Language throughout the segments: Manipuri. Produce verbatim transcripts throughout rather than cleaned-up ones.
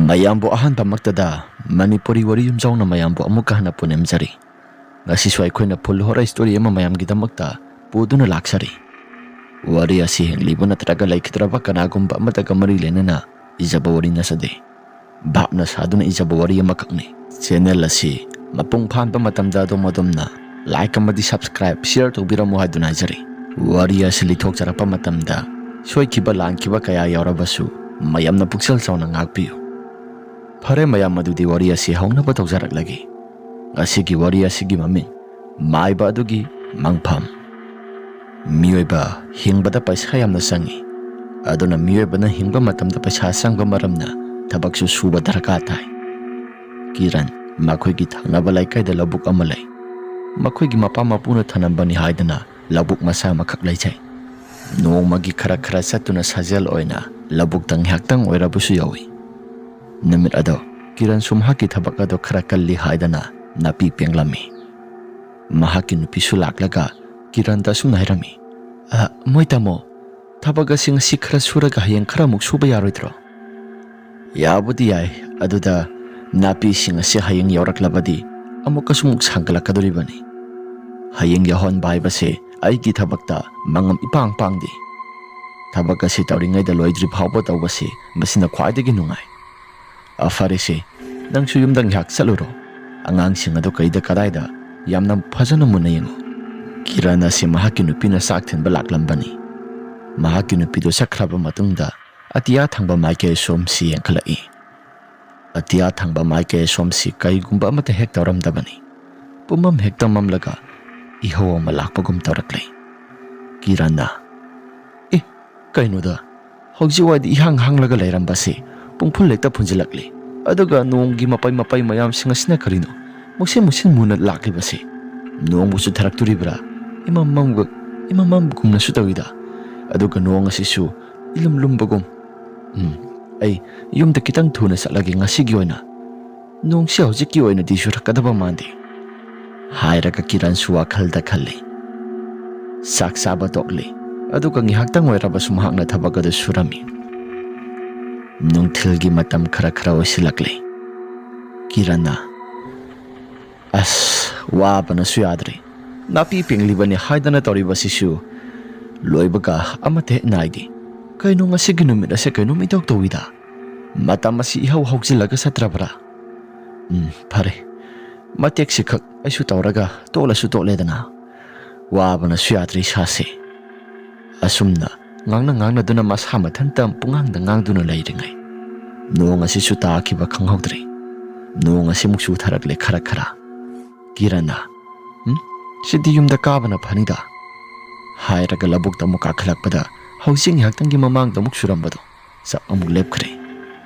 ꯃꯌꯥꯝꯕꯨ ꯑꯍꯥꯟꯕꯃꯛꯇꯗ ꯃꯅꯤꯄꯨꯔꯤ ꯋꯥꯔꯤ ꯌꯨꯝꯖꯥꯎꯅ ꯃꯌꯥꯝꯕꯨ ꯑꯃꯨꯛꯀ ꯍꯟꯅ ꯄꯨꯅꯦꯝꯖꯔꯤ꯫ ꯉꯁꯤꯁꯨ ꯑꯩꯈꯣꯏꯅ full horror story ꯑꯃ ꯃꯌꯥꯝꯒꯤꯗꯃꯛꯇ ꯄꯨꯗꯨꯅ ꯂꯥꯛꯆꯔꯤ꯫ ꯋꯥꯔꯤ ꯑꯁꯤ ꯍꯤꯡꯂꯤꯕ ꯅꯠꯇ꯭ꯔꯒ ꯂꯩꯈꯤꯗ꯭ꯔꯕ ꯀꯅꯥꯒꯨꯝꯕ ꯑꯃꯠꯇꯒ ꯃꯔꯤ ꯂꯩꯅꯅ ꯏꯖꯕ ꯋꯥꯔꯤ ꯅꯠꯆꯗꯦ꯫ ꯚꯥꯞꯅ ꯁꯥꯗꯨꯅ ꯏꯖꯕ ꯋꯥꯔꯤ ꯑꯃꯈꯛꯅꯤ꯫ Channel ꯑꯁꯤ ꯃꯄꯨꯡ ꯐꯥꯍꯟꯕ ꯃꯇꯝꯗ ꯑꯗꯣꯝ ꯑꯗꯣꯝꯅ like ꯑꯃꯗꯤ subscribe, share ꯇꯧꯕꯤꯔꯝꯃꯨ ꯍꯥꯏꯗꯨꯅ ꯍꯥꯏꯖꯔꯤ꯫ ꯋꯥꯔꯤ ꯑꯁꯤ ꯂꯤꯊꯣꯛꯆꯔꯛꯄ ꯃꯇꯝꯗ ꯁꯣꯏꯈꯤꯕ ꯂꯥꯟꯈꯤꯕ ꯀꯌꯥ ꯌꯥꯎꯔꯕꯁꯨ ꯃꯌꯥꯝꯅ ꯄꯨꯛꯆꯦꯜ ꯆꯥꯎꯅ ꯉꯥꯛꯄꯤꯌꯨ꯫ ꯐꯔꯦ ꯃꯌꯥꯝ, ꯑꯗꯨꯗꯤ ꯋꯥꯔꯤ ꯑꯁꯤ ꯍꯧꯅꯕ ꯇꯧꯖꯔꯛꯂꯒꯦ꯫ ꯉꯁꯤꯒꯤ ꯋꯥꯔꯤ ꯑꯁꯤꯒꯤ ꯃꯃꯤꯡ ꯃꯥꯏꯕ ꯑꯗꯨꯒꯤ ꯃꯪꯐꯝ꯫ ꯃꯤꯑꯣꯏꯕ ꯍꯤꯡꯕꯗ ꯄꯩꯁꯥ ꯌꯥꯝꯅ ꯆꯪꯏ꯫ ꯑꯗꯨꯅ ꯃꯤꯑꯣꯏꯕꯅ ꯍꯤꯡꯕ ꯃꯇꯝꯗ ꯄꯩꯁꯥ ꯆꯪꯕ ꯃꯔꯝꯅ ꯊꯕꯛꯁꯨ ꯁꯨꯕ ꯗꯔꯀꯥꯔ ꯇꯥꯏ꯫ ꯀꯤꯔꯟ ꯃꯈꯣꯏꯒꯤ ꯊꯪꯅꯕ ꯂꯩꯀꯥꯏꯗ ꯂꯧꯕꯨꯛ ꯑꯃ ꯂꯩ꯫ ꯃꯈꯣꯏꯒꯤ ꯃꯄꯥ ꯃꯄꯨꯅ ꯊꯅꯝꯕꯅꯤ ꯍꯥꯏꯗꯅ ꯂꯧꯕꯨꯛ ꯃꯆꯥ ꯑꯃꯈꯛ ꯂꯩꯖꯩ꯫ ꯅꯣꯡꯃꯒꯤ ꯈꯔ ꯈꯔ ꯆꯠꯇꯨꯅ ꯁꯥꯖꯦꯜ ꯑꯣꯏꯅ ꯂꯧꯕꯨꯛꯇ ꯉꯥꯏꯍꯥꯛꯇꯪ ꯑꯣꯏꯔꯕꯁꯨ ꯌꯧꯏ꯫ ꯅꯨꯃꯤꯠ ꯑꯗꯣ ꯀꯤꯔꯟꯁꯨ ꯃꯍꯥꯛꯀꯤ ꯊꯕꯛ ꯑꯗꯣ ꯈꯔ ꯀꯜꯂꯤ ꯍꯥꯏꯗꯅ ꯅꯥꯄꯤ ꯄꯦꯡꯂꯝꯃꯤ꯫ ꯃꯍꯥꯛꯀꯤ ꯅꯨꯄꯤꯁꯨ ꯂꯥꯛꯂꯒ ꯀꯤꯔꯟꯗ ꯑꯁꯨꯝꯅ ꯍꯥꯏꯔꯝꯃꯤ, "ꯑ, ꯃꯣꯏ ꯇꯥꯃꯣ, ꯊꯕꯛ ꯑꯁꯤ ꯉꯁꯤ ꯈꯔ ꯁꯨꯔꯒ ꯍꯌꯦꯡ ꯈꯔ ꯑꯃꯨꯛ ꯁꯨꯕ ꯌꯥꯔꯣꯏꯗ꯭ꯔꯣ?" "ꯌꯥꯕꯨꯗꯤ ꯌꯥꯏ, ꯑꯗꯨꯗ ꯅꯥꯄꯤꯁꯤꯡ ꯑꯁꯤ ꯍꯌꯦꯡ ꯌꯧꯔꯛꯂꯕꯗꯤ ꯑꯃꯨꯛꯀꯁꯨ ꯑꯃꯨꯛ ꯁꯥꯡꯒꯠꯂꯛꯀꯗꯣꯔꯤꯕꯅꯤ꯫ ꯍꯌꯦꯡ ꯌꯧꯍꯟꯕ ꯍꯥꯏꯕꯁꯦ ꯑꯩꯒꯤ ꯊꯕꯛꯇ ꯃꯉꯝ ꯏꯄꯥꯡ ꯄꯥꯡꯗꯦ꯫ ꯊꯕꯛ ꯑꯁꯤ ꯇꯧꯔꯤꯉꯩꯗ ꯂꯣꯏꯗ꯭ꯔꯤ ꯐꯥꯎꯕ ꯇꯧꯕꯁꯤ ꯃꯁꯤꯅ ꯈ꯭ꯋꯥꯏꯗꯒꯤ ꯅꯨꯡꯉꯥꯏ꯫ ꯑ, ꯐꯔꯦꯁꯦ, ꯅꯪꯁꯨ ꯌꯨꯝꯗ ꯉꯥꯏꯍꯥꯛ ꯆꯠꯂꯨꯔꯣ꯫ ꯑꯉꯥꯡꯁꯤꯡ ꯑꯗꯨ ꯀꯩꯗ ꯀꯗꯥꯏꯗ ꯌꯥꯝꯅ ꯐꯖꯅ ꯃꯨꯟꯅ ꯌꯦꯡꯉꯨ꯫" ꯀꯤꯔꯟ ꯑꯁꯤ ꯃꯍꯥꯛꯀꯤ ꯅꯨꯄꯤꯅ ꯆꯥꯛ ꯊꯤꯟꯕ ꯂꯥꯛꯂꯝꯕꯅꯤ꯫ ꯃꯍꯥꯛꯀꯤ ꯅꯨꯄꯤꯗꯨ ꯆꯠꯈ꯭ꯔꯕ ꯃꯇꯨꯡꯗ ꯑꯇꯤꯌꯥ ꯊꯪꯕ ꯃꯥꯏꯀꯩ ꯑꯁꯣꯝꯁꯤ ꯌꯦꯡꯈꯠꯂꯛꯏ꯫ ꯑꯇꯤꯌꯥ ꯊꯪꯕ ꯃꯥꯏꯀꯩ ꯑꯁꯣꯝꯁꯤ ꯀꯩꯒꯨꯝꯕ ꯑꯃꯠꯇ ꯍꯦꯛ ꯇꯧꯔꯝꯗꯕꯅꯤ꯫ ꯄꯨꯝꯃꯝ ꯍꯦꯛꯇ ꯃꯝꯂꯒ ꯏꯍꯧ ꯑꯃ ꯂꯥꯛꯄꯒꯨꯝ ꯇꯧꯔꯛꯂꯦ꯫ ꯀꯤꯔꯟꯅ, "ꯑꯦ, ꯀꯩꯅꯣꯗ, ꯍꯧꯖꯤꯛ ꯋꯥꯏꯗꯤ ꯏꯍꯥꯡ ꯍꯥꯡꯂꯒ ꯂꯩꯔꯝꯕꯁꯤ ꯄꯨꯡꯐꯨꯜ ꯍꯦꯛꯇ ꯐꯨꯟꯖꯤꯜꯂꯛꯂꯤ꯫ ꯑꯗꯨꯒ ꯅꯣꯡꯒꯤ ꯃꯄꯩ ꯃꯄꯩ ꯃꯌꯥꯝꯁꯤꯡ ꯑꯁꯤꯅ ꯀꯔꯤꯅꯣ? ꯃꯨꯁꯤꯟ ꯃꯨꯁꯤꯟ ꯃꯨꯅ ꯂꯥꯛꯂꯤꯕꯁꯤ꯫ ꯅꯣꯡꯕꯨ ꯆꯨꯊꯔꯛꯇꯣꯔꯤꯕ꯭ꯔꯥ? ꯏꯃꯝ ꯃꯝꯒ-, ꯏꯃꯝ ꯃꯝꯒꯨꯝꯅꯁꯨ ꯇꯧꯏꯗ꯫ ꯑꯗꯨꯒ ꯅꯣꯡ ꯑꯁꯤꯁꯨ ꯏꯂꯨꯝ ꯂꯨꯝꯕꯒꯨꯝ꯫ ꯎꯝ, ꯑꯩ ꯌꯨꯝꯗ ꯈꯤꯇꯪ ꯊꯨꯅ ꯆꯠꯂꯒꯦ ꯉꯁꯤꯒꯤ ꯑꯣꯏꯅ꯫ ꯅꯣꯡꯁꯤ ꯍꯧꯖꯤꯛꯀꯤ ꯑꯣꯏꯅꯗꯤ ꯆꯨꯔꯛꯀꯗꯕ ꯃꯥꯟꯗꯦ," ꯍꯥꯏꯔꯒ ꯀꯤꯔꯟꯁꯨ ꯋꯥꯈꯜꯗ ꯈꯜꯂꯤ꯫ ꯆꯥꯛ ꯆꯥꯕ ꯇꯣꯛꯂꯤ꯫ ꯑꯗꯨꯒ ꯉꯥꯏꯍꯥꯛꯇꯪ ꯑꯣꯏꯔꯕꯁꯨ ꯃꯍꯥꯛꯅ ꯊꯕꯛ ꯑꯗꯨ ꯁꯨꯔꯝꯃꯤ꯫ ꯅꯨꯡꯊꯤꯜꯒꯤ ꯃꯇꯝ ꯈꯔ ꯈꯔ ꯑꯣꯏꯁꯤꯜꯂꯛꯂꯦ꯫ ꯀꯤꯔꯟꯅ, "ꯑꯁ, ꯋꯥꯕꯅꯁꯨ ꯌꯥꯗ꯭ꯔꯦ꯫ ꯅꯥꯄꯤ ꯄꯦꯡꯂꯤꯕꯅꯤ ꯍꯥꯏꯗꯅ ꯇꯧꯔꯤꯕꯁꯤꯁꯨ ꯂꯣꯏꯕꯒ ꯑꯃꯠꯇ ꯍꯦꯛ ꯅꯥꯏꯗꯦ꯫ ꯀꯩꯅꯣ, ꯉꯁꯤꯒꯤ ꯅꯨꯃꯤꯠ ꯑꯁꯦ ꯀꯩꯅꯣꯝ ꯏꯇꯧ ꯇꯧꯏꯗ꯫ ꯃꯇꯝ ꯑꯁꯤ ꯏꯍꯧ ꯍꯧꯖꯤꯜꯂꯒ ꯆꯠꯇ꯭ꯔꯕ꯭ꯔꯥ? ꯎꯝ, ꯐꯔꯦ꯫ ꯃꯇꯦꯛꯁꯤꯈꯛ ꯑꯩꯁꯨ ꯇꯧꯔꯒ ꯇꯣꯛꯂꯁꯨ ꯇꯣꯛꯂꯦꯗꯅ꯫ ꯋꯥꯕꯅꯁꯨ ꯌꯥꯗ꯭ꯔꯦ ꯏꯁꯥꯁꯦ"꯫ ꯑꯁꯨꯝꯅ ꯉꯥꯡꯅ ꯉꯥꯡꯅꯗꯨꯅ ꯃꯁꯥ ꯃꯊꯟꯇ ꯄꯨꯡꯉꯥꯡꯗ ꯉꯥꯡꯗꯨꯅ ꯂꯩꯔꯤꯉꯩ, ꯅꯣꯡ ꯑꯁꯤꯁꯨ ꯇꯥꯈꯤꯕ ꯈꯪꯍꯧꯗ꯭ꯔꯦ꯫ ꯅꯣꯡ ꯑꯁꯤꯃꯨꯛ ꯆꯨꯊꯔꯛꯂꯦ ꯈꯔ ꯈꯔ꯫ ꯀꯤꯔꯟꯅ, "ꯎꯝ, ꯁꯤꯗꯤ ꯌꯨꯝꯗ ꯀꯥꯕꯅ ꯐꯅꯤꯗ" ꯍꯥꯏꯔꯒ ꯂꯧꯕꯨꯛꯇ ꯑꯃꯨꯛ ꯀꯥꯈꯠꯂꯛꯄꯗ, ꯍꯧꯖꯤꯛ ꯉꯥꯏꯍꯥꯛꯇꯪꯒꯤ ꯃꯃꯥꯡꯗ ꯑꯃꯨꯛ ꯆꯨꯔꯝꯕꯗꯣ ꯆꯞ ꯑꯃꯨꯛ ꯂꯦꯞꯈ꯭ꯔꯦ꯫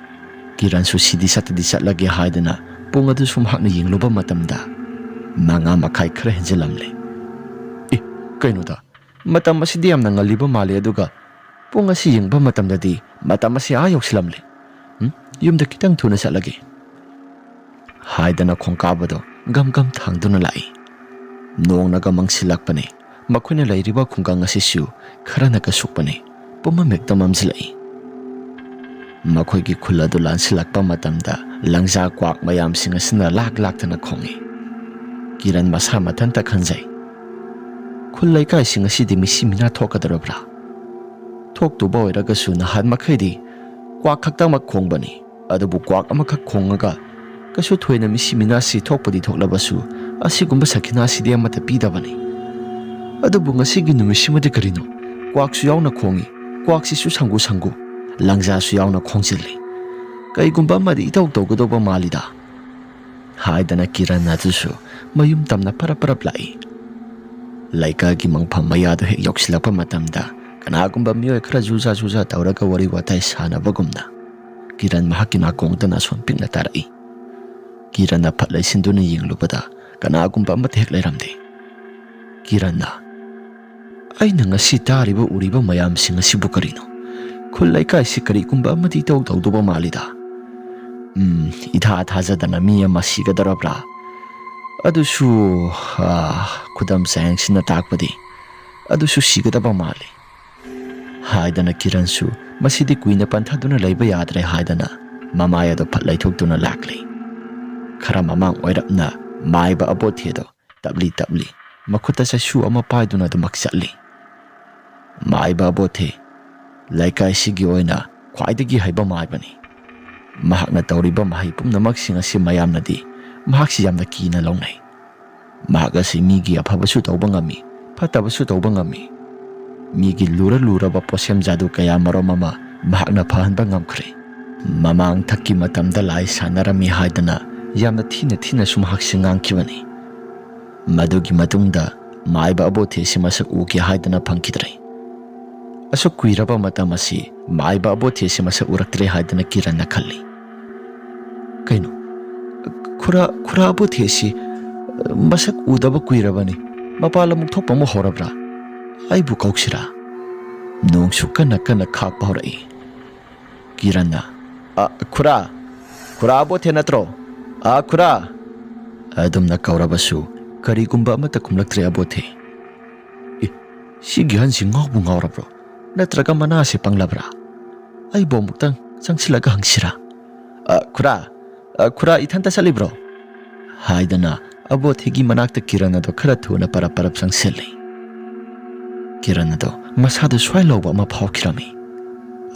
ꯀꯤꯔꯟꯁꯨ ꯁꯤꯗꯤ ꯆꯠꯇꯗꯤ ꯆꯠꯂꯒꯦ ꯍꯥꯏꯗꯅ ꯄꯨꯡ ꯑꯗꯨ ꯁꯨꯝ ꯍꯥꯛꯅ ꯌꯦꯡꯂꯨꯕ ꯃꯇꯝꯗ, ꯃꯉꯥ ꯃꯈꯥꯏ ꯈꯔ ꯍꯦꯟꯖꯜꯂꯝꯂꯦ꯫ "ꯑꯦ, ꯀꯩꯅꯣꯗ, ꯃꯇꯝ ꯑꯁꯤꯗꯤ ꯌꯥꯝꯅ ꯉꯜꯂꯤꯕ ꯃꯥꯜꯂꯦ, ꯑꯗꯨꯒ ꯄꯨꯡ ꯑꯁꯤ ꯌꯦꯡꯕ ꯃꯇꯝꯗꯗꯤ ꯃꯇꯝ ꯑꯁꯤ ꯑꯥ ꯌꯧꯁꯤꯜꯂꯝꯂꯦ꯫ ꯎꯝ, ꯌꯨꯝꯗ ꯈꯤꯇꯪ ꯊꯨꯅ ꯆꯠꯂꯒꯦ" ꯍꯥꯏꯗꯅ ꯈꯣꯡꯀꯥꯞ ꯑꯗꯨ ꯒꯝ ꯒꯝ ꯊꯥꯡꯗꯨꯅ ꯂꯥꯛꯏ꯫ ꯅꯣꯡꯅꯒ ꯃꯪꯁꯤꯜꯂꯛꯄꯅꯦ꯫ ꯃꯈꯣꯏꯅ ꯂꯩꯔꯤꯕ ꯈꯨꯡꯒꯪ ꯑꯁꯤꯁꯨ ꯈꯔꯅꯒ ꯁꯨꯛꯄꯅꯦ꯫ ꯄꯨꯝꯃꯝ ꯍꯦꯛꯇ ꯃꯝꯁꯤꯜꯂꯛꯏ꯫ ꯃꯈꯣꯏꯒꯤ ꯈꯨꯜ ꯑꯗꯨ ꯂꯥꯟꯁꯤꯜꯂꯛꯄ ꯃꯇꯝꯗ ꯂꯪꯖꯥ ꯀ꯭ꯋꯥꯛ ꯃꯌꯥꯝꯁꯤꯡ ꯑꯁꯤꯅ ꯂꯥꯛ ꯂꯥꯛꯇꯅ ꯈꯣꯡꯏ꯫ ꯀꯤꯔꯟ ꯃꯁꯥ ꯃꯊꯟꯇ ꯈꯟꯖꯩ, "ꯈꯨꯜ ꯂꯩꯀꯥꯏꯁꯤꯡ ꯑꯁꯤꯗꯤ ꯃꯤꯁꯤ ꯃꯤꯅꯥ ꯊꯣꯛꯀꯗꯧꯔꯕ꯭ꯔꯥ? ꯊꯣꯛꯇꯨꯕ ꯑꯣꯏꯔꯒꯁꯨ ꯅꯍꯥꯟ ꯃꯈꯩꯗꯤ ꯀ꯭ꯋꯥꯛ ꯈꯛꯇꯃꯛ ꯈꯣꯡꯕꯅꯤ, ꯑꯗꯨꯕꯨ ꯀ꯭ꯋꯥꯛ ꯑꯃꯈꯛ ꯈꯣꯡꯉꯒ ꯀꯩꯁꯨ ꯊꯣꯏꯅ ꯃꯤꯁꯤ ꯃꯤꯅꯥꯁꯤ ꯊꯣꯛꯄꯗꯤ ꯊꯣꯛꯂꯕꯁꯨ ꯑꯁꯤꯒꯨꯝꯕ ꯁꯈꯤꯅꯥꯁꯤꯗꯤ ꯑꯃꯠꯇ ꯄꯤꯗꯕꯅꯤ꯫ ꯑꯗꯨꯕꯨ ꯉꯁꯤꯒꯤ ꯅꯨꯃꯤꯠꯁꯤꯃꯗꯤ ꯀꯔꯤꯅꯣ? ꯀ꯭ꯋꯥꯛꯁꯨ ꯌꯥꯎꯅ ꯈꯣꯡꯏ, ꯀ꯭ꯋꯥꯛꯁꯤꯁꯨ ꯁꯪꯒꯨ ꯁꯪꯒꯨ, ꯂꯪꯖꯥꯁꯨ ꯌꯥꯎꯅ ꯈꯣꯡꯖꯤꯜꯂꯤ꯫ ꯀꯩꯒꯨꯝꯕ ꯑꯃꯗꯤ ꯏꯇꯧ ꯇꯧꯒꯗꯧꯕ ꯃꯥꯜꯂꯤꯗ" ꯍꯥꯏꯗꯅ ꯀꯤꯔꯟ ꯑꯗꯨꯁꯨ ꯃꯌꯨꯝ ꯇꯝꯅ ꯄꯔꯞ ꯄꯔꯞ ꯂꯥꯛꯏ꯫ ꯂꯩꯀꯥꯏꯒꯤ ꯃꯪꯐꯝ ꯃꯌꯥꯗꯨ ꯍꯦꯛ ꯌꯧꯁꯤꯜꯂꯛꯄ ꯃꯇꯝꯗ, ꯀꯅꯥꯒꯨꯝꯕ ꯃꯤꯑꯣꯏ ꯈꯔ ꯖꯨꯖꯥ ꯖꯨꯖꯥ ꯇꯧꯔꯒ ꯋꯥꯔꯤ ꯋꯥꯇꯥꯏ ꯁꯥꯟꯅꯕꯒꯨꯝꯅ, ꯀꯤꯔꯟ ꯃꯍꯥꯛꯀꯤ ꯅꯥꯀꯣꯡꯗ ꯅꯥꯁꯣꯟ ꯄꯤꯛꯅ ꯇꯥꯔꯛꯏ꯫ ꯀꯤꯔꯟꯅ ꯐꯠ ꯂꯩꯁꯤꯟꯗꯨꯅ ꯌꯦꯡꯂꯨꯕꯗ, ꯀꯅꯥꯒꯨꯝꯕ ꯑꯃꯠꯇ ꯍꯦꯛ ꯂꯩꯔꯝꯗꯦ꯫ ꯀꯤꯔꯟꯅ, "ꯑꯩꯅ ꯉꯁꯤ ꯇꯥꯔꯤꯕ ꯎꯔꯤꯕ ꯃꯌꯥꯝꯁꯤꯡ ꯑꯁꯤꯕꯨ ꯀꯔꯤꯅꯣ? ꯈꯨꯜ ꯂꯩꯀꯥꯏꯁꯤ ꯀꯔꯤꯒꯨꯝꯕ ꯑꯃꯗꯤ ꯏꯇꯧ ꯇꯧꯗꯧꯕ ꯃꯥꯜꯂꯤꯗ꯫ ꯎꯝ, ꯏꯊꯥ ꯊꯥꯖꯗꯅ ꯃꯤ ꯑꯃ ꯁꯤꯒꯗꯧꯔꯕ꯭ꯔꯥ? ꯑꯗꯨꯁꯨ, ꯑꯥ, ꯈꯨꯗꯝ ꯆꯥꯌꯦꯡꯁꯤꯅ ꯇꯥꯛꯄꯗꯤ ꯑꯗꯨꯁꯨ ꯁꯤꯒꯗꯕ ꯃꯥꯜꯂꯤ" ꯍꯥꯏꯗꯅ ꯀꯤꯔꯟꯁꯨ ꯃꯁꯤꯗꯤ ꯀꯨꯏꯅ ꯄꯟꯊꯗꯨꯅ ꯂꯩꯕ ꯌꯥꯗ꯭ꯔꯦ ꯍꯥꯏꯗꯅ ꯃꯃꯥꯏ ꯑꯗꯨ ꯐꯠ ꯂꯩꯊꯣꯛꯇꯨꯅ ꯂꯥꯛꯂꯤ꯫ ꯈꯔ ꯃꯃꯥꯡ ꯑꯣꯏꯔꯞꯅ ꯃꯥꯏꯕ ꯑꯕꯣꯊꯦꯗꯣ ꯇꯞꯂꯤ ꯇꯞꯂꯤ ꯃꯈꯨꯠꯇ ꯆꯩꯁꯨ ꯑꯃ ꯄꯥꯏꯗꯨꯅ ꯑꯗꯨꯃꯛ ꯆꯠꯂꯤ꯫ ꯃꯥꯏꯕ ꯑꯕꯣꯊꯦ ꯂꯩꯀꯥꯏꯁꯤꯒꯤ ꯑꯣꯏꯅ ꯈ꯭ꯋꯥꯏꯗꯒꯤ ꯍꯩꯕ ꯃꯥꯏꯕꯅꯤ꯫ ꯃꯍꯥꯛꯅ ꯇꯧꯔꯤꯕ ꯃꯍꯩ ꯄꯨꯝꯅꯃꯛꯁꯤꯡ ꯑꯁꯤ ꯃꯌꯥꯝꯅꯗꯤ ꯃꯍꯥꯛꯁꯤ ꯌꯥꯝꯅ ꯀꯤꯅ ꯂꯧꯅꯩ꯫ ꯃꯍꯥꯛ ꯑꯁꯤ ꯃꯤꯒꯤ ꯑꯐꯕꯁꯨ ꯇꯧꯕ ꯉꯝꯃꯤ, ꯐꯠꯇꯕꯁꯨ ꯇꯧꯕ ꯉꯝꯃꯤ꯫ ꯃꯤꯒꯤ ꯂꯨꯔ ꯂꯨꯔꯕ ꯄꯣꯠꯁꯦꯝ ꯖꯥꯗꯨ ꯀꯌꯥ ꯃꯔꯨꯝ ꯑꯃ ꯃꯍꯥꯛꯅ ꯐꯍꯟꯕ ꯉꯝꯈ꯭ꯔꯦ꯫ ꯃꯃꯥꯡ ꯊꯛꯀꯤ ꯃꯇꯝꯗ ꯂꯥꯏ ꯁꯥꯟꯅꯔꯝꯃꯤ ꯍꯥꯏꯗꯅ ꯌꯥꯝꯅ ꯊꯤꯅ ꯊꯤꯅꯁꯨ ꯃꯍꯥꯛꯁꯤ ꯉꯥꯡꯈꯤꯕꯅꯤ꯫ ꯃꯗꯨꯒꯤ ꯃꯇꯨꯡꯗ ꯃꯥꯏꯕ ꯑꯕꯣꯊꯦ ꯑꯁꯤ ꯃꯁꯛ ꯎꯒꯦ ꯍꯥꯏꯗꯅ ꯐꯪꯈꯤꯗ꯭ꯔꯦ꯫ ꯑꯁꯨꯛ ꯀꯨꯏꯔꯕ ꯃꯇꯝ ꯑꯁꯤ ꯃꯥꯏꯕ ꯑꯕꯣꯊꯦ ꯑꯁꯤ ꯃꯁꯛ ꯎꯔꯛꯇ꯭ꯔꯦ ꯍꯥꯏꯗꯅ ꯀꯤꯔꯟꯅ ꯈꯜꯂꯤ꯫ "ꯀꯩꯅꯣ, ꯈꯨꯔꯥ, ꯈꯨꯔꯥ ꯑꯕꯣꯊꯦ ꯑꯁꯤ ꯃꯁꯛ ꯎꯗꯕ ꯀꯨꯏꯔꯕꯅꯤ꯫ ꯃꯄꯥꯟ ꯂꯝ ꯑꯃꯨꯛ ꯊꯣꯛꯄ ꯑꯃꯨꯛ ꯍꯧꯔꯕ꯭ꯔꯥ? ꯑꯩꯕꯨ ꯀꯧꯁꯤꯔꯥ?" ꯅꯣꯡꯁꯨ ꯀꯟꯅ ꯀꯟꯅ ꯈꯥꯛꯄ ꯍꯧꯔꯛꯏ꯫ ꯀꯤꯔꯟꯅ, "ꯑ, ꯈꯨꯔꯥ, ꯈꯨꯔꯥ ꯑꯕꯣꯊꯦ ꯅꯠꯇ꯭ꯔꯣ? ꯑ, ꯈꯨꯔꯥ!" ꯑꯗꯨꯝꯅ ꯀꯧꯔꯕꯁꯨ ꯀꯔꯤꯒꯨꯝꯕ ꯑꯃꯠꯇ ꯈꯨꯝꯂꯛꯇ꯭ꯔꯦ ꯑꯕꯣꯊꯦ꯫ "ꯑꯦ, ꯁꯤꯒꯤ ꯑꯍꯟꯁꯤ ꯉꯥꯎꯕꯨ ꯉꯥꯎꯔꯕ꯭ꯔꯣ? ꯅꯠꯇ꯭ꯔꯒ ꯃꯅꯥꯁꯦ ꯄꯪꯂꯕ꯭ꯔꯥ? ꯑꯩꯕꯨ ꯑꯃꯨꯛꯇꯪ ꯆꯪꯁꯤꯜꯂꯒ ꯍꯪꯁꯤꯔꯥ?" "ꯑ, ꯈꯨꯔꯥ, ꯑ, ꯈꯨꯔꯥ ꯏꯊꯟꯇ ꯆꯠꯂꯤꯕ꯭ꯔꯣ?" ꯍꯥꯏꯗꯅ ꯑꯕꯣꯊꯦꯒꯤ ꯃꯅꯥꯛꯇ ꯀꯤꯔꯟ ꯑꯗꯣ ꯈꯔ ꯊꯨꯅ ꯄꯔꯞ ꯄꯔꯞ ꯆꯪꯁꯤꯜꯂꯤ꯫ ꯀꯤꯔꯟ ꯑꯗꯣ ꯃꯁꯥꯗ ꯁ꯭ꯋꯥꯏ ꯂꯥꯎꯕ ꯑꯃ ꯐꯥꯎꯈꯤꯔꯝꯃꯤ꯫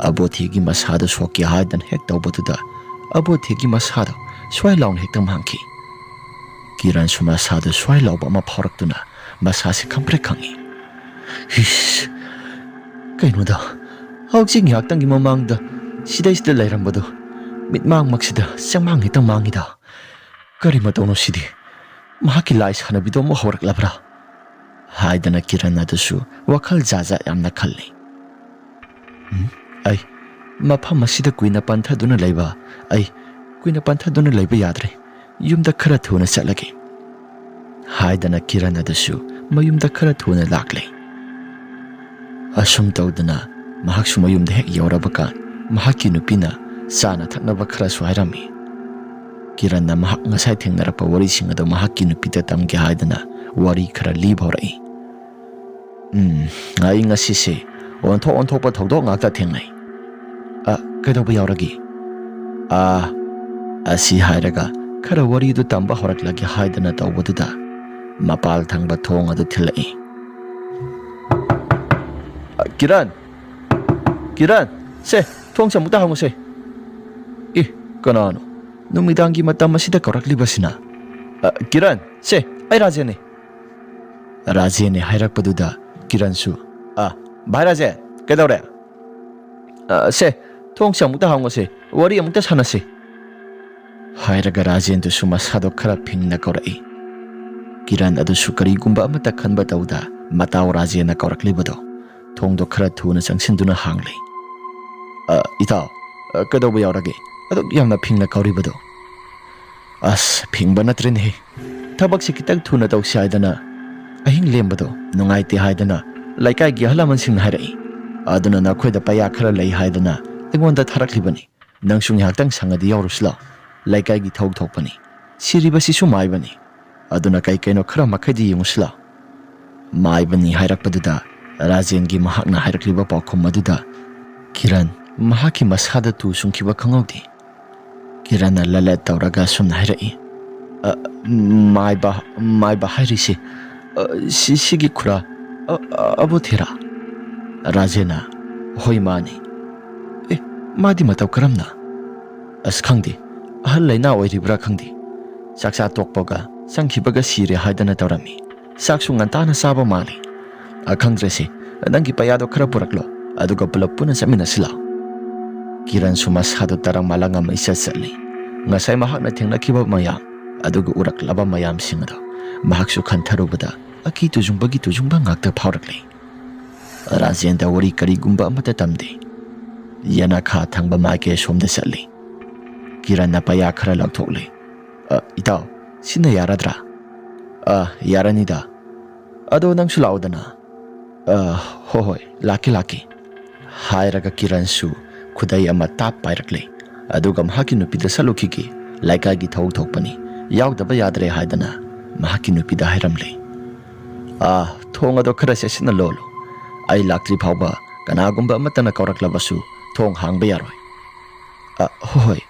ꯑꯕꯣꯊꯦꯒꯤ ꯃꯁꯥꯗ ꯁꯣꯛꯀꯦ ꯍꯥꯏꯗꯅ ꯍꯦꯛ ꯇꯧꯕꯗꯨꯗ ꯑꯕꯣꯊꯦꯒꯤ ꯃꯁꯥꯗꯣ ꯁ꯭ꯋꯥꯏ ꯂꯥꯎꯅ ꯍꯦꯛꯇ ꯃꯥꯡꯈꯤ꯫ ꯀꯤꯔꯟꯁꯨ ꯃꯁꯥꯗ ꯁ꯭ꯋꯥꯏ ꯂꯥꯎꯕ ꯑꯃ ꯐꯥꯎꯔꯛꯇꯨꯅ ꯃꯁꯥꯁꯦ ꯈꯪꯄ꯭ꯔꯦꯛ ꯈꯪꯉꯤ꯫ "ꯏꯁ, ꯀꯩꯅꯣꯗ, ꯍꯧꯖꯤꯛ ꯉꯥꯏꯍꯥꯛꯇꯪꯒꯤ ꯃꯃꯥꯡꯗ ꯁꯤꯗꯩꯁꯤꯗ ꯂꯩꯔꯝꯕꯗꯣ ꯃꯤꯠꯃꯥꯡꯃꯛꯁꯤꯗ ꯆꯪꯃꯥꯡ ꯍꯦꯛꯇ ꯃꯥꯡꯉꯤꯗ꯫ ꯀꯔꯤ ꯃꯇꯧꯅꯣ ꯁꯤꯗꯤ? ꯃꯍꯥꯛꯀꯤ ꯂꯥꯏ ꯁꯥꯟꯅꯕꯤꯗꯣ ꯑꯃꯨꯛ ꯍꯧꯔꯛꯂꯕ꯭ꯔꯥ?" ꯍꯥꯏꯗꯅ ꯀꯤꯔꯟ ꯑꯗꯨꯁꯨ ꯋꯥꯈꯜ ꯖꯥꯠ ꯖꯥꯠ ꯌꯥꯝꯅ ꯈꯜꯂꯤ꯫ "ꯎꯝ, ꯑꯩ ꯃꯐꯝ ꯑꯁꯤꯗ ꯀꯨꯏꯅ ꯄꯟꯊꯗꯨꯅ ꯂꯩꯕ, ꯑꯩ ꯀꯨꯏꯅ ꯄꯟꯊꯗꯨꯅ ꯂꯩꯕ ꯌꯥꯗ꯭ꯔꯦ꯫ ꯌꯨꯝꯗ ꯈꯔ ꯊꯨꯅ ꯆꯠꯂꯒꯦ," ꯍꯥꯏꯗꯅ ꯀꯤꯔꯟ ꯑꯗꯨꯁꯨ ꯃꯌꯨꯝꯗ ꯈꯔ ꯊꯨꯅ ꯂꯥꯛꯂꯦ꯫ ꯑꯁꯨꯝ ꯇꯧꯗꯅ ꯃꯍꯥꯛꯁꯨ ꯃꯌꯨꯝꯗ ꯍꯦꯛ ꯌꯧꯔꯕꯒ ꯃꯍꯥꯛꯀꯤ ꯅꯨꯄꯤꯅ ꯆꯥꯅ ꯊꯛꯅꯕ ꯈꯔꯁꯨ ꯍꯥꯏꯔꯝꯃꯤ꯫ ꯀꯤꯔꯟꯅ ꯃꯍꯥꯛ ꯉꯁꯥꯏ ꯊꯦꯡꯅꯔꯛꯄ ꯋꯥꯔꯤꯁꯤꯡ ꯑꯗꯨ ꯃꯍꯥꯛꯀꯤ ꯅꯨꯄꯤꯗ ꯇꯝꯒꯦ ꯍꯥꯏꯗꯅ ꯋꯥꯔꯤ ꯈꯔ ꯂꯤꯕ ꯍꯧꯔꯛꯏ꯫ "ꯎꯝ, ꯑꯩ ꯉꯁꯤꯁꯦ ꯑꯣꯟꯊꯣꯛ ꯑꯣꯟꯊꯣꯛꯄ ꯊꯧꯗꯣꯛ ꯉꯥꯛꯇ ꯊꯦꯡꯅꯩ꯫ "ꯑ, ꯀꯩꯗꯧꯕ ꯌꯥꯎꯔꯒꯦ?" "ꯑ, ꯑꯁꯤ ꯍꯥꯏꯔꯒ ꯈꯔ ꯋꯥꯔꯤꯗꯨ ꯇꯝꯕ ꯍꯧꯔꯛꯂꯒꯦ ꯍꯥꯏꯗꯅ ꯇꯧꯕꯗꯨꯗ ꯃꯄꯥꯜ ꯊꯪꯕ ꯊꯣꯡ ꯑꯗꯨ ꯊꯤꯜꯂꯛꯏ꯫ "ꯑ, ꯀꯤꯔꯟ! ꯀꯤꯔꯟ! ꯁꯦ, ꯊꯣꯡꯁꯦ ꯑꯃꯨꯛꯇ ꯍꯥꯡꯉꯨꯁꯦ꯫ ꯑꯦ, ꯀꯅꯥꯅꯣ ꯅꯨꯃꯤꯗꯥꯡꯒꯤ ꯃꯇꯝ ꯑꯁꯤꯗ ꯀꯧꯔꯛꯂꯤꯕꯁꯤꯅ? ꯑ, ꯀꯤꯔꯟ! ꯁꯦ, ꯑꯩ ꯔꯥꯖꯦꯟꯅꯤ꯫" ꯔꯥꯖꯦꯟꯅꯤ ꯍꯥꯏꯔꯛꯄꯗꯨꯗ ꯀꯤꯔꯟꯁꯨ, "ꯑ, ꯚꯥꯏ ꯔꯥꯖꯦꯟ, ꯀꯩꯗꯧꯔꯦ?" "ꯑ, ꯁꯦ, ꯊꯣꯡꯁꯦ ꯑꯃꯨꯛꯇ ꯍꯥꯡꯉꯨꯁꯦ, ꯋꯥꯔꯤ ꯑꯃꯨꯛꯇ ꯁꯥꯟꯅꯁꯦ꯫" ꯍꯥꯏꯔꯒ ꯔꯥꯖꯦꯟꯗꯨꯁꯨ ꯃꯁꯥꯗꯣ ꯈꯔ ꯐꯤꯡꯅ ꯀꯧꯔꯛꯏ꯫ ꯀꯤꯔꯟ ꯑꯗꯨꯁꯨ ꯀꯔꯤꯒꯨꯝꯕ ꯑꯃꯠꯇ ꯈꯟꯕ ꯇꯧꯗ ꯃꯇꯥꯎ ꯔꯥꯖꯦꯟꯅ ꯀꯧꯔꯛꯂꯤꯕꯗꯣ ꯊꯣꯡꯗꯣ ꯈꯔ ꯊꯨꯅ ꯆꯪꯁꯤꯟꯗꯨꯅ ꯍꯥꯡꯂꯤ꯫ "ꯑ, ꯏꯇꯥꯎ, ꯑ, ꯀꯩꯗꯧꯕ ꯌꯥꯎꯔꯒꯦ? ꯑꯗꯨꯛ ꯌꯥꯝꯅ ꯐꯤꯡꯅ ꯀꯧꯔꯤꯕꯗꯣ?" "ꯑꯁ, ꯐꯤꯡꯕ ꯅꯠꯇ꯭ꯔꯦꯅꯦꯍꯦ꯫ ꯊꯕꯛꯁꯦ ꯈꯤꯇꯪ ꯊꯨꯅ ꯇꯧꯁꯤ ꯍꯥꯏꯗꯅ ꯑꯍꯤꯡ ꯂꯦꯝꯕꯗꯣ ꯅꯨꯡꯉꯥꯏꯇꯦ ꯍꯥꯏꯗꯅ ꯂꯩꯀꯥꯏꯒꯤ ꯑꯍꯜ ꯂꯃꯟꯁꯤꯡꯅ ꯍꯥꯏꯔꯛꯏ꯫ ꯑꯗꯨꯅ ꯅꯈꯣꯏꯗ ꯄꯩꯌꯥ ꯈꯔ ꯂꯩ ꯍꯥꯏꯗꯅ ꯑꯩꯉꯣꯟꯗ ꯊꯥꯔꯛꯂꯤꯕꯅꯤ꯫ ꯅꯪꯁꯨ ꯉꯥꯏꯍꯥꯛꯇꯪ ꯁꯪꯉꯗꯤ ꯌꯥꯎꯔꯨꯁꯤ ꯂꯥꯎ꯫ ꯂꯩꯀꯥꯏꯒꯤ ꯊꯧ ꯊꯣꯛꯄꯅꯤ꯫ ꯁꯤꯔꯤꯕꯁꯤꯁꯨ ꯃꯥꯏꯕꯅꯤ꯫ ꯑꯗꯨꯅ ꯀꯩ ꯀꯩꯅꯣ ꯈꯔ ꯃꯈꯩꯗꯤ ꯌꯦꯡꯉꯨꯁꯤ ꯂꯥꯎ꯫" ꯃꯥꯏꯕꯅꯤ ꯍꯥꯏꯔꯛꯄꯗꯨꯗ ꯔꯥꯖꯦꯟꯒꯤ ꯃꯍꯥꯛꯅ ꯍꯥꯏꯔꯛꯂꯤꯕ ꯄꯥꯎꯈꯨꯝ ꯑꯗꯨꯗ ꯀꯤꯔꯟ ꯃꯍꯥꯛꯀꯤ ꯃꯁꯥꯗ ꯇꯨ ꯆꯨꯡꯈꯤꯕ ꯈꯪꯍꯧꯗꯦ꯫ ꯀꯤꯔꯟꯅ ꯂꯂꯠ ꯇꯧꯔꯒ ꯑꯁꯨꯝꯅ ꯍꯥꯏꯔꯛꯏ, "ꯑ, ꯃꯥꯏꯕ, ꯃꯥꯏꯕ ꯍꯥꯏꯔꯤꯁꯤ, ꯑ, ꯁꯤ, ꯁꯤꯒꯤ ꯈꯨꯔꯥ, ꯑ, ꯑ, ꯑꯕꯣꯊꯦꯔꯥ?" ꯔꯥꯖꯦꯟꯅ, "ꯍꯣꯏ, ꯃꯥꯅꯤ꯫" "ꯑꯦ, ꯃꯥꯗꯤ ꯃꯇꯧ ꯀꯔꯝꯅ?" "ꯑꯁ, ꯈꯪꯗꯦ, ꯑꯍꯜ ꯂꯩꯅꯥ ꯑꯣꯏꯔꯤꯕ꯭ꯔꯥ ꯈꯪꯗꯦ꯫ ꯆꯥꯛꯆꯥ ꯇꯣꯛꯄꯒ ꯆꯪꯈꯤꯕꯒ ꯁꯤꯔꯦ ꯍꯥꯏꯗꯅ ꯇꯧꯔꯝꯃꯤ꯫ ꯆꯥꯛꯁꯨ ꯉꯟꯇꯥꯅ ꯆꯥꯕ ꯃꯥꯜꯂꯤ꯫ ꯑ, ꯈꯪꯗ꯭ꯔꯦꯁꯦ, ꯅꯪꯒꯤ ꯄꯩꯌꯥꯗꯣ ꯈꯔ ꯄꯨꯔꯛꯂꯣ, ꯑꯗꯨꯒ ꯄꯨꯂꯞ ꯄꯨꯟꯅ ꯆꯠꯃꯤꯟꯅꯁꯤ ꯂꯥꯎ꯫" ꯀꯤꯔꯟꯁꯨ ꯃꯁꯥꯗꯣ ꯇꯔꯪ ꯃꯂꯪ ꯑꯃ ꯏꯆꯠ ꯆꯠꯂꯤ꯫ ꯉꯁꯥꯏ ꯃꯍꯥꯛꯅ ꯊꯦꯡꯅꯈꯤꯕ ꯃꯌꯥꯝ, ꯑꯗꯨꯒ ꯎꯔꯛꯂꯕ ꯃꯌꯥꯝꯁꯤꯡ ꯑꯗꯣ ꯃꯍꯥꯛꯁꯨ ꯈꯟꯊꯔꯨꯕꯗ ꯑꯀꯤ ꯇꯨꯖꯨꯡꯕꯒꯤ ꯇꯨꯖꯨꯡꯕ ꯉꯥꯛꯇ ꯐꯥꯎꯔꯛꯂꯤ꯫ ꯔꯥꯖꯦꯟꯗ ꯋꯥꯔꯤ ꯀꯔꯤꯒꯨꯝꯕ ꯑꯃꯠꯇ ꯇꯝꯗꯦ꯫ ꯌꯦꯅꯈꯥ ꯊꯪꯕ ꯃꯥꯏꯀꯩ ꯑꯁꯣꯝꯗ ꯆꯠꯂꯤ꯫ ꯀꯤꯔꯟꯅ ꯄꯩꯌꯥ ꯈꯔ ꯂꯧꯊꯣꯛꯂꯦ꯫ "ꯑ, ꯏꯇꯥꯎ, ꯁꯤꯅ ꯌꯥꯔꯗ꯭ꯔꯥ?" "ꯑ, ꯌꯥꯔꯅꯤꯗ꯫ ꯑꯗꯣ ꯅꯪꯁꯨ ꯂꯥꯛꯑꯣꯗꯅ꯫" "ꯑ, ꯍꯣ ꯍꯣꯏ, ꯂꯥꯛꯀꯦ, ꯂꯥꯛꯀꯦ꯫" ꯍꯥꯏꯔꯒ ꯀꯤꯔꯟꯁꯨ ꯈꯨꯗꯩ ꯑꯃ ꯇꯥꯞ ꯄꯥꯏꯔꯛꯂꯦ꯫ ꯑꯗꯨꯒ ꯃꯍꯥꯛꯀꯤ ꯅꯨꯄꯤꯗ ꯆꯠꯂꯨꯈꯤꯒꯦ, ꯂꯩꯀꯥꯏꯒꯤ ꯊꯧ ꯊꯣꯛꯄꯅꯤ, ꯌꯥꯎꯗꯕ ꯌꯥꯗ꯭ꯔꯦ ꯍꯥꯏꯗꯅ ꯃꯍꯥꯛꯀꯤ ꯅꯨꯄꯤꯗ ꯍꯥꯏꯔꯝꯂꯦ꯫ "ꯑ, ꯊꯣꯡ ꯑꯗꯣ ꯈꯔ ꯆꯦꯠꯁꯤꯟꯅ ꯂꯣꯜꯂꯨ꯫ ꯑꯩ ꯂꯥꯛꯇ꯭ꯔꯤ ꯐꯥꯎꯕ ꯀꯅꯥꯒꯨꯝꯕ ꯑꯃꯠꯇꯅ ꯀꯧꯔꯛꯂꯕꯁꯨ ꯊꯣꯡ ꯍꯥꯡꯕ ꯌꯥꯔꯣꯏ꯫ "ꯑ, ꯍꯣꯏ, ꯍꯣꯏ꯫"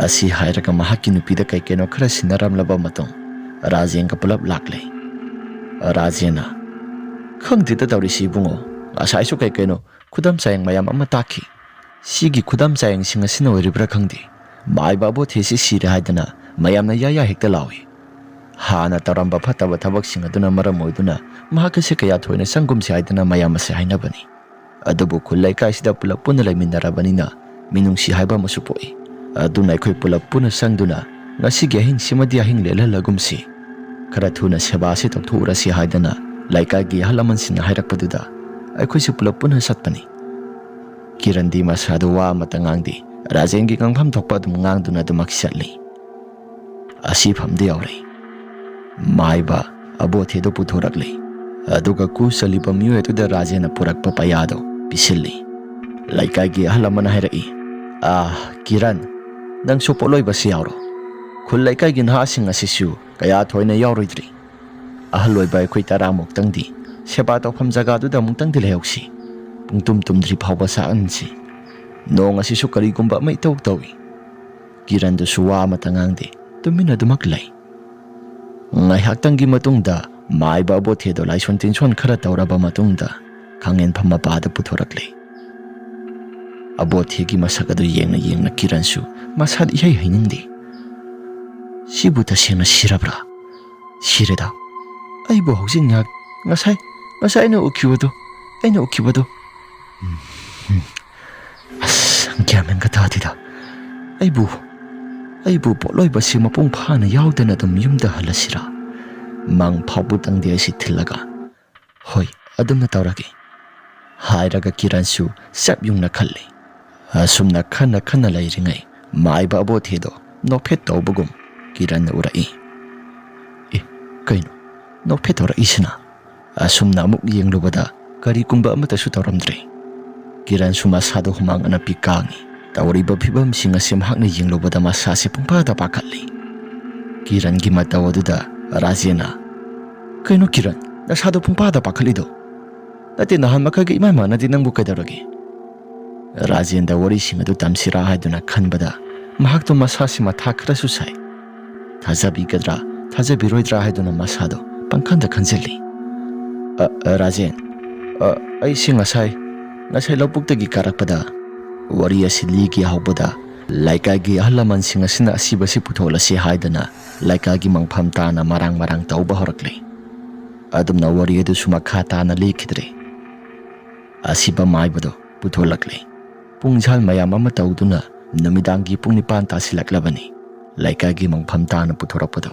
ꯑꯁꯤ ꯍꯥꯏꯔꯒ ꯃꯍꯥꯛꯀꯤ ꯅꯨꯄꯤꯗ ꯀꯩ ꯀꯩꯅꯣ ꯈꯔ ꯁꯤꯟꯅꯔꯝꯂꯕ ꯃꯇꯨꯡ ꯔꯥꯖꯦꯟꯒ ꯄꯨꯂꯞ ꯂꯥꯛꯂꯦ꯫ ꯔꯥꯖꯦꯟꯅ, "ꯈꯪꯗꯦꯗ ꯇꯧꯔꯤꯁꯤ ꯏꯕꯨꯡꯉꯣ, ꯉꯁꯥꯏꯁꯨ ꯀꯩ ꯀꯩꯅꯣ ꯈꯨꯗꯝ ꯆꯥꯌꯦꯡ ꯃꯌꯥꯝ ꯑꯃ ꯇꯥꯛꯈꯤ꯫ ꯁꯤꯒꯤ ꯈꯨꯗꯝ ꯆꯥꯌꯦꯡꯁꯤꯡ ꯑꯁꯤꯅ ꯑꯣꯏꯔꯤꯕ꯭ꯔꯥ ꯈꯪꯗꯦ, ꯃꯥꯏꯕ ꯑꯕꯣꯊꯦꯁꯤ ꯁꯤꯔꯦ ꯍꯥꯏꯗꯅ ꯃꯌꯥꯝꯅ ꯌꯥ ꯌꯥ ꯍꯦꯛꯇ ꯂꯥꯎꯏ꯫ ꯍꯥꯟꯅ ꯇꯧꯔꯝꯕ ꯐꯠꯇꯕ ꯊꯕꯛꯁꯤꯡ ꯑꯗꯨꯅ ꯃꯔꯝ ꯑꯣꯏꯗꯨꯅ ꯃꯍꯥꯛ ꯑꯁꯤ ꯀꯌꯥ ꯊꯣꯏꯅ ꯆꯪꯒꯨꯝꯁꯤ ꯍꯥꯏꯗꯅ ꯃꯌꯥꯝ ꯑꯁꯤ ꯍꯥꯏꯅꯕꯅꯤ꯫ ꯑꯗꯨꯕꯨ ꯈꯨꯜ ꯂꯩꯀꯥꯏꯁꯤꯗ ꯄꯨꯂꯞ ꯄꯨꯟꯅ ꯂꯩꯃꯤꯟꯅꯔꯕꯅꯤꯅ ꯃꯤꯅꯨꯡꯁꯤ ꯍꯥꯏꯕ ꯑꯃꯁꯨ ꯄꯣꯛꯏ꯫ ꯑꯗꯨꯅ ꯑꯩꯈꯣꯏ ꯄꯨꯂꯞ ꯄꯨꯟꯅ ꯆꯪꯗꯨꯅ ꯉꯁꯤꯒꯤ ꯑꯍꯤꯡꯁꯤꯃꯗꯤ ꯑꯍꯤꯡ ꯂꯦꯜꯍꯜꯂꯒꯨꯝꯁꯤ꯫ ꯈꯔ ꯊꯨꯅ ꯁꯦꯕꯥ ꯑꯁꯤ ꯇꯧꯊꯣꯛꯎꯔꯁꯤ" ꯍꯥꯏꯗꯅ ꯂꯩꯀꯥꯏꯒꯤ ꯑꯍꯜ ꯂꯃꯟꯁꯤꯡꯅ ꯍꯥꯏꯔꯛꯄꯗꯨꯗ ꯑꯩꯈꯣꯏꯁꯨ ꯄꯨꯂꯞ ꯄꯨꯟꯅ ꯆꯠꯄꯅꯤ꯫ ꯀꯤꯔꯟꯗꯤ ꯃꯁꯥꯗꯨ ꯋꯥ ꯑꯃꯠꯇ ꯉꯥꯡꯗꯦ, ꯔꯥꯖꯦꯟꯒꯤ ꯉꯥꯡꯐꯝ ꯊꯣꯛꯄ ꯑꯗꯨꯝ ꯉꯥꯡꯗꯨꯅ ꯑꯗꯨꯃꯛ ꯆꯠꯂꯤ꯫ ꯑꯁꯤ ꯐꯝꯗ ꯌꯧꯔꯦ꯫ ꯃꯥꯏꯕ ꯑꯕꯣꯊꯦꯗꯣ ꯄꯨꯊꯣꯔꯛꯂꯦ꯫ ꯑꯗꯨꯒ ꯀꯨ ꯆꯜꯂꯤꯕ ꯃꯤꯑꯣꯏ ꯑꯗꯨꯗ ꯔꯥꯖꯦꯟꯅ ꯄꯨꯔꯛꯄ ꯄꯩꯌꯥꯗꯣ ꯄꯤꯁꯤꯜꯂꯤ꯫ ꯂꯩꯀꯥꯏꯒꯤ ꯑꯍꯜ ꯑꯃꯅ ꯍꯥꯏꯔꯛꯏ, "ꯑꯥ, ꯀꯤꯔꯟ, ꯅꯪꯁꯨ ꯄꯣꯠꯂꯣꯏꯕꯁꯤ ꯌꯥꯎꯔꯣ꯫ ꯈꯨꯜ ꯂꯩꯀꯥꯏꯒꯤ ꯅꯍꯥꯁꯤꯡ ꯑꯁꯤꯁꯨ ꯀꯌꯥ ꯊꯣꯏꯅ ꯌꯥꯎꯔꯣꯏꯗ꯭ꯔꯤ꯫ ꯑꯍꯜ ꯑꯣꯏꯕ ꯑꯩꯈꯣꯏ ꯇꯔꯥꯃꯨꯛꯇꯪꯗꯤ ꯁꯦꯕꯥ ꯇꯧꯐꯝ ꯖꯒꯥꯗꯨꯗ ꯑꯃꯨꯛꯇꯪꯗꯤ ꯂꯩꯍꯧꯁꯤ꯫ ꯄꯨꯡꯇꯨꯝ ꯇꯨꯝꯗ꯭ꯔꯤ ꯐꯥꯎꯕ ꯆꯥꯛꯍꯟꯁꯤ꯫ ꯅꯣꯡ ꯑꯁꯤꯁꯨ ꯀꯔꯤꯒꯨꯝꯕ ꯑꯃ ꯏꯇꯧ ꯇꯧꯏ꯫" ꯀꯤꯔꯟꯗꯨꯁꯨ ꯋꯥ ꯑꯃꯠꯇ ꯉꯥꯡꯗꯦ, ꯇꯨꯃꯤꯟꯅ ꯑꯗꯨꯃꯛ ꯂꯩ꯫ ꯉꯥꯏꯍꯥꯛꯇꯪꯒꯤ ꯃꯇꯨꯡꯗ ꯃꯥꯏꯕ ꯑꯕꯣꯊꯦꯗꯣ ꯂꯥꯏꯁꯣꯟ ꯇꯤꯟꯁꯣꯟ ꯈꯔ ꯇꯧꯔꯕ ꯃꯇꯨꯡꯗ ꯈꯥꯡꯉꯦꯟꯐꯝ ꯃꯄꯥꯗ ꯄꯨꯊꯣꯔꯛꯂꯦ꯫ ꯑꯕꯣꯊꯦꯒꯤ ꯃꯁꯛ ꯑꯗꯨ ꯌꯦꯡꯅ ꯌꯦꯡꯅ ꯀꯤꯔꯟꯁꯨ ꯃꯁꯥꯗ ꯏꯍꯩ ꯍꯩꯅꯤꯡꯗꯦ꯫ "ꯁꯤꯕꯨ ꯇꯁꯦꯡꯅ ꯁꯤꯔꯕ꯭ꯔꯥ? ꯁꯤꯔꯦꯗ꯫ ꯑꯩꯕꯨ ꯍꯧꯖꯤꯛ ꯉꯥꯏꯍꯥꯛ, ꯉꯁꯥꯏ, ꯉꯁꯥꯏ ꯑꯩꯅ ꯎꯈꯤꯕꯗꯣ, ꯑꯩꯅ ꯎꯈꯤꯕꯗꯣ꯫ ꯎꯝ, ꯎꯝ꯫ ꯑꯁ, ꯒ꯭ꯌꯥꯟ ꯃꯦꯟꯒ ꯇꯥꯗꯦꯗ꯫ ꯑꯩꯕꯨ, ꯑꯩꯕꯨ ꯄꯣꯠꯂꯣꯏꯕꯁꯤ ꯃꯄꯨꯡ ꯐꯥꯅ ꯌꯥꯎꯗꯅ ꯑꯗꯨꯝ ꯌꯨꯝꯗ ꯍꯜꯂꯁꯤꯔꯥ? ꯃꯪ ꯐꯥꯎꯕꯇꯪꯗꯤ ꯑꯩꯁꯤ ꯊꯤꯜꯂꯒ꯫ ꯍꯣꯏ, ꯑꯗꯨꯝꯅ ꯇꯧꯔꯒꯦ," ꯍꯥꯏꯔꯒ ꯀꯤꯔꯟꯁꯨ ꯆꯞ ꯌꯨꯡꯅ ꯈꯜꯂꯤ꯫ ꯑꯁꯨꯝꯅ ꯈꯟꯅ ꯈꯟꯅ ꯂꯩꯔꯤꯉꯩ ꯃꯥꯏꯕ ꯑꯕꯣꯊꯦꯗꯣ ꯅꯣꯛꯐꯦꯠ ꯇꯧꯕꯒꯨꯝ ꯀꯤꯔꯟꯅ ꯎꯔꯛꯏ꯫ "ꯑꯦ, ꯀꯩꯅꯣ ꯅꯣꯛꯐꯦꯠ ꯇꯧꯔꯛꯏꯁꯤꯅ?" ꯑꯁꯨꯝꯅ ꯑꯃꯨꯛ ꯌꯦꯡꯂꯨꯕꯗ ꯀꯔꯤꯒꯨꯝꯕ ꯑꯃꯠꯇꯁꯨ ꯇꯧꯔꯝꯗ꯭ꯔꯦ꯫ ꯀꯤꯔꯟꯁꯨ ꯃꯁꯥꯗꯣ ꯍꯨꯃꯥꯡ ꯑꯅꯞꯄꯤ ꯀꯥꯡꯉꯤ꯫ ꯇꯧꯔꯤꯕ ꯐꯤꯕꯝꯁꯤꯡ ꯑꯁꯤ ꯃꯍꯥꯛꯅ ꯌꯦꯡꯂꯨꯕꯗ ꯃꯁꯥꯁꯦ ꯄꯨꯡꯄꯥꯗ ꯄꯥꯈꯠꯂꯤ꯫ ꯀꯤꯔꯟꯒꯤ ꯃꯇꯧ ꯑꯗꯨꯗ ꯔꯥꯖꯦꯟꯅ, "ꯀꯩꯅꯣ ꯀꯤꯔꯟ, ꯅꯁꯥꯗꯣ ꯄꯨꯡꯄꯥꯗ ꯄꯥꯈꯠꯂꯤꯗꯣ?" ꯅꯠꯇꯦ, ꯅꯍꯥꯟ ꯃꯈꯩꯒ ꯏꯃꯥꯟ ꯃꯥꯟꯅꯗꯦ, ꯅꯪꯕꯨ ꯀꯩꯗꯧꯔꯒꯦ?" ꯔꯥꯖꯦꯟꯗ ꯋꯥꯔꯤꯁꯤꯡ ꯑꯗꯨ ꯇꯝꯁꯤꯔꯥ ꯍꯥꯏꯗꯨꯅ ꯈꯟꯕꯗ ꯃꯍꯥꯛꯇꯣ ꯃꯁꯥꯁꯤ ꯃꯊꯥ ꯈꯔꯁꯨ ꯁꯥꯏ꯫ ꯊꯥꯖꯕꯤꯒꯗ꯭ꯔꯥ, ꯊꯥꯖꯕꯤꯔꯣꯏꯗ꯭ꯔꯥ ꯍꯥꯏꯗꯨꯅ ꯃꯁꯥꯗꯣ ꯄꯪꯈꯟꯗ ꯈꯟꯖꯤꯜꯂꯤ꯫ "ꯑ, ꯑ, ꯔꯥꯖꯦꯟ, ꯑ, ꯑꯩꯁꯦ ꯉꯁꯥꯏ, ꯉꯁꯥꯏ ꯂꯧꯕꯨꯛꯇꯒꯤ ꯀꯥꯔꯛꯄꯗ ꯋꯥꯔꯤ ꯑꯁꯤ ꯂꯤꯒꯦ ꯍꯧꯕꯗ ꯂꯩꯀꯥꯏꯒꯤ ꯑꯍꯜ ꯂꯃꯟꯁꯤꯡ ꯑꯁꯤꯅ ꯑꯁꯤꯕꯁꯤ ꯄꯨꯊꯣꯛꯂꯁꯤ ꯍꯥꯏꯗꯅ ꯂꯩꯀꯥꯏꯒꯤ ꯃꯪꯐꯝ ꯇꯥꯅ ꯃꯔꯥꯡ ꯃꯔꯥꯡ ꯇꯧꯕ ꯍꯧꯔꯛꯂꯦ꯫ ꯑꯗꯨꯝꯅ ꯋꯥꯔꯤ ꯑꯗꯨꯁꯨ ꯃꯈꯥ ꯇꯥꯅ ꯂꯦꯛꯈꯤꯗ꯭ꯔꯦ꯫ ꯑꯁꯤꯕ ꯃꯥꯏꯕꯗꯣ ꯄꯨꯊꯣꯛꯂꯛꯂꯦ꯫ ꯄꯨꯡꯖꯥꯜ ꯃꯌꯥꯝ ꯑꯃ ꯇꯧꯗꯨꯅ ꯅꯨꯃꯤꯗꯥꯡꯒꯤ ꯄꯨꯡ ꯅꯤꯄꯥꯟ ꯇꯥꯁꯤꯜꯂꯛꯂꯕꯅꯤ꯫ ꯂꯩꯀꯥꯏꯒꯤ ꯃꯪꯐꯝ ꯇꯥꯅ ꯄꯨꯊꯣꯔꯛꯄꯗꯣ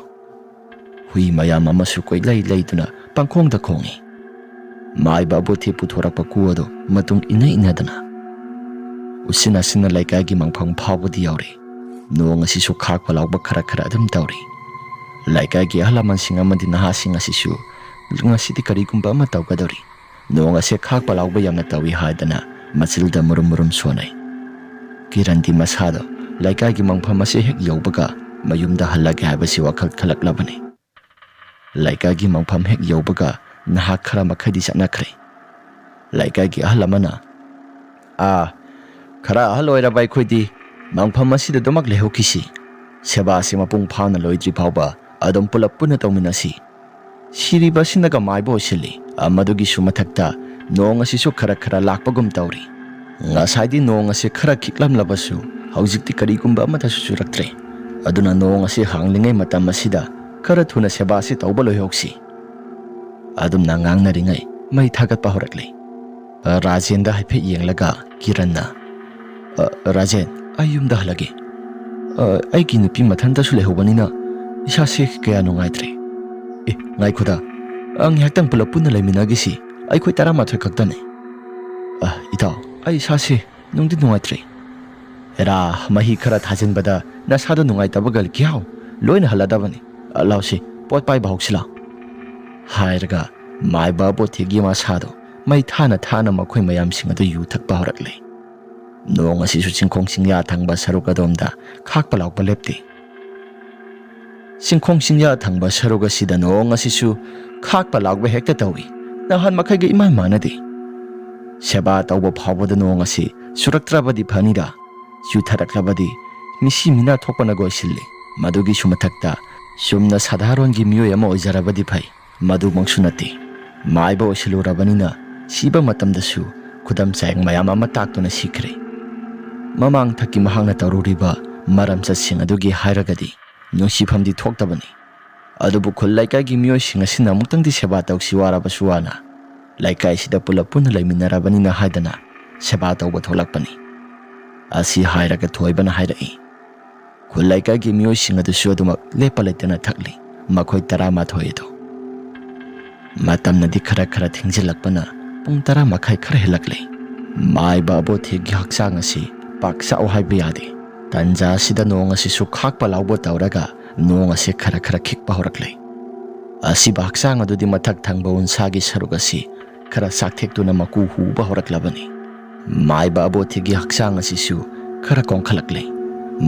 ꯍꯨꯏ ꯃꯌꯥꯝ ꯑꯃꯁꯨ ꯀꯣꯏꯂꯩ ꯂꯩꯗꯨꯅ ꯄꯪꯈꯣꯡꯗ ꯈꯣꯡꯏ꯫ ꯃꯥꯏꯕ ꯑꯕꯣꯊꯤ ꯄꯨꯊꯣꯔꯛꯄ ꯀꯨ ꯑꯗꯨ ꯃꯇꯨꯡ ꯏꯟꯅ ꯏꯟꯅꯗꯅ ꯎꯆꯤꯟ ꯅꯥꯆꯤꯟꯅ ꯂꯩꯀꯥꯏꯒꯤ ꯃꯪꯐꯝ ꯐꯥꯎꯕꯗꯤ ꯌꯧꯔꯦ꯫ ꯅꯣꯡ ꯑꯁꯤꯁꯨ ꯈꯥꯛꯄ ꯂꯥꯎꯕ ꯈꯔ ꯈꯔ ꯑꯗꯨꯝ ꯇꯧꯔꯤ꯫ ꯂꯩꯀꯥꯏꯒꯤ ꯑꯍꯜ ꯂꯃꯟꯁꯤꯡ ꯑꯃꯗꯤ ꯅꯍꯥꯁꯤꯡ ꯑꯁꯤꯁꯨ ꯉꯁꯤꯗꯤ ꯀꯔꯤꯒꯨꯝꯕ ꯑꯃ ꯇꯧꯒꯗꯧꯔꯤ꯫ ꯅꯣꯡ ꯑꯁꯦ ꯈꯥꯛꯄ ꯂꯥꯎꯕ ꯌꯥꯝꯅ ꯇꯧꯏ ꯍꯥꯏꯗꯅ ꯃꯆꯤꯜꯗ ꯃꯨꯔꯨꯝ ꯃꯨꯔꯨꯝ ꯁꯣꯟꯅꯩ꯫ ꯀꯤꯔꯟꯗꯤ ꯃꯁꯥꯗꯣ ꯂꯩꯀꯥꯏꯒꯤ ꯃꯪꯐꯝ ꯑꯁꯦ ꯍꯦꯛ ꯌꯧꯕꯒ ꯃꯌꯨꯝꯗ ꯍꯜꯂꯒꯦ ꯍꯥꯏꯕꯁꯤ ꯋꯥꯈꯜ ꯈꯜꯂꯛꯂꯕꯅꯤ꯫ ꯂꯩꯀꯥꯏꯒꯤ ꯃꯪꯐꯝ ꯍꯦꯛ ꯌꯧꯕꯒ ꯅꯍꯥꯛ ꯈꯔ ꯃꯈꯩꯗꯤ ꯆꯠꯅꯈ꯭ꯔꯦ꯫ ꯂꯩꯀꯥꯏꯒꯤ ꯑꯍꯜ ꯑꯃꯅ, "ꯑꯥ, ꯈꯔ ꯑꯍꯜ ꯑꯣꯏꯔꯕ ꯑꯩꯈꯣꯏꯗꯤ ꯃꯪꯐꯝ ꯑꯁꯤꯗ ꯑꯗꯨꯃꯛ ꯂꯩꯍꯧꯈꯤꯁꯤ꯫ ꯁꯦꯕꯥ ꯑꯁꯤ ꯃꯄꯨꯡ ꯐꯥꯅ ꯂꯣꯏꯗ꯭ꯔꯤ ꯐꯥꯎꯕ ꯑꯗꯨꯝ ꯄꯨꯂꯞ ꯄꯨꯟꯅ ꯇꯧꯃꯤꯟꯅꯁꯤ꯫ ꯁꯤꯔꯤꯕ ꯑꯁꯤꯅꯒ ꯃꯥꯏꯕ ꯑꯣꯏꯁꯤꯜꯂꯤ꯫ ꯃꯗꯨꯒꯤꯁꯨ ꯃꯊꯛꯇ ꯅꯣꯡ ꯑꯁꯤꯁꯨ ꯈꯔ ꯈꯔ ꯂꯥꯛꯄꯒꯨꯝ ꯇꯧꯔꯤ꯫ ꯉꯁꯥꯏꯗꯤ ꯅꯣꯡ ꯑꯁꯤ ꯈꯔ ꯈꯤꯛꯂꯝꯂꯕꯁꯨ ꯍꯧꯖꯤꯛꯇꯤ ꯀꯔꯤꯒꯨꯝꯕ ꯑꯃꯠꯇꯁꯨ ꯆꯨꯔꯛꯇ꯭ꯔꯦ꯫ ꯑꯗꯨꯅ ꯅꯣꯡ ꯑꯁꯤ ꯍꯥꯡꯂꯤꯉꯩ ꯃꯇꯝ ꯑꯁꯤꯗ ꯈꯔ ꯊꯨꯅ ꯁꯦꯕꯥ ꯑꯁꯤ ꯇꯧꯕ ꯂꯣꯏꯍꯧꯁꯤ꯫" ꯑꯗꯨꯝꯅ ꯉꯥꯡꯅꯔꯤꯉꯩ ꯃꯩ ꯊꯥꯒꯠꯄ ꯍꯧꯔꯛꯂꯦ꯫ ꯔꯥꯖꯦꯟꯗ ꯍꯥꯏꯐꯦꯠ ꯌꯦꯡꯂꯒ ꯀꯤꯔꯟꯅ, "ꯑ, ꯔꯥꯖꯦꯟ, ꯑꯩ ꯌꯨꯝꯗ ꯍꯜꯂꯒꯦ꯫ ꯑ, ꯑꯩꯒꯤ ꯅꯨꯄꯤ ꯃꯊꯟꯇꯁꯨ ꯂꯩꯍꯧꯕꯅꯤꯅ ꯏꯁꯥꯁꯦ ꯀꯌꯥ ꯅꯨꯡꯉꯥꯏꯇ꯭ꯔꯦ꯫ ꯑꯦ, ꯉꯥꯏꯈꯣꯗ, ꯑ, ꯉꯥꯏꯍꯥꯛꯇꯪ ꯄꯨꯂꯞ ꯄꯨꯟꯅ ꯂꯩꯃꯤꯟꯅꯈꯤꯁꯤ꯫ ꯑꯩꯈꯣꯏ ꯇꯔꯥꯃꯥꯊꯣꯏ ꯈꯛꯇꯅꯤ꯫" "ꯑ, ꯏꯇꯥꯎ, ꯑꯩ ꯏꯁꯥꯁꯦ ꯅꯨꯡꯗꯤ ꯅꯨꯡꯉꯥꯏꯇ꯭ꯔꯦ꯫" "ꯍꯦꯔꯥ, ꯃꯍꯤ ꯈꯔ ꯊꯥꯖꯤꯟꯕꯗ ꯅꯁꯥꯗꯣ ꯅꯨꯡꯉꯥꯏꯇꯕꯒ ꯀꯤꯍꯥꯎ ꯂꯣꯏꯅ ꯍꯜꯂꯗꯕꯅꯤ꯫ ꯑ, ꯂꯥꯎꯁꯤ, ꯄꯣꯠ ꯄꯥꯏꯕ ꯍꯧꯁꯤ ꯂꯥꯎ꯫" ꯍꯥꯏꯔꯒ ꯃꯥꯏꯕ ꯕꯣꯊꯤꯒꯤ ꯃꯁꯥꯗꯣ ꯃꯩ ꯊꯥꯅ ꯊꯥꯅ ꯃꯈꯣꯏ ꯃꯌꯥꯝꯁꯤꯡ ꯑꯗꯨ ꯌꯨ ꯊꯛꯄ ꯍꯧꯔꯛꯂꯦ꯫ ꯅꯣꯡ ꯑꯁꯤꯁꯨ ꯆꯤꯡꯈꯣꯡ ꯆꯤꯡꯌꯥ ꯊꯪꯕ ꯁꯔꯨꯛ ꯑꯗꯣꯝꯗ ꯈꯥꯛꯄ ꯂꯥꯎꯕ ꯂꯦꯞꯇꯦ꯫ ꯆꯤꯡꯈꯣꯡ ꯆꯤꯡꯌꯥ ꯊꯪꯕ ꯁꯔꯨꯛ ꯑꯁꯤꯗ ꯅꯣꯡ ꯑꯁꯤꯁꯨ ꯈꯥꯛꯄ ꯂꯥꯎꯕ ꯍꯦꯛꯇ ꯇꯧꯏ꯫ ꯅꯍꯥꯟ ꯃꯈꯩꯒ ꯏꯃꯥꯟ ꯃꯥꯟꯅꯗꯦ꯫ ꯁꯦꯕꯥ ꯇꯧꯕ ꯐꯥꯎꯕꯗ ꯅꯣꯡ ꯑꯁꯤ ꯆꯨꯔꯛꯇ꯭ꯔꯕꯗꯤ ꯐꯅꯤꯗ, ꯆꯨꯊꯔꯛꯂꯕꯗꯤ ꯃꯤꯁꯤ ꯃꯤꯅꯥ ꯊꯣꯛꯄꯅ ꯀꯣꯏꯁꯤꯜꯂꯤ꯫ ꯃꯗꯨꯒꯤꯁꯨ ꯃꯊꯛꯇ ꯆꯨꯝꯅ ꯁꯥꯙꯥꯔꯣꯟꯒꯤ ꯃꯤꯑꯣꯏ ꯑꯃ ꯑꯣꯏꯖꯔꯕꯗꯤ ꯐꯩ꯫ ꯃꯗꯨꯃꯛꯁꯨ ꯅꯠꯇꯦ꯫ ꯃꯥꯏꯕ ꯑꯣꯏꯁꯤꯜꯂꯨꯔꯕꯅꯤꯅ ꯁꯤꯕ ꯃꯇꯝꯗꯁꯨ ꯈꯨꯗꯝ ꯆꯥꯌꯦꯡ ꯃꯌꯥꯝ ꯑꯃ ꯇꯥꯛꯇꯨꯅ ꯁꯤꯈ꯭ꯔꯦ꯫ ꯃꯃꯥꯡ ꯊꯛꯀꯤ ꯃꯍꯥꯛꯅ ꯇꯧꯔꯨꯔꯤꯕ ꯃꯔꯝꯆꯠꯁꯤꯡ ꯑꯗꯨꯒꯤ ꯍꯥꯏꯔꯒꯗꯤ ꯅꯨꯡꯁꯤꯐꯝꯗꯤ ꯊꯣꯛꯇꯕꯅꯤ꯫ ꯑꯗꯨꯕꯨ ꯈꯨꯜ ꯂꯩꯀꯥꯏꯒꯤ ꯃꯤꯑꯣꯏꯁꯤꯡ ꯑꯁꯤꯅ ꯑꯃꯨꯛꯇꯪꯗꯤ ꯁꯦꯕꯥ ꯇꯧꯁꯤ ꯋꯥꯔꯕꯁꯨ ꯋꯥꯅ ꯂꯩꯀꯥꯏꯁꯤꯗ ꯄꯨꯂꯞ ꯄꯨꯟꯅ ꯂꯩꯃꯤꯟꯅꯔꯕꯅꯤꯅ ꯍꯥꯏꯗꯅ ꯁꯦꯕꯥ ꯇꯧꯕ ꯊꯣꯛꯂꯛꯄꯅꯤ꯫ ꯑꯁꯤ ꯍꯥꯏꯔꯒ ꯊꯣꯏꯕꯅ ꯍꯥꯏꯔꯛꯏ, ꯈꯨꯜ ꯂꯩꯀꯥꯏꯒꯤ ꯃꯤꯑꯣꯏꯁꯤꯡ ꯑꯗꯨꯁꯨ ꯑꯗꯨꯃꯛ ꯂꯦꯞꯄ ꯂꯩꯇꯅ ꯊꯛꯂꯤ꯫ ꯃꯈꯣꯏ ꯇꯔꯥꯃꯥꯊꯣꯏ ꯑꯗꯨ꯫ ꯃꯇꯝꯅꯗꯤ ꯈꯔ ꯈꯔ ꯊꯦꯡꯖꯤꯜꯂꯛꯄꯅ ꯄꯨꯡ ꯇꯔꯥ ꯃꯈꯥꯏ ꯈꯔ ꯍꯦꯜꯂꯛꯂꯦ꯫ ꯃꯥꯏꯕ ꯑꯕꯣꯊꯦꯒꯤ ꯍꯛꯆꯥꯡ ꯑꯁꯤ ꯄꯥꯛ ꯆꯥꯎ ꯍꯥꯏꯕ ꯌꯥꯗꯦ꯫ ꯇꯟꯖꯥ ꯑꯁꯤꯗ ꯅꯣꯡ ꯑꯁꯤꯁꯨ ꯈꯥꯛꯄ ꯂꯥꯎꯕ ꯇꯧꯔꯒ ꯅꯣꯡ ꯑꯁꯤ ꯈꯔ ꯈꯔ ꯈꯤꯛꯄ ꯍꯧꯔꯛꯂꯦ꯫ ꯑꯁꯤꯕ ꯍꯛꯆꯥꯡ ꯑꯗꯨꯗꯤ ꯃꯊꯛ ꯊꯪꯕ ꯎꯟꯁꯥꯒꯤ ꯁꯔꯨꯛ ꯑꯁꯤ ꯈꯔ ꯆꯥꯛꯊꯦꯛꯇꯨꯅ ꯃꯀꯨ ꯍꯨꯕ ꯍꯧꯔꯛꯂꯕꯅꯤ꯫ ꯃꯥꯏꯕ ꯑꯕꯣꯊꯤꯒꯤ ꯍꯛꯆꯥꯡ ꯑꯁꯤꯁꯨ ꯈꯔ ꯀꯣꯟꯈꯠꯂꯛꯂꯦ꯫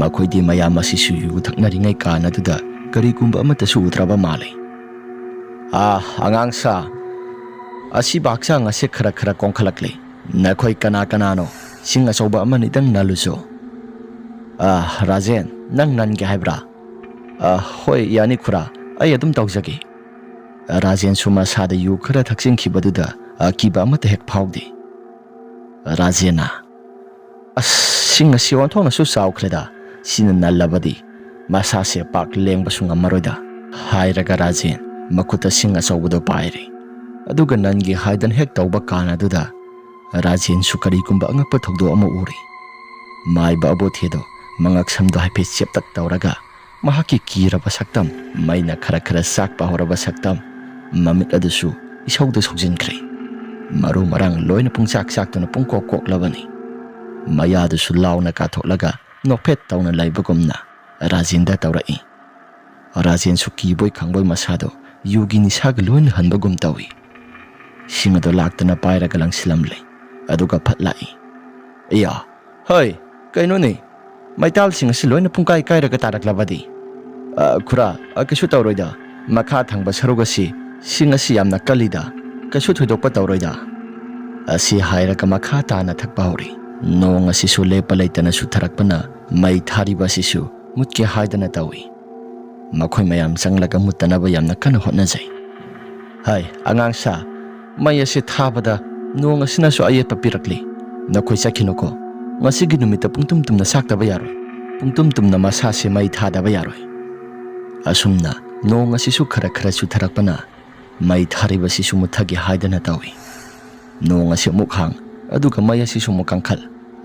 ꯃꯈꯣꯏꯗꯤ ꯃꯌꯥꯝ ꯑꯁꯤꯁꯨ ꯌꯨ ꯊꯛꯅꯔꯤꯉꯩ ꯀꯥꯟ ꯑꯗꯨꯗ ꯀꯔꯤꯒꯨꯝꯕ ꯑꯃꯠꯇꯁꯨ ꯎꯗ꯭ꯔꯕ ꯃꯥꯜꯂꯦ꯫ "ꯑꯥ, ꯑꯉꯥꯡ ꯁꯥ, ꯑꯁꯤꯕ ꯍꯛꯆꯥꯡ ꯑꯁꯤ ꯈꯔ ꯈꯔ ꯀꯣꯟꯈꯠꯂꯛꯂꯦ꯫ ꯅꯈꯣꯏ ꯀꯅꯥ ꯀꯅꯥꯅꯣ? ꯁꯤꯡ ꯑꯆꯧꯕ ꯑꯃꯅꯤꯗꯪ ꯅꯜꯂꯨꯆꯣ꯫" "ꯑꯥ, ꯔꯥꯖꯦꯟ, ꯅꯪ ꯅꯟꯒꯦ ꯍꯥꯏꯕ꯭ꯔꯥ?" "ꯑꯥ, ꯍꯣꯏ, ꯌꯥꯅꯤ ꯈꯨꯔꯥ, ꯑꯩ ꯑꯗꯨꯝ ꯇꯧꯖꯒꯦ꯫" ꯔꯥꯖꯦꯟꯁꯨ ꯃꯁꯥꯗ ꯌꯨ ꯈꯔ ꯊꯛꯆꯤꯟꯈꯤꯕꯗꯨꯗ ꯑꯀꯤꯕ ꯑꯃꯠꯇ ꯍꯦꯛ ꯐꯥꯎꯗꯦ꯫ ꯔꯥꯖꯦꯟꯅ, "ꯑꯁ, ꯁꯤꯡ ꯑꯁꯤ ꯑꯣꯟꯊꯣꯛꯅꯁꯨ ꯆꯥꯎꯈ꯭ꯔꯦꯗ, ꯁꯤꯅ ꯅꯜꯂꯕꯗꯤ ꯃꯁꯥꯁꯦ ꯄꯥꯛ ꯂꯦꯡꯕꯁꯨ ꯉꯝꯃꯔꯣꯏꯗ," ꯍꯥꯏꯔꯒ ꯔꯥꯖꯦꯟ ꯃꯈꯨꯠꯇ ꯁꯤꯡ ꯑꯆꯧꯕꯗꯣ ꯄꯥꯏꯔꯦ꯫ ꯑꯗꯨꯒ ꯅꯟꯒꯦ ꯍꯥꯏꯗꯅ ꯍꯦꯛ ꯇꯧꯕ ꯀꯥꯟ ꯑꯗꯨꯗ ꯔꯥꯖꯦꯟꯁꯨ ꯀꯔꯤꯒꯨꯝꯕ ꯑꯉꯛꯄ ꯊꯧꯗꯣꯛ ꯑꯃ ꯎꯔꯦ꯫ ꯃꯥꯏꯕ ꯑꯕꯣꯊꯦꯗꯣ ꯃꯉꯛ ꯁꯝꯗꯣ ꯍꯥꯏꯐꯦꯠ ꯆꯦꯞꯇꯛ ꯇꯧꯔꯒ ꯃꯍꯥꯛꯀꯤ ꯀꯤꯔꯕ ꯁꯛꯇꯝ, ꯃꯩꯅ ꯈꯔ ꯈꯔ ꯆꯥꯛꯄ ꯍꯧꯔꯕ ꯁꯛꯇꯝ, ꯃꯃꯤꯠ ꯑꯗꯨꯁꯨ ꯏꯁꯧꯗ ꯁꯧꯖꯤꯟꯈ꯭ꯔꯦ꯫ ꯃꯔꯨ ꯃꯔꯥꯡ ꯂꯣꯏꯅ ꯄꯨꯡꯆꯥꯛ ꯆꯥꯛꯇꯨꯅ ꯄꯨꯡꯀꯣꯛ ꯀꯣꯛꯂꯕꯅꯤ꯫ ꯃꯌꯥꯗꯨꯁꯨ ꯂꯥꯎꯅ ꯀꯥꯊꯣꯛꯂꯒ ꯅꯣꯛꯐꯦꯠ ꯇꯧꯅ ꯂꯩꯕꯒꯨꯝꯅ ꯔꯥꯖꯦꯟꯗ ꯇꯧꯔꯛꯏ꯫ ꯔꯥꯖꯦꯟꯁꯨ ꯀꯤꯕꯣꯏ ꯈꯪꯕꯣꯏ ꯃꯁꯥꯗꯣ ꯌꯨꯒꯤ ꯅꯤꯁꯥꯒ ꯂꯣꯏꯅ ꯍꯟꯕꯒꯨꯝ ꯇꯧꯏ꯫ ꯁꯤꯡ ꯑꯗꯣ ꯂꯥꯛꯇꯅ ꯄꯥꯏꯔꯒ ꯂꯪꯁꯤꯜꯂꯝꯂꯦ꯫ ꯑꯗꯨꯒ ꯐꯠ ꯂꯥꯛꯏ꯫ "ꯑꯌꯥ! ꯍꯩ! ꯀꯩꯅꯣꯅꯦ? ꯃꯩꯇꯥꯜꯁꯤꯡ ꯑꯁꯤ ꯂꯣꯏꯅ ꯄꯨꯡꯀꯥꯏ ꯀꯥꯏꯔꯒ ꯇꯥꯔꯛꯂꯕꯗꯤ?" "ꯑ, ꯈꯨꯔꯥ, ꯑ, ꯀꯩꯁꯨ ꯇꯧꯔꯣꯏꯗ꯫ ꯃꯈꯥ ꯊꯪꯕ ꯁꯔꯨꯛ ꯑꯁꯤ ꯁꯤꯡ ꯑꯁꯤ ꯌꯥꯝꯅ ꯀꯜꯂꯤꯗ꯫ ꯀꯩꯁꯨ ꯊꯣꯏꯗꯣꯛꯄ ꯇꯧꯔꯣꯏꯗ꯫ ꯑꯁꯤ ꯍꯥꯏꯔꯒ ꯃꯈꯥ ꯇꯥꯅ ꯊꯛꯄ ꯍꯧꯔꯤ꯫ ꯅꯣꯡ ꯑꯁꯤꯁꯨ ꯂꯦꯞꯄ ꯂꯩꯇꯅ ꯆꯨꯊꯔꯛꯄꯅ ꯃꯩ ꯊꯥꯔꯤꯕ ꯑꯁꯤꯁꯨ ꯃꯨꯠꯀꯦ ꯍꯥꯏꯗꯅ ꯇꯧꯏ꯫ ꯃꯈꯣꯏ ꯃꯌꯥꯝ ꯆꯪꯂꯒ ꯃꯨꯠꯇꯅꯕ ꯌꯥꯝꯅ ꯀꯟꯅ ꯍꯣꯠꯅꯖꯩ꯫ ꯍꯥꯏ ꯑꯉꯥꯡ ꯁꯥ, ꯃꯩ ꯑꯁꯤ ꯊꯥꯕꯗ ꯅꯣꯡ ꯑꯁꯤꯅꯁꯨ ꯑꯌꯦꯠꯄ ꯄꯤꯔꯛꯂꯤ꯫ ꯅꯈꯣꯏ ꯆꯠꯈꯤꯅꯨꯀꯣ꯫ ꯉꯁꯤꯒꯤ ꯅꯨꯃꯤꯠꯇ ꯄꯨꯡꯇꯨꯝ ꯇꯨꯝꯅ ꯆꯥꯛꯇꯕ ꯌꯥꯔꯣꯏ꯫ ꯄꯨꯡꯇꯨꯝ ꯇꯨꯝꯅ ꯃꯁꯥꯁꯦ ꯃꯩ ꯊꯥꯗꯕ ꯌꯥꯔꯣꯏ꯫ ꯑꯁꯨꯝꯅ ꯅꯣꯡ ꯑꯁꯤꯁꯨ ꯈꯔ ꯈꯔ ꯆꯨꯊꯔꯛꯄꯅ ꯃꯩ ꯊꯥꯔꯤꯕꯁꯤꯁꯨ ꯃꯨꯠꯊꯒꯦ ꯍꯥꯏꯗꯅ ꯇꯧꯏ꯫ ꯅꯣꯡ ꯑꯁꯤ ꯑꯃꯨꯛ ꯍꯥꯡ, ꯑꯗꯨꯒ ꯃꯩ ꯑꯁꯤꯁꯨ ꯑꯃꯨꯛ ꯀꯟꯈꯠ꯫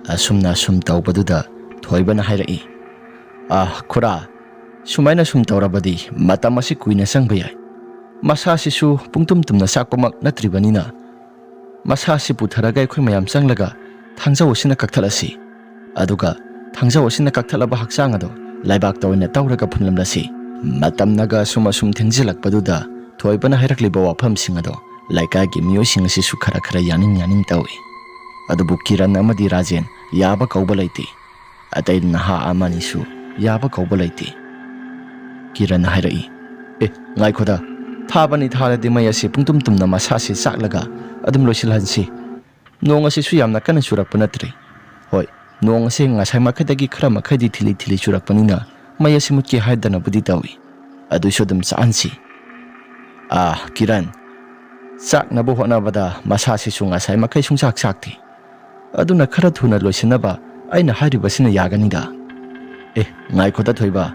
ꯑꯁꯨꯝꯅ ꯑꯁꯨꯝ ꯇꯧꯕꯗꯨꯗ ꯊꯣꯏꯕꯅ ꯍꯥꯏꯔꯛꯏ, "ꯑꯥ, ꯈꯨꯔꯥ, ꯁꯨꯃꯥꯏꯅ ꯁꯨꯝ ꯇꯧꯔꯕꯗꯤ ꯃꯇꯝ ꯑꯁꯤ ꯀꯨꯏꯅ ꯆꯪꯕ ꯌꯥꯏ꯫ ꯃꯁꯥꯁꯤꯁꯨ ꯄꯨꯡꯇꯨꯝ ꯇꯨꯝꯅ ꯆꯥꯛꯄꯃꯛ ꯅꯠꯇ꯭ꯔꯤꯕꯅꯤꯅ, ꯃꯁꯥ ꯑꯁꯤ ꯄꯨꯊꯔꯒ ꯑꯩꯈꯣꯏ ꯃꯌꯥꯝ ꯆꯪꯂꯒ ꯊꯥꯡꯖꯧ ꯑꯁꯤꯅ ꯀꯛꯊꯠꯂꯁꯤ꯫ ꯑꯗꯨꯒ ꯊꯥꯡꯖꯧ ꯑꯁꯤꯅ ꯀꯛꯊꯠꯂꯕ ꯍꯛꯆꯥꯡ ꯑꯗꯣ ꯂꯩꯕꯥꯛꯇ ꯑꯣꯏꯅ ꯇꯧꯔꯒ ꯐꯨꯝꯂꯝꯂꯁꯤ꯫" ꯃꯇꯝꯅꯒ ꯑꯁꯨꯝ ꯑꯁꯨꯝ ꯊꯦꯡꯖꯤꯜꯂꯛꯄꯗꯨꯗ ꯊꯣꯏꯕꯅ ꯍꯥꯏꯔꯛꯂꯤꯕ ꯋꯥꯐꯝꯁꯤꯡ ꯑꯗꯣ ꯂꯩꯀꯥꯏꯒꯤ ꯃꯤꯑꯣꯏꯁꯤꯡ ꯑꯁꯤꯁꯨ ꯈꯔ ꯈꯔ ꯌꯥꯅꯤꯡ ꯌꯥꯅꯤꯡ ꯇꯧꯏ꯫ ꯑꯗꯨꯕꯨ ꯀꯤꯔꯟ ꯑꯃꯗꯤ ꯔꯥꯖꯦꯟ ꯌꯥꯕ ꯀꯧꯕ ꯂꯩꯇꯦ꯫ ꯑꯇꯩ ꯅꯍꯥ ꯑꯃꯅꯤꯁꯨ ꯌꯥꯕ ꯀꯧꯕ ꯂꯩꯇꯦ꯫ ꯀꯤꯔꯟꯅ ꯍꯥꯏꯔꯛꯏ, "ꯑꯦ, ꯉꯥꯏꯈꯣꯗ, ꯊꯥꯕꯅꯤ ꯊꯥꯔꯗꯤ ꯃꯩ ꯑꯁꯤ ꯄꯨꯡꯇꯨꯝ ꯇꯨꯝꯅ ꯃꯁꯥꯁꯤ ꯆꯥꯛꯂꯒ ꯑꯗꯨꯝ ꯂꯣꯏꯁꯤꯜꯍꯟꯁꯤ꯫ ꯅꯣꯡ ꯑꯁꯤꯁꯨ ꯌꯥꯝꯅ ꯀꯟꯅ ꯆꯨꯔꯛꯄ ꯅꯠꯇ꯭ꯔꯤ꯫ ꯍꯣꯏ, ꯅꯣꯡ ꯑꯁꯤ ꯉꯁꯥꯏ ꯃꯈꯩꯗꯒꯤ ꯈꯔ ꯃꯈꯩꯗꯤ ꯊꯤꯂꯤ ꯊꯤꯂꯤ ꯆꯨꯔꯛꯄꯅꯤꯅ ꯃꯩ ꯑꯁꯤ ꯃꯨꯠꯀꯦ ꯍꯥꯏꯗꯅꯕꯨꯗꯤ ꯇꯧꯏ꯫ ꯑꯗꯨꯁꯨ ꯑꯗꯨꯝ ꯆꯥꯛꯍꯟꯁꯤ꯫ ꯑꯥ, ꯀꯤꯔꯟ, ꯆꯥꯛꯅꯕ ꯍꯣꯠꯅꯕꯗ ꯃꯁꯥꯁꯤꯁꯨ ꯉꯁꯥꯏ ꯃꯈꯩ ꯁꯨꯡꯆꯥꯛ ꯆꯥꯛꯇꯦ꯫ ꯑꯗꯨꯅ ꯈꯔ ꯊꯨꯅ ꯂꯣꯏꯁꯤꯟꯅꯕ ꯑꯩꯅ ꯍꯥꯏꯔꯤꯕꯁꯤꯅ ꯌꯥꯒꯅꯤꯗ꯫" "ꯑꯦ, ꯉꯥꯏꯈꯣꯗ ꯊꯣꯏꯕ,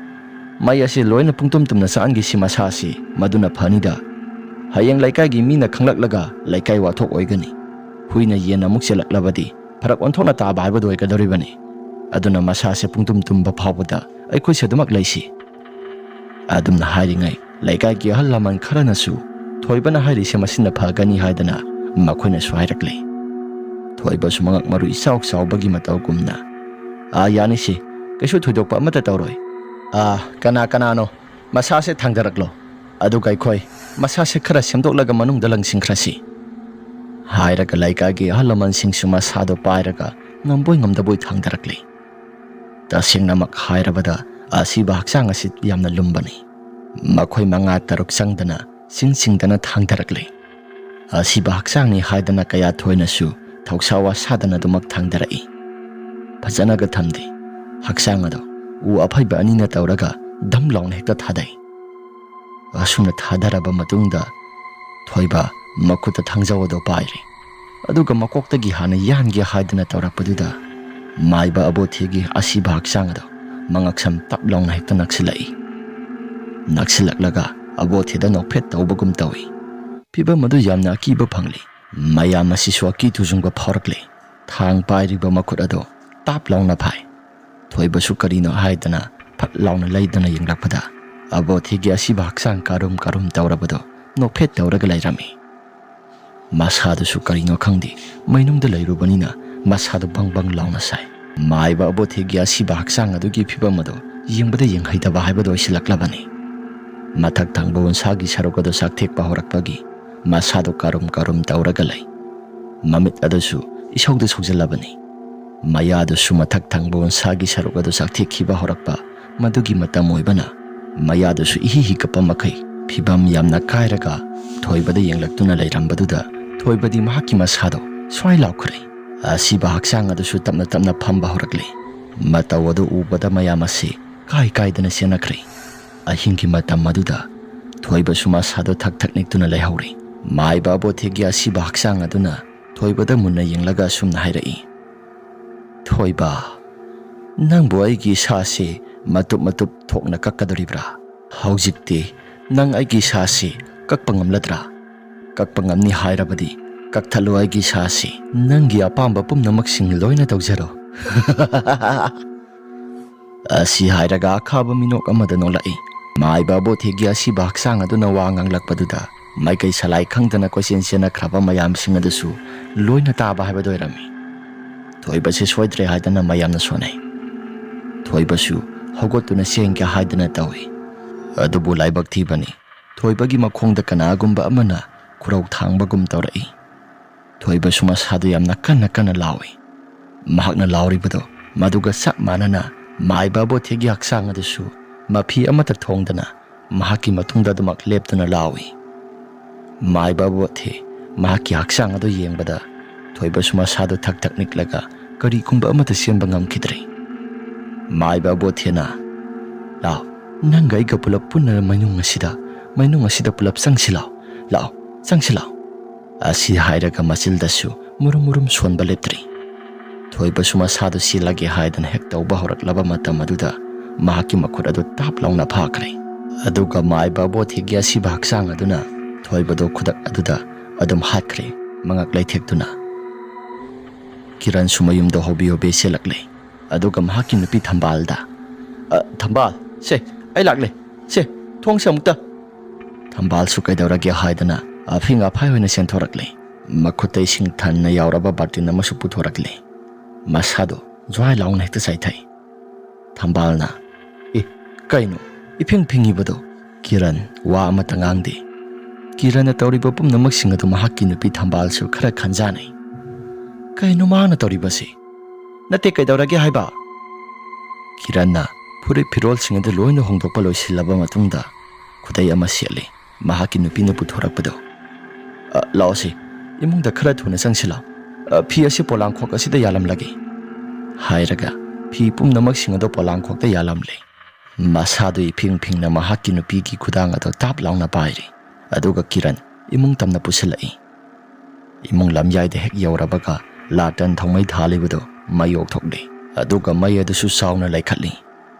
ꯃꯩ ꯑꯁꯤ ꯂꯣꯏꯅ ꯄꯨꯡꯇꯨꯝ ꯇꯨꯝꯅ ꯆꯥꯛꯍꯟꯈꯤꯁꯤ ꯃꯁꯥꯁꯤ, ꯃꯗꯨꯅ ꯐꯅꯤꯗ꯫ ꯍꯌꯦꯡ ꯂꯩꯀꯥꯏꯒꯤ ꯃꯤꯅ ꯈꯪꯂꯛꯂꯒ ꯂꯩꯀꯥꯏ ꯋꯥꯊꯣꯛ ꯑꯣꯏꯒꯅꯤ꯫ ꯍꯨꯏꯅ ꯌꯦꯟ ꯑꯃꯨꯛ ꯆꯦꯜꯂꯛꯂꯕꯗꯤ ꯐꯔꯛ ꯑꯣꯟꯊꯣꯛꯅ ꯇꯥꯕ ꯍꯥꯏꯕꯗꯨ ꯑꯣꯏꯒꯗꯧꯔꯤꯕꯅꯤ꯫ ꯑꯗꯨꯅ ꯃꯁꯥꯁꯦ ꯄꯨꯡꯇꯨꯝ ꯇꯨꯝꯕ ꯐꯥꯎꯕꯗ ꯑꯩꯈꯣꯏꯁꯦ ꯑꯗꯨꯃꯛ ꯂꯩꯁꯤ꯫" ꯑꯗꯨꯝꯅ ꯍꯥꯏꯔꯤꯉꯩ ꯂꯩꯀꯥꯏꯒꯤ ꯑꯍꯜ ꯂꯃꯟ ꯈꯔꯅꯁꯨ ꯊꯣꯏꯕꯅ ꯍꯥꯏꯔꯤꯁꯦ ꯃꯁꯤꯅ ꯐꯒꯅꯤ ꯍꯥꯏꯗꯅ ꯃꯈꯣꯏꯅꯁꯨ ꯍꯥꯏꯔꯛꯂꯦ꯫ ꯊꯣꯏꯕꯁꯨ ꯃꯉꯛ ꯃꯔꯨ ꯏꯆꯥꯎ ꯆꯥꯎꯕꯒꯤ ꯃꯇꯧꯒꯨꯝꯅ, "ꯑꯥ, ꯌꯥꯅꯤꯁꯤ, ꯀꯩꯁꯨ ꯊꯣꯏꯗꯣꯛꯄ ꯑꯃꯠꯇ ꯇꯧꯔꯣꯏ꯫ ꯑꯥ, ꯀꯅꯥ ꯀꯅꯥꯅꯣ? ꯃꯁꯥꯁꯦ ꯊꯥꯡꯗꯔꯛꯂꯣ꯫ ꯑꯗꯨꯒ ꯑꯩꯈꯣꯏ ꯃꯁꯥꯁꯦ ꯈꯔ ꯁꯦꯝꯗꯣꯛꯂꯒ ꯃꯅꯨꯡꯗ ꯂꯪꯁꯤꯟꯈ꯭ꯔꯁꯤ꯫" ꯍꯥꯏꯔꯒ ꯂꯩꯀꯥꯏꯒꯤ ꯑꯍꯜ ꯂꯃꯟꯁꯤꯡꯁꯨ ꯃꯁꯥꯗꯣ ꯄꯥꯏꯔꯒ ꯉꯝꯕꯣꯏ ꯉꯝꯗꯕꯣꯏ ꯊꯥꯡꯗꯔꯛꯂꯤ꯫ ꯇꯁꯦꯡꯅꯃꯛ ꯍꯥꯏꯔꯕꯗ ꯑꯁꯤꯕ ꯍꯛꯆꯥꯡ ꯑꯁꯤ ꯌꯥꯝꯅ ꯂꯨꯝꯕꯅꯤ꯫ ꯃꯈꯣꯏ ꯃꯉꯥ ꯇꯔꯨꯛ ꯆꯪꯗꯅ ꯆꯤꯡ ꯆꯤꯡꯗꯅ ꯊꯥꯡꯗꯔꯛꯂꯤ꯫ ꯑꯁꯤꯕ ꯍꯛꯆꯥꯡꯅꯤ ꯍꯥꯏꯗꯅ ꯀꯌꯥ ꯊꯣꯏꯅꯁꯨ ꯊꯧꯁꯥ ꯋꯥꯁꯥꯗꯅ ꯑꯗꯨꯃꯛ ꯊꯥꯡꯗꯔꯛꯏ꯫ ꯐꯖꯅꯒ ꯊꯝꯗꯦ꯫ ꯍꯛꯆꯥꯡ ꯑꯗꯣ ꯎ ꯑꯐꯩꯕ ꯑꯅꯤꯅ ꯇꯧꯔꯒ ꯙꯝ ꯂꯥꯎꯅ ꯍꯦꯛꯇ ꯊꯥꯗꯩ꯫ ꯑꯁꯨꯝꯅ ꯊꯥꯗꯔꯕ ꯃꯇꯨꯡꯗ ꯊꯣꯏꯕ ꯃꯈꯨꯠꯇ ꯊꯥꯡꯖꯧ ꯑꯗꯨ ꯄꯥꯏꯔꯦ꯫ ꯑꯗꯨꯒ ꯃꯀꯣꯛꯇꯒꯤ ꯍꯥꯟꯅ ꯌꯥꯟꯒꯦ ꯍꯥꯏꯗꯅ ꯇꯧꯔꯛꯄꯗꯨꯗ ꯃꯥꯏꯕ ꯑꯕꯣꯊꯦꯒꯤ ꯑꯁꯤꯕ ꯍꯛꯆꯥꯡ ꯑꯗꯣ ꯃꯉꯛꯁꯝ ꯇꯞ ꯂꯥꯎꯅ ꯍꯦꯛꯇ ꯅꯛꯁꯤꯜꯂꯛꯏ꯫ ꯅꯛꯁꯤꯜꯂꯛꯂꯒ ꯑꯕꯣꯊꯦꯗ ꯅꯣꯛꯐꯦꯠ ꯇꯧꯕꯒꯨꯝ ꯇꯧꯏ꯫ ꯐꯤꯕꯝ ꯑꯗꯨ ꯌꯥꯝꯅ ꯑꯀꯤꯕ ꯐꯪꯂꯤ꯫ ꯃꯌꯥꯝ ꯑꯁꯤꯁꯨ ꯑꯀꯤ ꯇꯨꯖꯨꯡꯕ ꯐꯥꯎꯔꯛꯂꯤ꯫ ꯊꯥꯡ ꯄꯥꯏꯔꯤꯕ ꯃꯈꯨꯠ ꯑꯗꯣ ꯇꯥꯞ ꯂꯥꯎꯅ ꯐꯥꯏ꯫ ꯊꯣꯏꯕꯁꯨ ꯀꯔꯤꯅꯣ ꯍꯥꯏꯗꯅ ꯐꯠ ꯂꯥꯎꯅ ꯂꯩꯗꯅ ꯌꯦꯡꯂꯛꯄꯗ ꯑꯕꯣꯊꯤꯒꯤ ꯑꯁꯤꯕ ꯍꯛꯆꯥꯡ ꯀꯥꯔꯨꯝ ꯀꯥꯔꯨꯝ ꯇꯧꯔꯕꯗꯣ ꯅꯣꯛꯐꯦꯠ ꯇꯧꯔꯒ ꯂꯩꯔꯝꯃꯤ꯫ ꯃꯁꯥꯗꯨꯁꯨ ꯀꯔꯤꯅꯣ ꯈꯪꯗꯦ, ꯃꯩꯅꯨꯡꯗ ꯂꯩꯔꯨꯕꯅꯤꯅ ꯃꯁꯥꯗꯨ ꯕꯪ ꯕꯪ ꯂꯥꯎꯅ ꯁꯥꯏ꯫ ꯃꯥꯏꯕ ꯑꯕꯣꯊꯤꯒꯤ ꯑꯁꯤꯕ ꯍꯛꯆꯥꯡ ꯑꯗꯨꯒꯤ ꯐꯤꯕꯝ ꯑꯗꯨ ꯌꯦꯡꯕꯗ ꯌꯦꯡꯍꯩꯗꯕ ꯍꯥꯏꯕꯗꯨ ꯑꯣꯏꯁꯤꯜꯂꯛꯂꯕꯅꯤ꯫ ꯃꯊꯛ ꯊꯪꯕ ꯎꯟꯁꯥꯒꯤ ꯁꯔꯨꯛ ꯑꯗꯨ ꯆꯥꯛꯊꯦꯛꯄ ꯍꯧꯔꯛꯄꯒꯤ ꯃꯁꯥꯗꯨ ꯀꯥꯔꯨꯝ ꯀꯥꯔꯨꯝ ꯇꯧꯔꯒ ꯂꯩ꯫ ꯃꯃꯤꯠ ꯑꯗꯨꯁꯨ ꯏꯁꯧꯗ ꯁꯧꯖꯤꯜꯂꯕꯅꯤ꯫ ꯃꯌꯥꯗꯨꯁꯨ ꯃꯊꯛ ꯊꯪꯕ ꯎꯟꯁꯥꯒꯤ ꯁꯔꯨꯛ ꯑꯗꯨ ꯆꯥꯛꯊꯦꯛꯈꯤꯕ ꯍꯧꯔꯛꯄ ꯃꯗꯨꯒꯤ ꯃꯇꯝ ꯑꯣꯏꯕꯅ ꯃꯌꯥꯗꯨꯁꯨ ꯏꯍꯤ ꯍꯤꯒꯠꯄ ꯃꯈꯩ ꯐꯤꯕꯝ ꯌꯥꯝꯅ ꯀꯥꯏꯔꯒ ꯊꯣꯏꯕꯗ ꯌꯦꯡꯂꯛꯇꯨꯅ ꯂꯩꯔꯝꯕꯗꯨꯗ ꯊꯣꯏꯕꯗꯤ ꯃꯍꯥꯛꯀꯤ ꯃꯁꯥꯗꯣ ꯁ꯭ꯋꯥꯏ ꯂꯥꯎꯈ꯭ꯔꯦ꯫ ꯑꯁꯤꯕ ꯍꯛꯆꯥꯡ ꯑꯗꯨꯁꯨ ꯇꯞꯅ ꯇꯞꯅ ꯐꯝꯕ ꯍꯧꯔꯛꯂꯦ꯫ ꯃꯇꯧ ꯑꯗꯨ ꯎꯕꯗ ꯃꯌꯥꯝ ꯑꯁꯤ ꯀꯥꯏ ꯀꯥꯏꯗꯅ ꯆꯦꯟꯅꯈ꯭ꯔꯦ꯫ ꯑꯍꯤꯡꯒꯤ ꯃꯇꯝ ꯑꯗꯨꯗ ꯊꯣꯏꯕꯁꯨ ꯃꯁꯥꯗꯣ ꯊꯛ ꯊꯛ ꯅꯤꯛꯇꯨꯅ ꯂꯩꯍꯧꯔꯦ꯫ ꯃꯥꯏꯕ ꯑꯕꯣꯊꯦꯒꯤ ꯑꯁꯤꯕ ꯍꯛꯆꯥꯡ ꯑꯗꯨꯅ ꯊꯣꯏꯕꯗ ꯃꯨꯟꯅ ꯌꯦꯡꯂꯒ ꯑꯁꯨꯝꯅ ꯍꯥꯏꯔꯛꯏ, "ꯊꯣꯏꯕ, ꯅꯪꯕꯨ ꯑꯩꯒꯤ ꯏꯁꯥꯁꯤ ꯃꯇꯨꯞ ꯃꯇꯨꯞ ꯊꯣꯛꯅ ꯀꯛꯀꯗꯧꯔꯤꯕ꯭ꯔꯥ? ꯍꯧꯖꯤꯛꯇꯤ ꯅꯪ ꯑꯩꯒꯤ ꯏꯁꯥꯁꯤ ꯀꯛꯄ ꯉꯝꯂꯗ꯭ꯔꯥ? ꯀꯛꯄ ꯉꯝꯅꯤ ꯍꯥꯏꯔꯕꯗꯤ ꯀꯛꯊꯠꯂꯨ ꯑꯩꯒꯤ ꯏꯁꯥꯁꯤ꯫ ꯅꯪꯒꯤ ꯑꯄꯥꯝꯕ ꯄꯨꯝꯅꯃꯛꯁꯤꯡ ꯂꯣꯏꯅ ꯇꯧꯖꯔꯣ꯫" ꯑꯁꯤ ꯍꯥꯏꯔꯒ ꯑꯈꯥꯕ ꯃꯤꯅꯣꯛ ꯑꯃꯗ ꯅꯣꯛꯂꯛꯏ꯫ ꯃꯥꯏꯕ ꯑꯕꯣꯊꯦꯒꯤ ꯑꯁꯤꯕ ꯍꯛꯆꯥꯡ ꯑꯗꯨꯅ ꯋꯥ ꯉꯥꯡꯂꯛꯄꯗꯨꯗ ꯃꯥꯏꯀꯩ ꯁꯂꯥꯏ ꯈꯪꯗꯅ ꯀꯣꯏꯆꯦꯟ ꯆꯦꯟꯅꯈ꯭ꯔꯕ ꯃꯌꯥꯝꯁꯤꯡ ꯑꯗꯨꯁꯨ ꯂꯣꯏꯅ ꯇꯥꯕ ꯍꯥꯏꯕꯗꯨ ꯑꯣꯏꯔꯝꯃꯤ꯫ ꯊꯣꯏꯕꯁꯦ ꯁꯣꯏꯗ꯭ꯔꯦ ꯍꯥꯏꯗꯅ ꯃꯌꯥꯝꯅ ꯁꯣꯟꯅꯩ꯫ ꯊꯣꯏꯕꯁꯨ ꯍꯧꯒꯠꯇꯨꯅ ꯆꯦꯟꯒꯦ ꯍꯥꯏꯗꯅ ꯇꯧꯏ꯫ ꯑꯗꯨꯕꯨ ꯂꯥꯏꯕꯛ ꯊꯤꯕꯅꯤ, ꯊꯣꯏꯕꯒꯤ ꯃꯈꯣꯡꯗ ꯀꯅꯥꯒꯨꯝꯕ ꯑꯃꯅ ꯈꯨꯔꯧ ꯊꯥꯡꯕꯒꯨꯝ ꯇꯧꯔꯛꯏ꯫ ꯊꯣꯏꯕꯁꯨ ꯃꯁꯥꯗꯨ ꯌꯥꯝꯅ ꯀꯟꯅ ꯀꯟꯅ ꯂꯥꯎꯏ꯫ ꯃꯍꯥꯛꯅ ꯂꯥꯎꯔꯤꯕꯗꯨ ꯃꯗꯨꯒ ꯆꯞ ꯃꯥꯟꯅꯅ ꯃꯥꯏꯕ ꯑꯕꯣꯊꯦꯒꯤ ꯍꯛꯆꯥꯡ ꯑꯗꯨꯁꯨ ꯃꯐꯤ ꯑꯃꯠꯇ ꯊꯣꯡꯗꯅ ꯃꯍꯥꯛꯀꯤ ꯃꯇꯨꯡꯗ ꯑꯗꯨꯃꯛ ꯂꯦꯞꯇꯨꯅ ꯂꯥꯎꯏ꯫ ꯃꯥꯏꯕ ꯑꯕꯣꯊꯦ, ꯃꯍꯥꯛꯀꯤ ꯍꯛꯆꯥꯡ ꯑꯗꯨ ꯌꯦꯡꯕꯗ ꯊꯣꯏꯕꯁꯨ ꯃꯁꯥꯗꯨ ꯊꯛ ꯊꯛ ꯅꯤꯛꯂꯒ ꯀꯔꯤꯒꯨꯝꯕ ꯑꯃꯠꯇ ꯆꯦꯟꯕ ꯉꯝꯈꯤꯗ꯭ꯔꯦ꯫ ꯃꯥꯏꯕ ꯑꯕꯣꯊꯦꯅ, "ꯂꯥꯎ, ꯅꯪꯒ ꯑꯩꯒ ꯄꯨꯂꯞ ꯄꯨꯟꯅ ꯃꯅꯨꯡ ꯑꯁꯤꯗ, ꯃꯅꯨꯡ ꯑꯁꯤꯗ ꯄꯨꯂꯞ ꯆꯪꯁꯤ ꯂꯥꯎ, ꯂꯥꯎ, ꯆꯪꯁꯤ ꯂꯥꯎ"꯫ ꯑꯁꯤ ꯍꯥꯏꯔꯒ ꯃꯆꯤꯜꯗꯁꯨ ꯃꯨꯔꯨꯝ ꯃꯨꯔꯨꯝ ꯁꯣꯟꯕ ꯂꯦꯞꯇ꯭ꯔꯤ꯫ ꯊꯣꯏꯕꯁꯨ ꯃꯁꯥꯗꯨ ꯆꯦꯜꯂꯒꯦ ꯍꯥꯏꯗꯅ ꯍꯦꯛ ꯇꯧꯕ ꯍꯧꯔꯛꯂꯕ ꯃꯇꯝ ꯑꯗꯨꯗ ꯃꯍꯥꯛꯀꯤ ꯃꯈꯨꯠ ꯑꯗꯨ ꯇꯥꯞ ꯂꯥꯎꯅ ꯐꯥꯈ꯭ꯔꯦ꯫ ꯑꯗꯨꯒ ꯃꯥꯏꯕ ꯑꯕꯣꯊꯦꯒꯤ ꯑꯁꯤꯕ ꯍꯛꯆꯥꯡ ꯑꯗꯨꯅ ꯊꯣꯏꯕꯗꯨ ꯈꯨꯗꯛ ꯑꯗꯨꯗ ꯑꯗꯨꯝ ꯍꯥꯠꯈ꯭ꯔꯦ, ꯃꯉꯛ ꯂꯩꯊꯦꯛꯇꯨꯅ꯫ ꯀꯤꯔꯟꯁꯨ ꯃꯌꯨꯝꯗ ꯍꯣꯕꯦ ꯍꯣꯕꯦ ꯆꯦꯜꯂꯛꯂꯦ꯫ ꯑꯗꯨꯒ ꯃꯍꯥꯛꯀꯤ ꯅꯨꯄꯤ ꯊꯝꯕꯥꯜꯗ, "ꯑ, ꯊꯝꯕꯥꯜ, ꯁꯦ, ꯑꯩ ꯂꯥꯛꯂꯦ꯫ ꯁꯦ, ꯊꯣꯡꯁꯦ ꯑꯃꯨꯛꯇ"꯫ ꯊꯝꯕꯥꯜꯁꯨ ꯀꯩꯗꯧꯔꯒꯦ ꯍꯥꯏꯗꯅ ꯑꯐꯤꯡ ꯑꯐꯥꯏ ꯑꯣꯏꯅ ꯆꯦꯟꯊꯣꯔꯛꯂꯦ꯫ ꯃꯈꯨꯠꯇ ꯏꯁꯤꯡ ꯊꯟꯅ ꯌꯥꯎꯔꯕ ꯕꯥꯔꯇꯤꯟ ꯑꯃꯁꯨ ꯄꯨꯊꯣꯔꯛꯂꯦ꯫ ꯃꯁꯥꯗꯣ ꯖ꯭ꯋꯥꯏ ꯂꯥꯎꯅ ꯍꯦꯛꯇ ꯆꯥꯏꯊꯩ꯫ ꯊꯝꯕꯥꯜꯅ, "ꯑꯦ, ꯀꯩꯅꯣ ꯏꯐꯤꯡ ꯐꯤꯡꯉꯤꯕꯗꯣ?" ꯀꯤꯔꯟ ꯋꯥ ꯑꯃꯠꯇ ꯉꯥꯡꯗꯦ꯫ ꯀꯤꯔꯟꯅ ꯇꯧꯔꯤꯕ ꯄꯨꯝꯅꯃꯛꯁꯤꯡ ꯑꯗꯨ ꯃꯍꯥꯛꯀꯤ ꯅꯨꯄꯤ ꯊꯝꯕꯥꯜꯁꯨ ꯈꯔ ꯈꯟꯖꯥꯅꯩ꯫ "ꯀꯩꯅꯣ ꯃꯥꯅ ꯇꯧꯔꯤꯕꯁꯤ? ꯅꯠꯇꯦ, ꯀꯩꯗꯧꯔꯒꯦ ꯍꯥꯏꯕ?" ꯀꯤꯔꯟꯅ ꯐꯨꯔꯤꯠ ꯐꯤꯔꯣꯜꯁꯤꯡ ꯑꯗꯨ ꯂꯣꯏꯅ ꯍꯣꯡꯗꯣꯛꯄ ꯂꯣꯏꯁꯤꯜꯂꯕ ꯃꯇꯨꯡꯗ ꯈꯨꯗꯩ ꯑꯃ ꯁꯦꯠꯂꯤ꯫ ꯃꯍꯥꯛꯀꯤ ꯅꯨꯄꯤꯅ ꯄꯨꯊꯣꯔꯛꯄꯗꯣ, "ꯑ, ꯂꯥꯛꯑꯣꯁꯤ, ꯏꯃꯨꯡꯗ ꯈꯔ ꯊꯨꯅ ꯆꯪꯁꯤ ꯂꯥꯎ꯫ ꯑ, ꯐꯤ ꯑꯁꯤ ꯄꯣꯂꯥꯡꯈꯣꯛ ꯑꯁꯤꯗ ꯌꯥꯜꯂꯝꯂꯒꯦ" ꯍꯥꯏꯔꯒ ꯐꯤ ꯄꯨꯝꯅꯃꯛꯁꯤꯡ ꯑꯗꯨ ꯄꯣꯂꯥꯡꯈꯣꯛꯇ ꯌꯥꯜꯂꯝꯂꯦ꯫ ꯃꯁꯥꯗꯨ ꯏꯐꯤꯡ ꯐꯤꯡꯅ ꯃꯍꯥꯛꯀꯤ ꯅꯨꯄꯤꯒꯤ ꯈꯨꯗꯥꯡ ꯑꯗꯨ ꯇꯥꯞ ꯂꯥꯎꯅ ꯄꯥꯏꯔꯦ꯫ ꯑꯗꯨꯒ ꯀꯤꯔꯟ ꯏꯃꯨꯡ ꯇꯝꯅ ꯄꯨꯁꯤꯜꯂꯛꯏ꯫ ꯏꯃꯨꯡ ꯂꯝꯌꯥꯏꯗ ꯍꯦꯛ ꯌꯧꯔꯕꯒ ꯂꯥꯇꯟ ꯊꯧꯃꯩ ꯊꯥꯜꯂꯤꯕꯗꯨ ꯃꯩ ꯑꯣꯛꯊꯣꯛꯂꯤ꯫ ꯑꯗꯨꯒ ꯃꯩ ꯑꯗꯨꯁꯨ ꯆꯥꯎꯅ ꯂꯩꯈꯠꯂꯤ꯫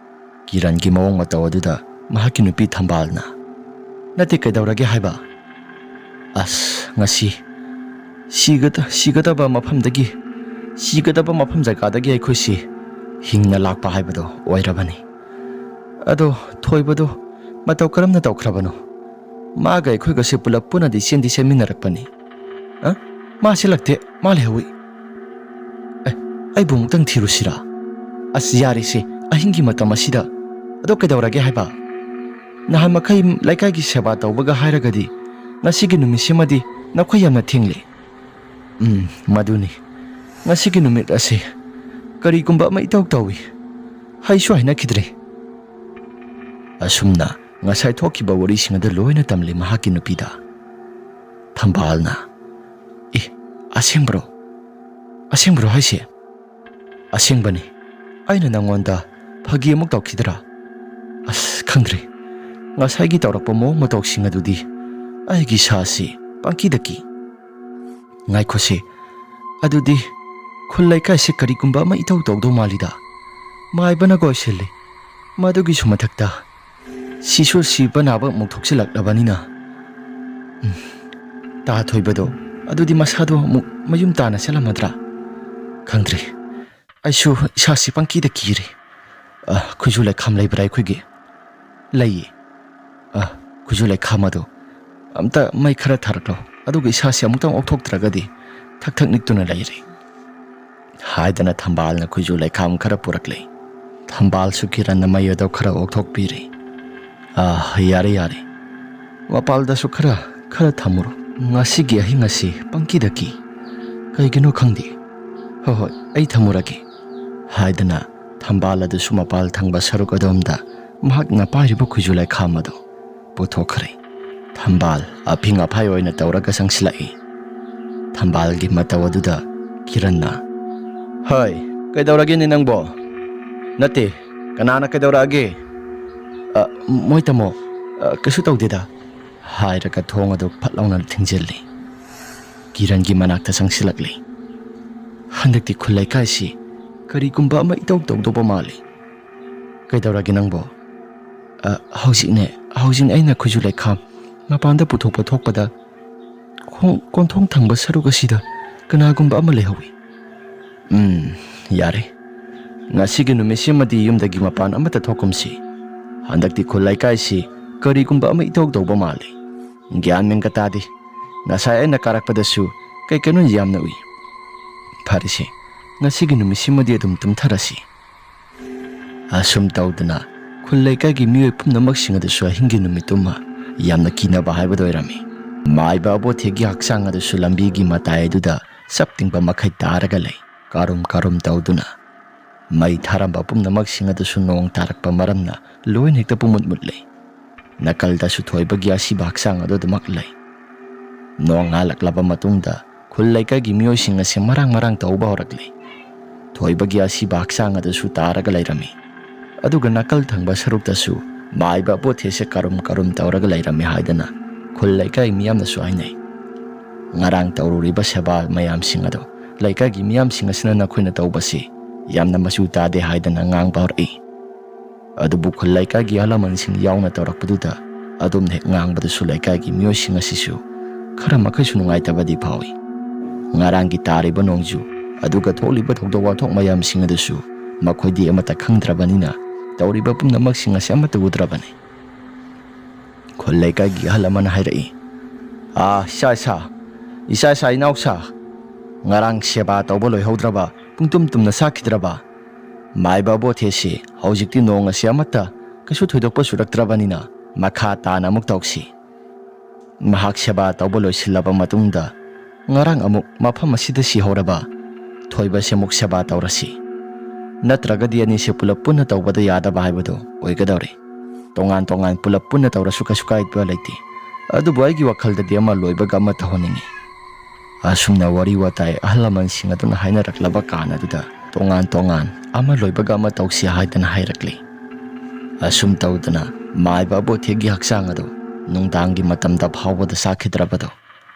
ꯀꯤꯔꯟꯒꯤ ꯃꯑꯣꯡ ꯃꯇꯧ ꯑꯗꯨꯗ ꯃꯍꯥꯛꯀꯤ ꯅꯨꯄꯤ ꯊꯝꯕꯥꯜꯅ, "ꯅꯠꯇꯦ, ꯀꯩꯗꯧꯔꯒꯦ ꯍꯥꯏꯕ? ꯑꯁ, ꯉꯁꯤ ꯁꯤꯒꯗ-, ꯁꯤꯒꯗꯕ ꯃꯐꯝꯗꯒꯤ, ꯁꯤꯒꯗꯕ ꯃꯐꯝ ꯖꯒꯥꯗꯒꯤ ꯑꯩꯈꯣꯏꯁꯤ ꯍꯤꯡꯅ ꯂꯥꯛꯄ ꯍꯥꯏꯕꯗꯣ ꯑꯣꯏꯔꯕꯅꯤ꯫ ꯑꯗꯣ ꯊꯣꯏꯕꯗꯣ ꯃꯇꯧ ꯀꯔꯝꯅ ꯇꯧꯈ꯭ꯔꯕꯅꯣ? ꯃꯥꯒ ꯑꯩꯈꯣꯏꯒꯁꯦ ꯄꯨꯂꯞ ꯄꯨꯟꯅꯗꯤ ꯆꯦꯟꯗꯤ ꯆꯦꯟꯃꯤꯟꯅꯔꯛꯄꯅꯤ꯫ ꯑ? ꯃꯥ ꯆꯦꯜꯂꯛꯇꯦ, ꯃꯥ ꯂꯩꯍꯧꯏ꯫ ꯑꯦ, ꯑꯩꯕꯨ ꯑꯃꯨꯛꯇꯪ ꯊꯤꯔꯨꯁꯤꯔꯥ? ꯑꯁ, ꯌꯥꯔꯤꯁꯦ, ꯑꯍꯤꯡꯒꯤ ꯃꯇꯝ ꯑꯁꯤꯗ꯫ ꯑꯗꯣ ꯀꯩꯗꯧꯔꯒꯦ ꯍꯥꯏꯕ? ꯅꯍꯥꯟ ꯃꯈꯩ ꯂꯩꯀꯥꯏꯒꯤ ꯁꯦꯕꯥ ꯇꯧꯕꯒ ꯍꯥꯏꯔꯒꯗꯤ ꯉꯁꯤꯒꯤ ꯅꯨꯃꯤꯠꯁꯤꯃꯗꯤ ꯅꯈꯣꯏ ꯌꯥꯝꯅ ꯊꯦꯡꯂꯦ꯫ ꯎꯝ, ꯃꯗꯨꯅꯤ꯫ ꯉꯁꯤꯒꯤ ꯅꯨꯃꯤꯠ ꯑꯁꯤ ꯀꯔꯤꯒꯨꯝꯕ ꯑꯃ ꯏꯇꯧ ꯇꯧꯏ꯫ ꯍꯩꯁꯨ ꯍꯩꯅꯈꯤꯗ꯭ꯔꯦ꯫ ꯑꯁꯨꯝꯅ ꯉꯁꯥꯏ ꯊꯣꯛꯈꯤꯕ ꯋꯥꯔꯤꯁꯤꯡ ꯑꯗꯨ ꯂꯣꯏꯅ ꯇꯝꯂꯤ ꯃꯍꯥꯛꯀꯤ ꯅꯨꯄꯤꯗ꯫ ꯊꯝꯕꯥꯜꯅ, "ꯑꯁꯦꯡꯕ꯭ꯔꯣ? ꯑꯁꯦꯡꯕ꯭ꯔꯣ ꯍꯥꯏꯁꯦ?" "ꯑꯁꯦꯡꯕꯅꯤ꯫ ꯑꯩꯅ ꯅꯪꯉꯣꯟꯗ ꯐꯥꯒꯤ ꯑꯃꯨꯛ ꯇꯧꯈꯤꯗ꯭ꯔꯥ? ꯑꯁ, ꯈꯪꯗ꯭ꯔꯦ꯫ ꯉꯁꯥꯏꯒꯤ ꯇꯧꯔꯛꯄ ꯃꯑꯣꯡ ꯃꯇꯧꯁꯤꯡ ꯑꯗꯨꯗꯤ ꯑꯩꯒꯤ ꯏꯁꯥꯁꯤ ꯄꯪꯀꯤꯗ ꯀꯤ꯫ ꯉꯥꯏꯈꯣꯁꯦ, ꯑꯗꯨꯗꯤ ꯈꯨꯜ ꯂꯩꯀꯥꯏꯁꯦ ꯀꯔꯤꯒꯨꯝꯕ ꯑꯃ ꯏꯇꯧ ꯇꯧꯗꯧ ꯃꯥꯜꯂꯤꯗ꯫ ꯃꯥꯏꯕꯅ ꯀꯣꯏꯁꯤꯜꯂꯤ꯫ ꯃꯗꯨꯒꯤꯁꯨ ꯃꯊꯛꯇ ꯁꯤꯁꯨ ꯁꯤꯕ ꯅꯥꯕ ꯑꯃꯨꯛ ꯊꯣꯛꯆꯤꯜꯂꯛꯂꯕꯅꯤꯅ꯫ ꯎꯝ, ꯇꯥ ꯊꯣꯏꯕꯗꯣ ꯑꯗꯨꯗꯤ ꯃꯁꯥꯗꯣ ꯑꯃꯨꯛ ꯃꯌꯨꯝ ꯇꯥꯅ ꯆꯠꯂꯝꯃꯗ꯭ꯔꯥ? ꯈꯪꯗ꯭ꯔꯦ꯫ ꯑꯩꯁꯨ ꯏꯁꯥꯁꯤ ꯄꯪꯀꯤꯗ ꯀꯤꯔꯦ꯫ ꯑ, ꯈꯨꯖꯨ ꯂꯩꯈꯥꯝ ꯂꯩꯕ꯭ꯔꯥ ꯑꯩꯈꯣꯏꯒꯤ?" "ꯂꯩꯌꯦ꯫ ꯑ, ꯈꯨꯖꯨ ꯂꯩꯈꯥꯝ ꯑꯗꯣ ꯑꯝꯇ ꯃꯩ ꯈꯔ ꯊꯥꯔꯛꯂꯣ꯫ ꯑꯗꯨꯒ ꯏꯁꯥꯁꯤ ꯑꯃꯨꯛꯇꯪ ꯑꯣꯛꯊꯣꯛꯇ꯭ꯔꯒꯗꯤ ꯊꯛ ꯊꯛ ꯅꯤꯛꯇꯨꯅ ꯂꯩꯔꯦ," ꯍꯥꯏꯗꯅ ꯊꯝꯕꯥꯜꯅ ꯈꯨꯖꯨ ꯂꯩꯈꯥꯝ ꯈꯔ ꯄꯨꯔꯛꯂꯦ꯫ ꯊꯝꯕꯥꯜꯁꯨ ꯀꯤꯔꯟꯅ ꯃꯩ ꯑꯗꯣ ꯈꯔ ꯑꯣꯛꯊꯣꯛꯄꯤꯔꯦ꯫ "ꯑ, ꯌꯥꯔꯦ, ꯌꯥꯔꯦ꯫ ꯃꯄꯥꯜꯗꯁꯨ ꯈꯔ, ꯈꯔ ꯊꯝꯃꯨꯔꯣ꯫ ꯉꯁꯤꯒꯤ ꯑꯍꯤꯡ ꯑꯁꯤ ꯄꯪꯀꯤꯗ ꯀꯤ꯫ ꯀꯩꯒꯤꯅꯣ ꯈꯪꯗꯦ꯫ ꯍꯣꯏ, ꯍꯣꯏ, ꯑꯩ ꯊꯝꯃꯨꯔꯒꯦ," ꯍꯥꯏꯗꯅ ꯊꯝꯕꯥꯜ ꯑꯗꯨꯁꯨ ꯃꯄꯥꯜ ꯊꯪꯕ ꯁꯔꯨꯛ ꯑꯗꯣꯝꯗ ꯃꯍꯥꯛꯅ ꯄꯥꯏꯔꯤꯕ ꯈꯨꯖꯨ ꯂꯩꯈꯥꯝ ꯑꯗꯨ ꯄꯨꯊꯣꯛꯈ꯭ꯔꯦ꯫ ꯊꯝꯕꯥꯜ ꯑꯐꯤꯡ ꯑꯐꯥꯏ ꯑꯣꯏꯅ ꯇꯧꯔꯒ ꯆꯪꯁꯤꯜꯂꯛꯏ꯫ ꯊꯝꯕꯥꯜꯒꯤ ꯃꯇꯧ ꯑꯗꯨꯗ ꯀꯤꯔꯟꯅ, "ꯍꯣꯏ, ꯀꯩꯗꯧꯔꯒꯦꯅꯦ ꯅꯪꯕꯣ? ꯅꯠꯇꯦ, ꯀꯅꯥꯅ ꯀꯩꯗꯧꯔꯛꯑꯒꯦ?" "ꯑ, ꯃꯣꯏ ꯇꯥꯃꯣ, ꯑ, ꯀꯩꯁꯨ ꯇꯧꯗꯦꯗ," ꯍꯥꯏꯔꯒ ꯊꯣꯡ ꯑꯗꯨ ꯐꯠ ꯂꯥꯎꯅ ꯊꯤꯡꯖꯤꯜꯂꯤ꯫ ꯀꯤꯔꯟꯒꯤ ꯃꯅꯥꯛꯇ ꯆꯪꯁꯤꯜꯂꯛꯂꯤ꯫ ꯍꯟꯗꯛꯇꯤ ꯈꯨꯜ ꯂꯩꯀꯥꯏꯁꯤ ꯀꯔꯤꯒꯨꯝꯕ ꯑꯃ ꯏꯇꯧ ꯇꯧꯗꯧꯕ ꯃꯥꯜꯂꯤ꯫ "ꯀꯩꯗꯧꯔꯒꯦ ꯅꯪꯕꯣ?" "ꯑ, ꯍꯧꯖꯤꯛꯅꯦ, ꯍꯧꯖꯤꯛ ꯑꯩꯅ ꯈꯨꯖꯨ ꯂꯩꯈꯥꯝ ꯃꯄꯥꯟꯗ ꯄꯨꯊꯣꯛꯄ ꯊꯣꯛꯄꯗ ꯈꯣꯡ-, ꯀꯣꯟꯊꯣꯡ ꯊꯪꯕ ꯁꯔꯨꯛ ꯑꯁꯤꯗ ꯀꯅꯥꯒꯨꯝꯕ ꯑꯃ ꯂꯩꯍꯧꯏ꯫" "ꯎꯝ, ꯌꯥꯔꯦ꯫ ꯉꯁꯤꯒꯤ ꯅꯨꯃꯤꯠꯁꯤꯃꯗꯤ ꯌꯨꯝꯗꯒꯤ ꯃꯄꯥꯟ ꯑꯃꯠꯇ ꯊꯣꯛꯀꯨꯝꯁꯤ꯫ ꯍꯟꯗꯛꯇꯤ ꯈꯨꯜ ꯂꯩꯀꯥꯏꯁꯤ ꯀꯔꯤꯒꯨꯝꯕ ꯑꯃ ꯏꯇꯧ ꯇꯧꯕ ꯃꯥꯜꯂꯤ꯫ ꯒ꯭ꯌꯥꯟ ꯃꯦꯟꯒ ꯇꯥꯗꯦ꯫ ꯉꯁꯥꯏ ꯑꯩꯅ ꯀꯥꯔꯛꯄꯗꯁꯨ ꯀꯩ ꯀꯩꯅꯣ ꯌꯥꯝꯅ ꯎꯏ꯫ ꯐꯔꯦꯁꯦ, ꯉꯁꯤꯒꯤ ꯅꯨꯃꯤꯠꯁꯤꯃꯗꯤ ꯑꯗꯨꯝ ꯇꯨꯝꯊꯔꯁꯤ꯫" ꯑꯁꯨꯝ ꯇꯧꯗꯅ ꯈꯨꯜ ꯂꯩꯀꯥꯏꯒꯤ ꯃꯤꯑꯣꯏ ꯄꯨꯝꯅꯃꯛꯁꯤꯡ ꯑꯗꯨꯁꯨ ꯑꯍꯤꯡꯒꯤ ꯅꯨꯃꯤꯠꯇꯨꯃ ꯌꯥꯝꯅ ꯀꯤꯅꯕ ꯍꯥꯏꯕꯗꯨ ꯑꯣꯏꯔꯝꯃꯤ꯫ ꯃꯥꯏꯕ ꯑꯕꯣꯊꯦꯒꯤ ꯍꯛꯆꯥꯡ ꯑꯗꯨꯁꯨ ꯂꯝꯕꯤꯒꯤ ꯃꯇꯥꯏ ꯑꯗꯨꯗ ꯆꯞ ꯇꯤꯡꯕ ꯃꯈꯩ ꯇꯥꯔꯒ ꯂꯩ꯫ ꯀꯥꯔꯨꯝ ꯀꯥꯔꯨꯝ ꯇꯧꯗꯨꯅ ꯃꯩ ꯊꯥꯔꯝꯕ ꯄꯨꯝꯅꯃꯛꯁꯤꯡ ꯑꯗꯨꯁꯨ ꯅꯣꯡ ꯇꯥꯔꯛꯄ ꯃꯔꯝꯅ ꯂꯣꯏꯅ ꯍꯦꯛꯇ ꯄꯨꯝꯃꯨꯠ ꯃꯨꯠꯂꯦ꯫ ꯅꯥꯀꯜꯗꯁꯨ ꯊꯣꯏꯕꯒꯤ ꯑꯁꯤꯕ ꯍꯛꯆꯥꯡ ꯑꯗꯨ ꯑꯗꯨꯃꯛ ꯂꯩ꯫ ꯅꯣꯡ ꯉꯥꯜꯂꯛꯂꯕ ꯃꯇꯨꯡꯗ ꯈꯨꯜ ꯂꯩꯀꯥꯏꯒꯤ ꯃꯤꯑꯣꯏꯁꯤꯡ ꯑꯁꯤ ꯃꯔꯥꯡ ꯃꯔꯥꯡ ꯇꯧꯕ ꯍꯧꯔꯛꯂꯤ꯫ ꯊꯣꯏꯕꯒꯤ ꯑꯁꯤꯕ ꯍꯛꯆꯥꯡ ꯑꯗꯨꯁꯨ ꯇꯥꯔꯒ ꯂꯩꯔꯝꯃꯤ꯫ ꯑꯗꯨꯒ ꯅꯥꯀꯜ ꯊꯪꯕ ꯁꯔꯨꯛꯇꯁꯨ ꯃꯥꯏꯕ ꯑꯕꯣꯊꯦꯁꯦ ꯀꯔꯨꯝ ꯀꯔꯨꯝ ꯇꯧꯔꯒ ꯂꯩꯔꯝꯃꯤ ꯍꯥꯏꯗꯅ ꯈꯨꯜ ꯂꯩꯀꯥꯏ ꯃꯤꯌꯥꯝꯅꯁꯨ ꯍꯥꯏꯅꯩ꯫ ꯉꯔꯥꯡ ꯇꯧꯔꯨꯔꯤꯕ ꯁꯦꯕꯥ ꯃꯌꯥꯝꯁꯤꯡ ꯑꯗꯣ ꯂꯩꯀꯥꯏꯒꯤ ꯃꯤꯌꯥꯝꯁꯤꯡ ꯑꯁꯤꯅ ꯅꯈꯣꯏꯅ ꯇꯧꯕꯁꯤ ꯌꯥꯝꯅ ꯃꯆꯨ ꯇꯥꯗꯦ ꯍꯥꯏꯗꯅ ꯉꯥꯡꯕ ꯍꯧꯔꯛꯏ꯫ ꯑꯗꯨꯕꯨ ꯈꯨꯜ ꯂꯩꯀꯥꯏꯒꯤ ꯑꯍꯜ ꯂꯃꯟꯁꯤꯡ ꯌꯥꯎꯅ ꯇꯧꯔꯛꯄꯗꯨꯗ ꯑꯗꯨꯝꯅ ꯍꯦꯛ ꯉꯥꯡꯕꯗꯁꯨ ꯂꯩꯀꯥꯏꯒꯤ ꯃꯤꯑꯣꯏꯁꯤꯡ ꯑꯁꯤꯁꯨ ꯈꯔ ꯃꯈꯩꯁꯨ ꯅꯨꯡꯉꯥꯏꯇꯕꯗꯤ ꯐꯥꯎꯏ꯫ ꯉꯔꯥꯡꯒꯤ ꯇꯥꯔꯤꯕ ꯅꯣꯡꯖꯨ ꯑꯗꯨꯒ ꯊꯣꯛꯂꯤꯕ ꯊꯧꯗꯣꯛ ꯋꯥꯊꯣꯛ ꯃꯌꯥꯝꯁꯤꯡ ꯑꯗꯨꯁꯨ ꯃꯈꯣꯏꯗꯤ ꯑꯃꯠꯇ ꯈꯪꯗ꯭ꯔꯕꯅꯤꯅ ꯇꯧꯔꯤꯕ ꯄꯨꯝꯅꯃꯛꯁꯤꯡ ꯑꯁꯤ ꯑꯃꯠꯇ ꯎꯗ꯭ꯔꯕꯅꯤ꯫ ꯈꯨꯜ ꯂꯩꯀꯥꯏꯒꯤ ꯑꯍꯜ ꯑꯃꯅ ꯍꯥꯏꯔꯛꯏ, "ꯑꯥ, ꯏꯆꯥ ꯏꯁꯥ, ꯏꯆꯥ ꯏꯁꯥ, ꯏꯅꯥꯎꯁꯥ, ꯉꯔꯥꯡ ꯁꯦꯕꯥ ꯇꯧꯕ ꯂꯣꯏꯍꯧꯗ꯭ꯔꯕ, ꯄꯨꯡꯇꯨꯝ ꯇꯨꯝꯅ ꯆꯥꯈꯤꯗ꯭ꯔꯕ? ꯃꯥꯏꯕ ꯑꯕꯣꯊꯦꯁꯤ ꯍꯧꯖꯤꯛꯇꯤ ꯅꯣꯡ ꯑꯁꯤ ꯑꯃꯠꯇ ꯀꯩꯁꯨ ꯊꯣꯏꯗꯣꯛꯄ ꯆꯨꯔꯛꯇ꯭ꯔꯕꯅꯤꯅ ꯃꯈꯥ ꯇꯥꯅ ꯑꯃꯨꯛ ꯇꯧꯁꯤ꯫ ꯃꯍꯥꯛ ꯁꯦꯕꯥ ꯇꯧꯕ ꯂꯣꯏꯁꯤꯜꯂꯕ ꯃꯇꯨꯡꯗ ꯉꯔꯥꯡ ꯑꯃꯨꯛ ꯃꯐꯝ ꯑꯁꯤꯗ ꯁꯤꯍꯧꯔꯕ ꯊꯣꯏꯕꯁꯦ ꯑꯃꯨꯛ ꯁꯦꯕꯥ ꯇꯧꯔꯁꯤ꯫ ꯅꯠꯇ꯭ꯔꯒꯗꯤ ꯑꯅꯤꯁꯦ ꯄꯨꯂꯞ ꯄꯨꯟꯅ ꯇꯧꯕꯗ ꯌꯥꯗꯕ ꯍꯥꯏꯕꯗꯨ ꯑꯣꯏꯒꯗꯧꯔꯤ꯫ ꯇꯣꯉꯥꯟ ꯇꯣꯉꯥꯟ ꯄꯨꯂꯞ ꯄꯨꯟꯅ ꯇꯧꯔꯁꯨ ꯀꯩꯁꯨ ꯀꯥꯏꯕ ꯂꯩꯇꯦ꯫ ꯑꯗꯨꯕꯨ ꯑꯩꯒꯤ ꯋꯥꯈꯜꯗꯗꯤ ꯑꯃ ꯂꯣꯏꯕꯒ ꯑꯃ ꯇꯧꯍꯟꯅꯤꯡꯉꯤ꯫" ꯑꯁꯨꯝꯅ ꯋꯥꯔꯤ ꯋꯥꯇꯥꯏ ꯑꯍꯜ ꯂꯃꯟꯁꯤꯡ ꯑꯗꯨꯅ ꯍꯥꯏꯅꯔꯛꯂꯕ ꯀꯥꯟ ꯑꯗꯨꯗ ꯇꯣꯉꯥꯟ ꯇꯣꯉꯥꯟ ꯑꯃ ꯂꯣꯏꯕꯒ ꯑꯃ ꯇꯧꯁꯤ ꯍꯥꯏꯗꯅ ꯍꯥꯏꯔꯛꯂꯤ꯫ ꯑꯁꯨꯝ ꯇꯧꯗꯅ ꯃꯥꯏꯕ ꯑꯕꯣꯊꯦꯒꯤ ꯍꯛꯆꯥꯡ ꯑꯗꯨ ꯅꯨꯡꯗꯥꯡꯒꯤ ꯃꯇꯝꯗ ꯐꯥꯎꯕꯗ ꯆꯥꯈꯤꯗ꯭ꯔꯕꯗꯣ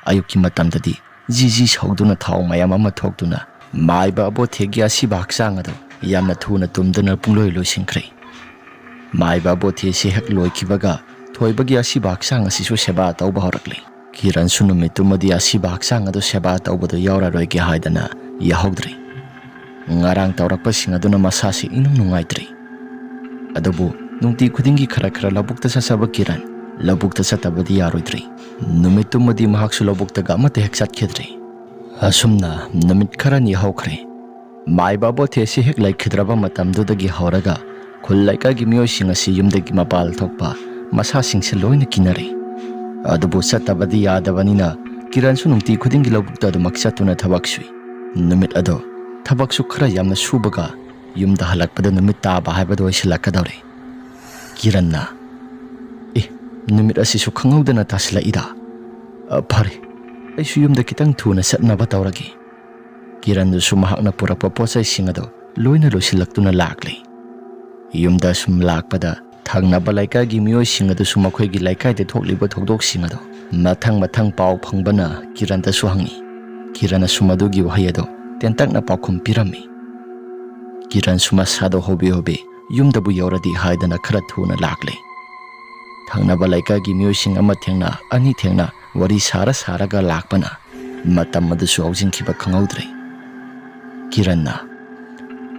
ꯑꯌꯨꯛꯀꯤ ꯃꯇꯝꯗꯗꯤ ꯖꯤ ꯖꯤ ꯁꯧꯗꯨꯅ ꯊꯥꯎ ꯃꯌꯥꯝ ꯑꯃ ꯊꯣꯛꯇꯨꯅ ꯃꯥꯏꯕ ꯑꯕꯣꯊꯦꯒꯤ ꯑꯁꯤꯕ ꯍꯛꯆꯥꯡ ꯑꯗꯨ ꯌꯥꯝꯅ ꯊꯨꯅ ꯇꯨꯝꯗꯨꯅ ꯄꯨꯡꯂꯣꯏ ꯂꯣꯏꯁꯤꯟꯈ꯭ꯔꯦ꯫ ꯃꯥꯏꯕ ꯑꯕꯣꯊꯦꯁꯤ ꯍꯦꯛ ꯂꯣꯏꯈꯤꯕꯒ ꯊꯣꯏꯕꯒꯤ ꯑꯁꯤꯕ ꯍꯛꯆꯥꯡ ꯑꯁꯤꯁꯨ ꯁꯦꯕꯥ ꯇꯧꯕ ꯍꯧꯔꯛꯂꯤ꯫ ꯀꯤꯔꯟꯁꯨ ꯅꯨꯃꯤꯠꯇꯨꯃꯗꯤ ꯑꯁꯤꯕ ꯍꯛꯆꯥꯡ ꯑꯗꯨ ꯁꯦꯕꯥ ꯇꯧꯕꯗꯨ ꯌꯥꯎꯔꯔꯣꯏꯒꯦ ꯍꯥꯏꯗꯅ ꯌꯥꯍꯧꯗ꯭ꯔꯤ꯫ ꯉꯔꯥꯡ ꯇꯧꯔꯛꯄꯁꯤꯡ ꯑꯗꯨꯅ ꯃꯁꯥꯁꯤ ꯏꯅꯨꯡ ꯅꯨꯡꯉꯥꯏꯇ꯭ꯔꯤ꯫ ꯑꯗꯨꯕꯨ ꯅꯨꯡꯇꯤ ꯈꯨꯗꯤꯡꯒꯤ ꯈꯔ ꯈꯔ ꯂꯧꯕꯨꯛꯇ ꯆꯠꯆꯕ ꯀꯤꯔꯟ ꯂꯧꯕꯨꯛꯇ ꯆꯠꯇꯕꯗꯤ ꯌꯥꯔꯣꯏꯗ꯭ꯔꯤ꯫ ꯅꯨꯃꯤꯠꯇꯨꯃꯗꯤ ꯃꯍꯥꯛꯁꯨ ꯂꯧꯕꯨꯛꯇꯒ ꯑꯃꯠꯇ ꯍꯦꯛ ꯆꯠꯈꯤꯗ꯭ꯔꯤ꯫ ꯑꯁꯨꯝꯅ ꯅꯨꯃꯤꯠ ꯈꯔꯅꯤ ꯍꯧꯈ꯭ꯔꯦ꯫ ꯃꯥꯏꯕ ꯑꯕꯣꯊꯦꯁꯤ ꯍꯦꯛ ꯂꯩꯈꯤꯗ꯭ꯔꯕ ꯃꯇꯝꯗꯨꯗꯒꯤ ꯍꯧꯔꯒ ꯈꯨꯜ ꯂꯩꯀꯥꯏꯒꯤ ꯃꯤꯑꯣꯏꯁꯤꯡ ꯑꯁꯤ ꯌꯨꯝꯗꯒꯤ ꯃꯄꯥꯜ ꯊꯣꯛꯄ ꯃꯁꯥꯁꯤꯡꯁꯦ ꯂꯣꯏꯅ ꯀꯤꯅꯔꯦ꯫ ꯑꯗꯨꯕꯨ ꯆꯠꯇꯕꯗꯤ ꯌꯥꯗꯕꯅꯤꯅ ꯀꯤꯔꯟꯁꯨ ꯅꯨꯡꯇꯤ ꯈꯨꯗꯤꯡꯒꯤ ꯂꯧꯕꯨꯛꯇ ꯑꯗꯨꯃꯛ ꯆꯠꯇꯨꯅ ꯊꯕꯛ ꯁꯨꯏ꯫ ꯅꯨꯃꯤꯠ ꯑꯗꯣ ꯊꯕꯛꯁꯨ ꯈꯔ ꯌꯥꯝꯅ ꯁꯨꯕꯒ ꯌꯨꯝꯗ ꯍꯜꯂꯛꯄꯗ ꯅꯨꯃꯤꯠ ꯇꯥꯕ ꯍꯥꯏꯕꯗꯨ ꯑꯣꯏꯁꯤꯜꯂꯛꯀꯗꯧꯔꯦ꯫ ꯀꯤꯔꯟꯅ, "ꯑꯦ, ꯅꯨꯃꯤꯠ ꯑꯁꯤꯁꯨ ꯈꯪꯍꯧꯗꯅ ꯇꯥꯁꯤꯜꯂꯛꯏꯗ꯫ ꯑ, ꯐꯔꯦ, ꯑꯩꯁꯨ ꯌꯨꯝꯗ ꯈꯤꯇꯪ ꯊꯨꯅ ꯆꯠꯅꯕ ꯇꯧꯔꯒꯦ꯫ ꯀꯤꯔꯟꯗꯨꯁꯨ ꯃꯍꯥꯛꯅ ꯄꯨꯔꯛꯄ ꯄꯣꯠꯆꯩꯁꯤꯡ ꯑꯗꯨ ꯂꯣꯏꯅ ꯂꯣꯏꯁꯤꯜꯂꯛꯇꯨꯅ ꯂꯥꯛꯂꯦ꯫ ꯌꯨꯝꯗ ꯁꯨꯝ ꯂꯥꯛꯄꯗ ꯊꯪꯅꯕ ꯂꯩꯀꯥꯏꯒꯤ ꯃꯤꯑꯣꯏꯁꯤꯡ ꯑꯗꯨꯁꯨ ꯃꯈꯣꯏꯒꯤ ꯂꯩꯀꯥꯏꯗ ꯊꯣꯛꯂꯤꯕ ꯊꯧꯗꯣꯛꯁꯤꯡ ꯑꯗꯨ ꯃꯊꯪ ꯃꯊꯪ ꯄꯥꯎ ꯐꯪꯕꯅ ꯀꯤꯔꯟꯗꯁꯨ ꯍꯪꯉꯤ꯫ ꯀꯤꯔꯟꯅꯁꯨ ꯃꯗꯨꯒꯤ ꯋꯥꯍꯩ ꯑꯗꯨ ꯇꯦꯟꯇꯛꯅ ꯄꯥꯎꯈꯨꯝ ꯄꯤꯔꯝꯃꯤ꯫ ꯀꯤꯔꯟꯁꯨ ꯃꯁꯥꯗꯣ ꯍꯣꯕꯦ ꯍꯣꯕꯦ ꯌꯨꯝꯗꯕꯨ ꯌꯧꯔꯗꯤ ꯍꯥꯏꯗꯅ ꯈꯔ ꯊꯨꯅ ꯂꯥꯛꯂꯦ꯫ ꯊꯪꯅꯕ ꯂꯩꯀꯥꯏꯒꯤ ꯃꯤꯑꯣꯏꯁꯤꯡ ꯑꯃ ꯊꯦꯡꯅ, ꯑꯅꯤ ꯊꯦꯡꯅ ꯋꯥꯔꯤ ꯁꯥꯔ ꯁꯥꯔꯒ ꯂꯥꯛꯄꯅ ꯃꯇꯝ ꯑꯗꯨꯁꯨ ꯍꯧꯖꯤꯟꯈꯤꯕ ꯈꯪꯍꯧꯗ꯭ꯔꯦ꯫ ꯀꯤꯔꯟꯅ,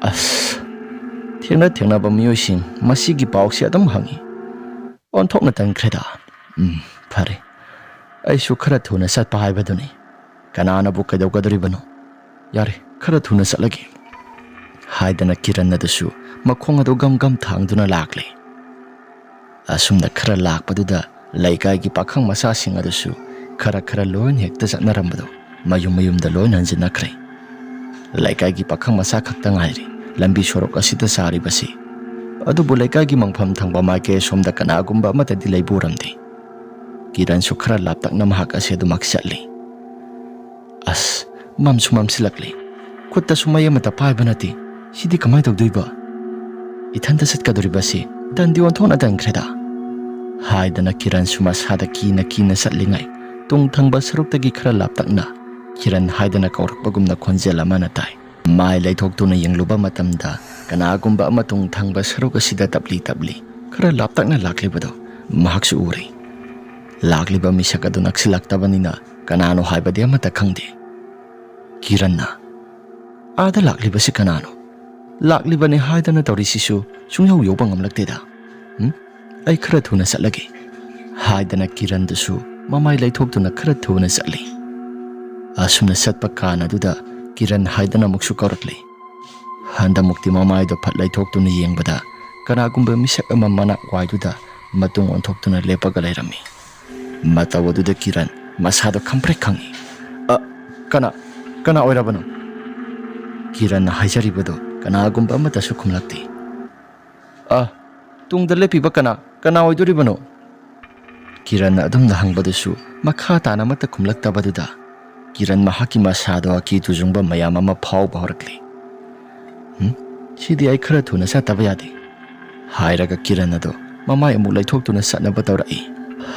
"ꯑꯁ, ꯊꯦꯡꯅ ꯊꯦꯡꯅꯕ ꯃꯤꯑꯣꯏꯁꯤꯡ ꯃꯁꯤꯒꯤ ꯄꯥꯎꯁꯦ ꯑꯗꯨꯝ ꯍꯪꯉꯤ꯫ ꯑꯣꯟꯊꯣꯛꯅ ꯇꯟꯈ꯭ꯔꯦꯗ꯫ ꯎꯝ, ꯐꯔꯦ꯫ ꯑꯩꯁꯨ ꯈꯔ ꯊꯨꯅ ꯆꯠꯄ ꯍꯥꯏꯕꯗꯨꯅꯤ꯫ ꯀꯅꯥꯅꯕꯨ ꯀꯩꯗꯧꯒꯗꯧꯔꯤꯕꯅꯣ? ꯌꯥꯔꯦ, ꯈꯔ ꯊꯨꯅ ꯆꯠꯂꯒꯦ," ꯍꯥꯏꯗꯅ ꯀꯤꯔꯟ ꯑꯗꯨꯁꯨ ꯃꯈꯣꯡ ꯑꯗꯨ ꯒꯝ ꯒꯝ ꯊꯥꯡꯗꯨꯅ ꯂꯥꯛꯂꯦ꯫ ꯑꯁꯨꯝꯅ ꯈꯔ ꯂꯥꯛꯄꯗꯨꯗ ꯂꯩꯀꯥꯏꯒꯤ ꯄꯥꯈꯪ ꯃꯆꯥꯁꯤꯡ ꯑꯗꯨꯁꯨ ꯈꯔ ꯈꯔ ꯂꯣꯏꯅ ꯍꯦꯛꯇ ꯆꯠꯅꯔꯝꯕꯗꯣ ꯃꯌꯨꯝ ꯃꯌꯨꯝꯗ ꯂꯣꯏꯅ ꯍꯟꯖꯤꯟꯅꯈ꯭ꯔꯦ꯫ ꯂꯩꯀꯥꯏꯒꯤ ꯄꯥꯈꯪ ꯃꯆꯥ ꯈꯛꯇ ꯉꯥꯏꯔꯦ ꯂꯝꯕꯤ ꯁꯣꯔꯣꯛ ꯑꯁꯤꯗ ꯆꯥꯔꯤꯕꯁꯤ꯫ ꯑꯗꯨꯕꯨ ꯂꯩꯀꯥꯏꯒꯤ ꯃꯪꯐꯝ ꯊꯪꯕ ꯃꯥꯏꯀꯩ ꯑꯁꯣꯝꯗ ꯀꯅꯥꯒꯨꯝꯕ ꯑꯃꯠꯇꯗꯤ ꯂꯩꯕ ꯎꯔꯝꯗꯦ꯫ ꯀꯤꯔꯟꯁꯨ ꯈꯔ ꯂꯥꯞꯇꯛꯅ ꯃꯍꯥꯛ ꯑꯁꯤ ꯑꯗꯨꯃꯛ ꯆꯠꯂꯤ꯫ ꯑꯁ, ꯃꯝꯁꯨ ꯃꯝꯁꯤꯜꯂꯛꯂꯦ꯫ ꯈꯨꯠꯇꯁꯨ ꯃꯩ ꯑꯃꯠꯇ ꯄꯥꯏꯕ ꯅꯠꯇꯦ꯫ ꯁꯤꯗꯤ ꯀꯃꯥꯏ ꯇꯧꯗꯣꯏꯕ? ꯏꯊꯟꯇ ꯆꯠꯀꯗꯧꯔꯤꯕꯁꯤ ꯇꯟꯗꯤ ꯑꯣꯟꯊꯣꯛꯅ ꯇꯟꯈ꯭ꯔꯦꯗ꯫ ꯍꯥꯏꯗꯅ ꯀꯤꯔꯟꯁꯨ ꯃꯁꯥꯗ ꯀꯤꯅ ꯀꯤꯅ ꯆꯠꯂꯤꯉꯩ ꯇꯨꯡ ꯊꯪꯕ ꯁꯔꯨꯛꯇꯒꯤ ꯈꯔ ꯂꯥꯞꯇꯛꯅ ꯀꯤꯔꯟ ꯍꯥꯏꯗꯅ ꯀꯧꯔꯛꯄꯒꯨꯝꯅ ꯈꯣꯟꯖꯦꯜ ꯑꯃꯅ ꯇꯥꯏ꯫ ꯃꯥꯏ ꯂꯩꯊꯣꯛꯇꯨꯅ ꯌꯦꯡꯂꯨꯕ ꯃꯇꯝꯗ ꯀꯅꯥꯒꯨꯝꯕ ꯑꯃ ꯇꯨꯡ ꯊꯪꯕ ꯁꯔꯨꯛ ꯑꯁꯤꯗ ꯇꯞꯂꯤ ꯇꯞꯂꯤ ꯈꯔ ꯂꯥꯞꯇꯛꯅ ꯂꯥꯛꯂꯤꯕꯗꯣ ꯃꯍꯥꯛꯁꯨ ꯎꯔꯦ꯫ ꯂꯥꯛꯂꯤꯕ ꯃꯤꯁꯛ ꯑꯗꯨ ꯅꯛꯁꯤꯜꯂꯛꯇꯕꯅꯤꯅ ꯀꯅꯥꯅꯣ ꯍꯥꯏꯕꯗꯤ ꯑꯃꯠꯇ ꯈꯪꯗꯦ꯫ ꯀꯤꯔꯟꯅ, "ꯑꯥꯗ ꯂꯥꯛꯂꯤꯕꯁꯤ ꯀꯅꯥꯅꯣ? ꯂꯥꯛꯂꯤꯕꯅꯤ ꯍꯥꯏꯗꯅ ꯇꯧꯔꯤꯁꯤꯁꯨ ꯁꯨꯡꯌꯧ ꯌꯧꯕ ꯉꯝꯂꯛꯇꯦꯗ꯫ ꯎꯝ? ꯑꯩ ꯈꯔ ꯊꯨꯅ ꯆꯠꯂꯒꯦ," ꯍꯥꯏꯗꯅ ꯀꯤꯔꯟꯗꯨꯁꯨ ꯃꯃꯥꯏ ꯂꯩꯊꯣꯛꯇꯨꯅ ꯈꯔ ꯊꯨꯅ ꯆꯠꯂꯤ꯫ ꯑꯁꯨꯝꯅ ꯆꯠꯄ ꯀꯥꯟ ꯑꯗꯨꯗ ꯀꯤꯔꯟ ꯍꯥꯏꯗꯅ ꯑꯃꯨꯛꯁꯨ ꯀꯧꯔꯛꯂꯤ꯫ ꯍꯟꯗꯃꯨꯛꯇꯤ ꯃꯃꯥꯏꯗꯣ ꯐꯠ ꯂꯩꯊꯣꯛꯇꯨꯅ ꯌꯦꯡꯕꯗ ꯀꯅꯥꯒꯨꯝꯕ ꯃꯤꯁꯛ ꯑꯃ ꯃꯅꯥꯛ ꯋꯥꯏꯗꯨꯗ ꯃꯇꯨꯡ ꯑꯣꯟꯊꯣꯛꯇꯨꯅ ꯂꯦꯞꯄꯒ ꯂꯩꯔꯝꯃꯤ꯫ ꯃꯇꯧ ꯑꯗꯨꯗ ꯀꯤꯔꯟ ꯃꯁꯥꯗꯣ ꯈꯪꯄ꯭ꯔꯦꯛ ꯈꯪꯉꯤ꯫ "ꯑ, ꯀꯅꯥ, ꯀꯅꯥ ꯑꯣꯏꯔꯕꯅꯣ?" ꯀꯤꯔꯟꯅ ꯍꯥꯏꯖꯔꯤꯕꯗꯨ ꯀꯅꯥꯒꯨꯝꯕ ꯑꯃꯠꯇꯁꯨ ꯈꯨꯝꯂꯛꯇꯦ꯫ "ꯑ, ꯇꯨꯡꯗ ꯂꯦꯞꯄꯤꯕ ꯀꯅꯥ, ꯀꯅꯥ ꯑꯣꯏꯗꯣꯔꯤꯕꯅꯣ?" ꯀꯤꯔꯟꯅ ꯑꯗꯨꯝꯅ ꯍꯪꯕꯗꯨꯁꯨ ꯃꯈꯥ ꯇꯥꯅ ꯑꯃꯠꯇ ꯈꯨꯝꯂꯛꯇꯕꯗꯨꯗ ꯀꯤꯔꯟ ꯃꯍꯥꯛꯀꯤ ꯃꯁꯥꯗꯣ ꯑꯀꯤ ꯇꯨꯖꯨꯡꯕ ꯃꯌꯥꯝ ꯑꯃ ꯐꯥꯎꯕ ꯍꯧꯔꯛꯂꯤ꯫ "ꯍꯨꯝ? ꯁꯤꯗꯤ ꯑꯩ ꯈꯔ ꯊꯨꯅ ꯆꯠꯇꯕ ꯌꯥꯗꯦ," ꯍꯥꯏꯔꯒ ꯀꯤꯔꯟ ꯑꯗꯣ ꯃꯃꯥꯏ ꯑꯃꯨꯛ ꯂꯩꯊꯣꯛꯇꯨꯅ ꯆꯠꯅꯕ ꯇꯧꯔꯛꯏ꯫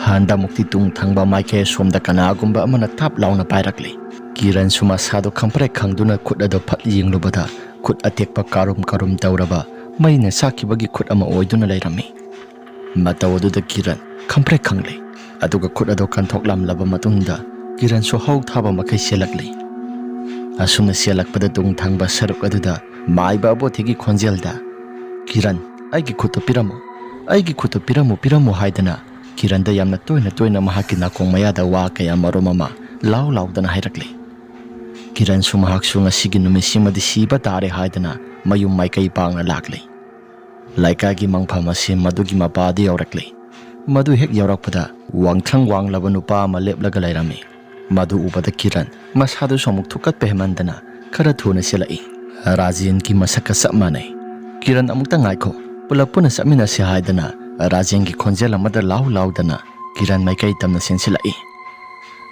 ꯍꯟꯗꯃꯨꯛꯇꯤ ꯇꯨꯡ ꯊꯪꯕ ꯃꯥꯏꯀꯩ ꯑꯁꯣꯝꯗ ꯀꯅꯥꯒꯨꯝꯕ ꯑꯃꯅ ꯇꯥꯞ ꯂꯥꯎꯅ ꯄꯥꯏꯔꯛꯂꯤ꯫ ꯀꯤꯔꯟꯁꯨ ꯃꯁꯥꯗꯣ ꯈꯝꯄ꯭ꯔꯦꯛ ꯈꯪꯗꯨꯅ ꯈꯨꯠ ꯑꯗꯣ ꯐꯠ ꯌꯦꯡꯂꯨꯕꯗ ꯈꯨꯠ ꯑꯇꯦꯛꯄ ꯀꯥꯔꯨꯝ ꯀꯥꯔꯨꯝ ꯇꯧꯔꯕ ꯃꯩꯅ ꯆꯥꯛꯈꯤꯕꯒꯤ ꯈꯨꯠ ꯑꯃ ꯑꯣꯏꯗꯨꯅ ꯂꯩꯔꯝꯃꯤ꯫ ꯃꯇꯧ ꯑꯗꯨꯗ ꯀꯤꯔꯟ ꯈꯝꯄ꯭ꯔꯦꯛ ꯈꯪꯂꯦ꯫ ꯑꯗꯨꯒ ꯈꯨꯠ ꯑꯗꯣ ꯀꯟꯊꯣꯛꯂꯝꯂꯕ ꯃꯇꯨꯡꯗ ꯀꯤꯔꯟꯁꯨ ꯍꯧ ꯊꯥꯕ ꯃꯈꯩ ꯆꯦꯜꯂꯛꯂꯤ꯫ ꯑꯁꯨꯝꯅ ꯆꯦꯜꯂꯛꯄꯗ ꯇꯨꯡ ꯊꯪꯕ ꯁꯔꯨꯛ ꯑꯗꯨꯗ ꯃꯥꯏꯕ ꯑꯕꯣꯊꯤꯒꯤ ꯈꯣꯟꯖꯦꯜꯗ, "ꯀꯤꯔꯟ, ꯑꯩꯒꯤ ꯈꯨꯠꯇꯨ ꯄꯤꯔꯝꯃꯨ, ꯑꯩꯒꯤ ꯈꯨꯠꯇꯨ ꯄꯤꯔꯝꯃꯨ, ꯄꯤꯔꯝꯃꯨ" ꯍꯥꯏꯗꯅ ꯀꯤꯔꯟꯗ ꯌꯥꯝꯅ ꯇꯣꯏꯅ ꯇꯣꯏꯅ ꯃꯍꯥꯛꯀꯤ ꯅꯥꯀꯣꯡ ꯃꯌꯥꯗ ꯋꯥ ꯀꯌꯥ ꯃꯔꯨꯝ ꯑꯃ ꯂꯥꯎ ꯂꯥꯎꯗꯅ ꯍꯥꯏꯔꯛꯂꯤ꯫ ꯀꯤꯔꯟꯁꯨ ꯃꯍꯥꯛꯁꯨ ꯉꯁꯤꯒꯤ ꯅꯨꯃꯤꯠꯁꯤꯃꯗꯤ ꯁꯤꯕ ꯇꯥꯔꯦ ꯍꯥꯏꯗꯅ ꯃꯌꯨꯝ ꯃꯥꯏꯀꯩ ꯄꯥꯡꯅ ꯂꯥꯛꯂꯤ꯫ ꯂꯩꯀꯥꯏꯒꯤ ꯃꯪꯐꯝ ꯑꯁꯤ ꯃꯗꯨꯒꯤ ꯃꯄꯥꯗ ꯌꯧꯔꯛꯂꯤ꯫ ꯃꯗꯨ ꯍꯦꯛ ꯌꯧꯔꯛꯄꯗ ꯋꯥꯡꯊ꯭ꯔꯪ ꯋꯥꯡꯂꯕ ꯅꯨꯄꯥ ꯑꯃ ꯂꯦꯞꯂꯒ ꯂꯩꯔꯝꯃꯤ꯫ ꯃꯗꯨ ꯎꯕꯗ ꯀꯤꯔꯟ ꯃꯁꯥꯗꯨꯁꯨ ꯑꯃꯨꯛ ꯊꯨꯛꯀꯠꯄ ꯍꯦꯟꯃꯟꯗꯅ ꯈꯔ ꯊꯨꯅ ꯆꯦꯜꯂꯛꯏ꯫ ꯔꯥꯖꯦꯟꯒꯤ ꯃꯁꯛꯀ ꯆꯞ ꯃꯥꯟꯅꯩ꯫ "ꯀꯤꯔꯟ, ꯑꯃꯨꯛꯇ ꯉꯥꯏꯈꯣ, ꯄꯨꯂꯞ ꯄꯨꯟꯅ ꯆꯠꯃꯤꯟꯅꯁꯤ" ꯍꯥꯏꯗꯅ ꯔꯥꯖꯦꯟꯒꯤ ꯈꯣꯟꯖꯦꯜ ꯑꯃꯗ ꯂꯥꯎ ꯂꯥꯎꯗꯅ ꯀꯤꯔꯟ ꯃꯥꯏꯀꯩ ꯇꯝꯅ ꯆꯦꯟꯁꯤꯜꯂꯛꯏ꯫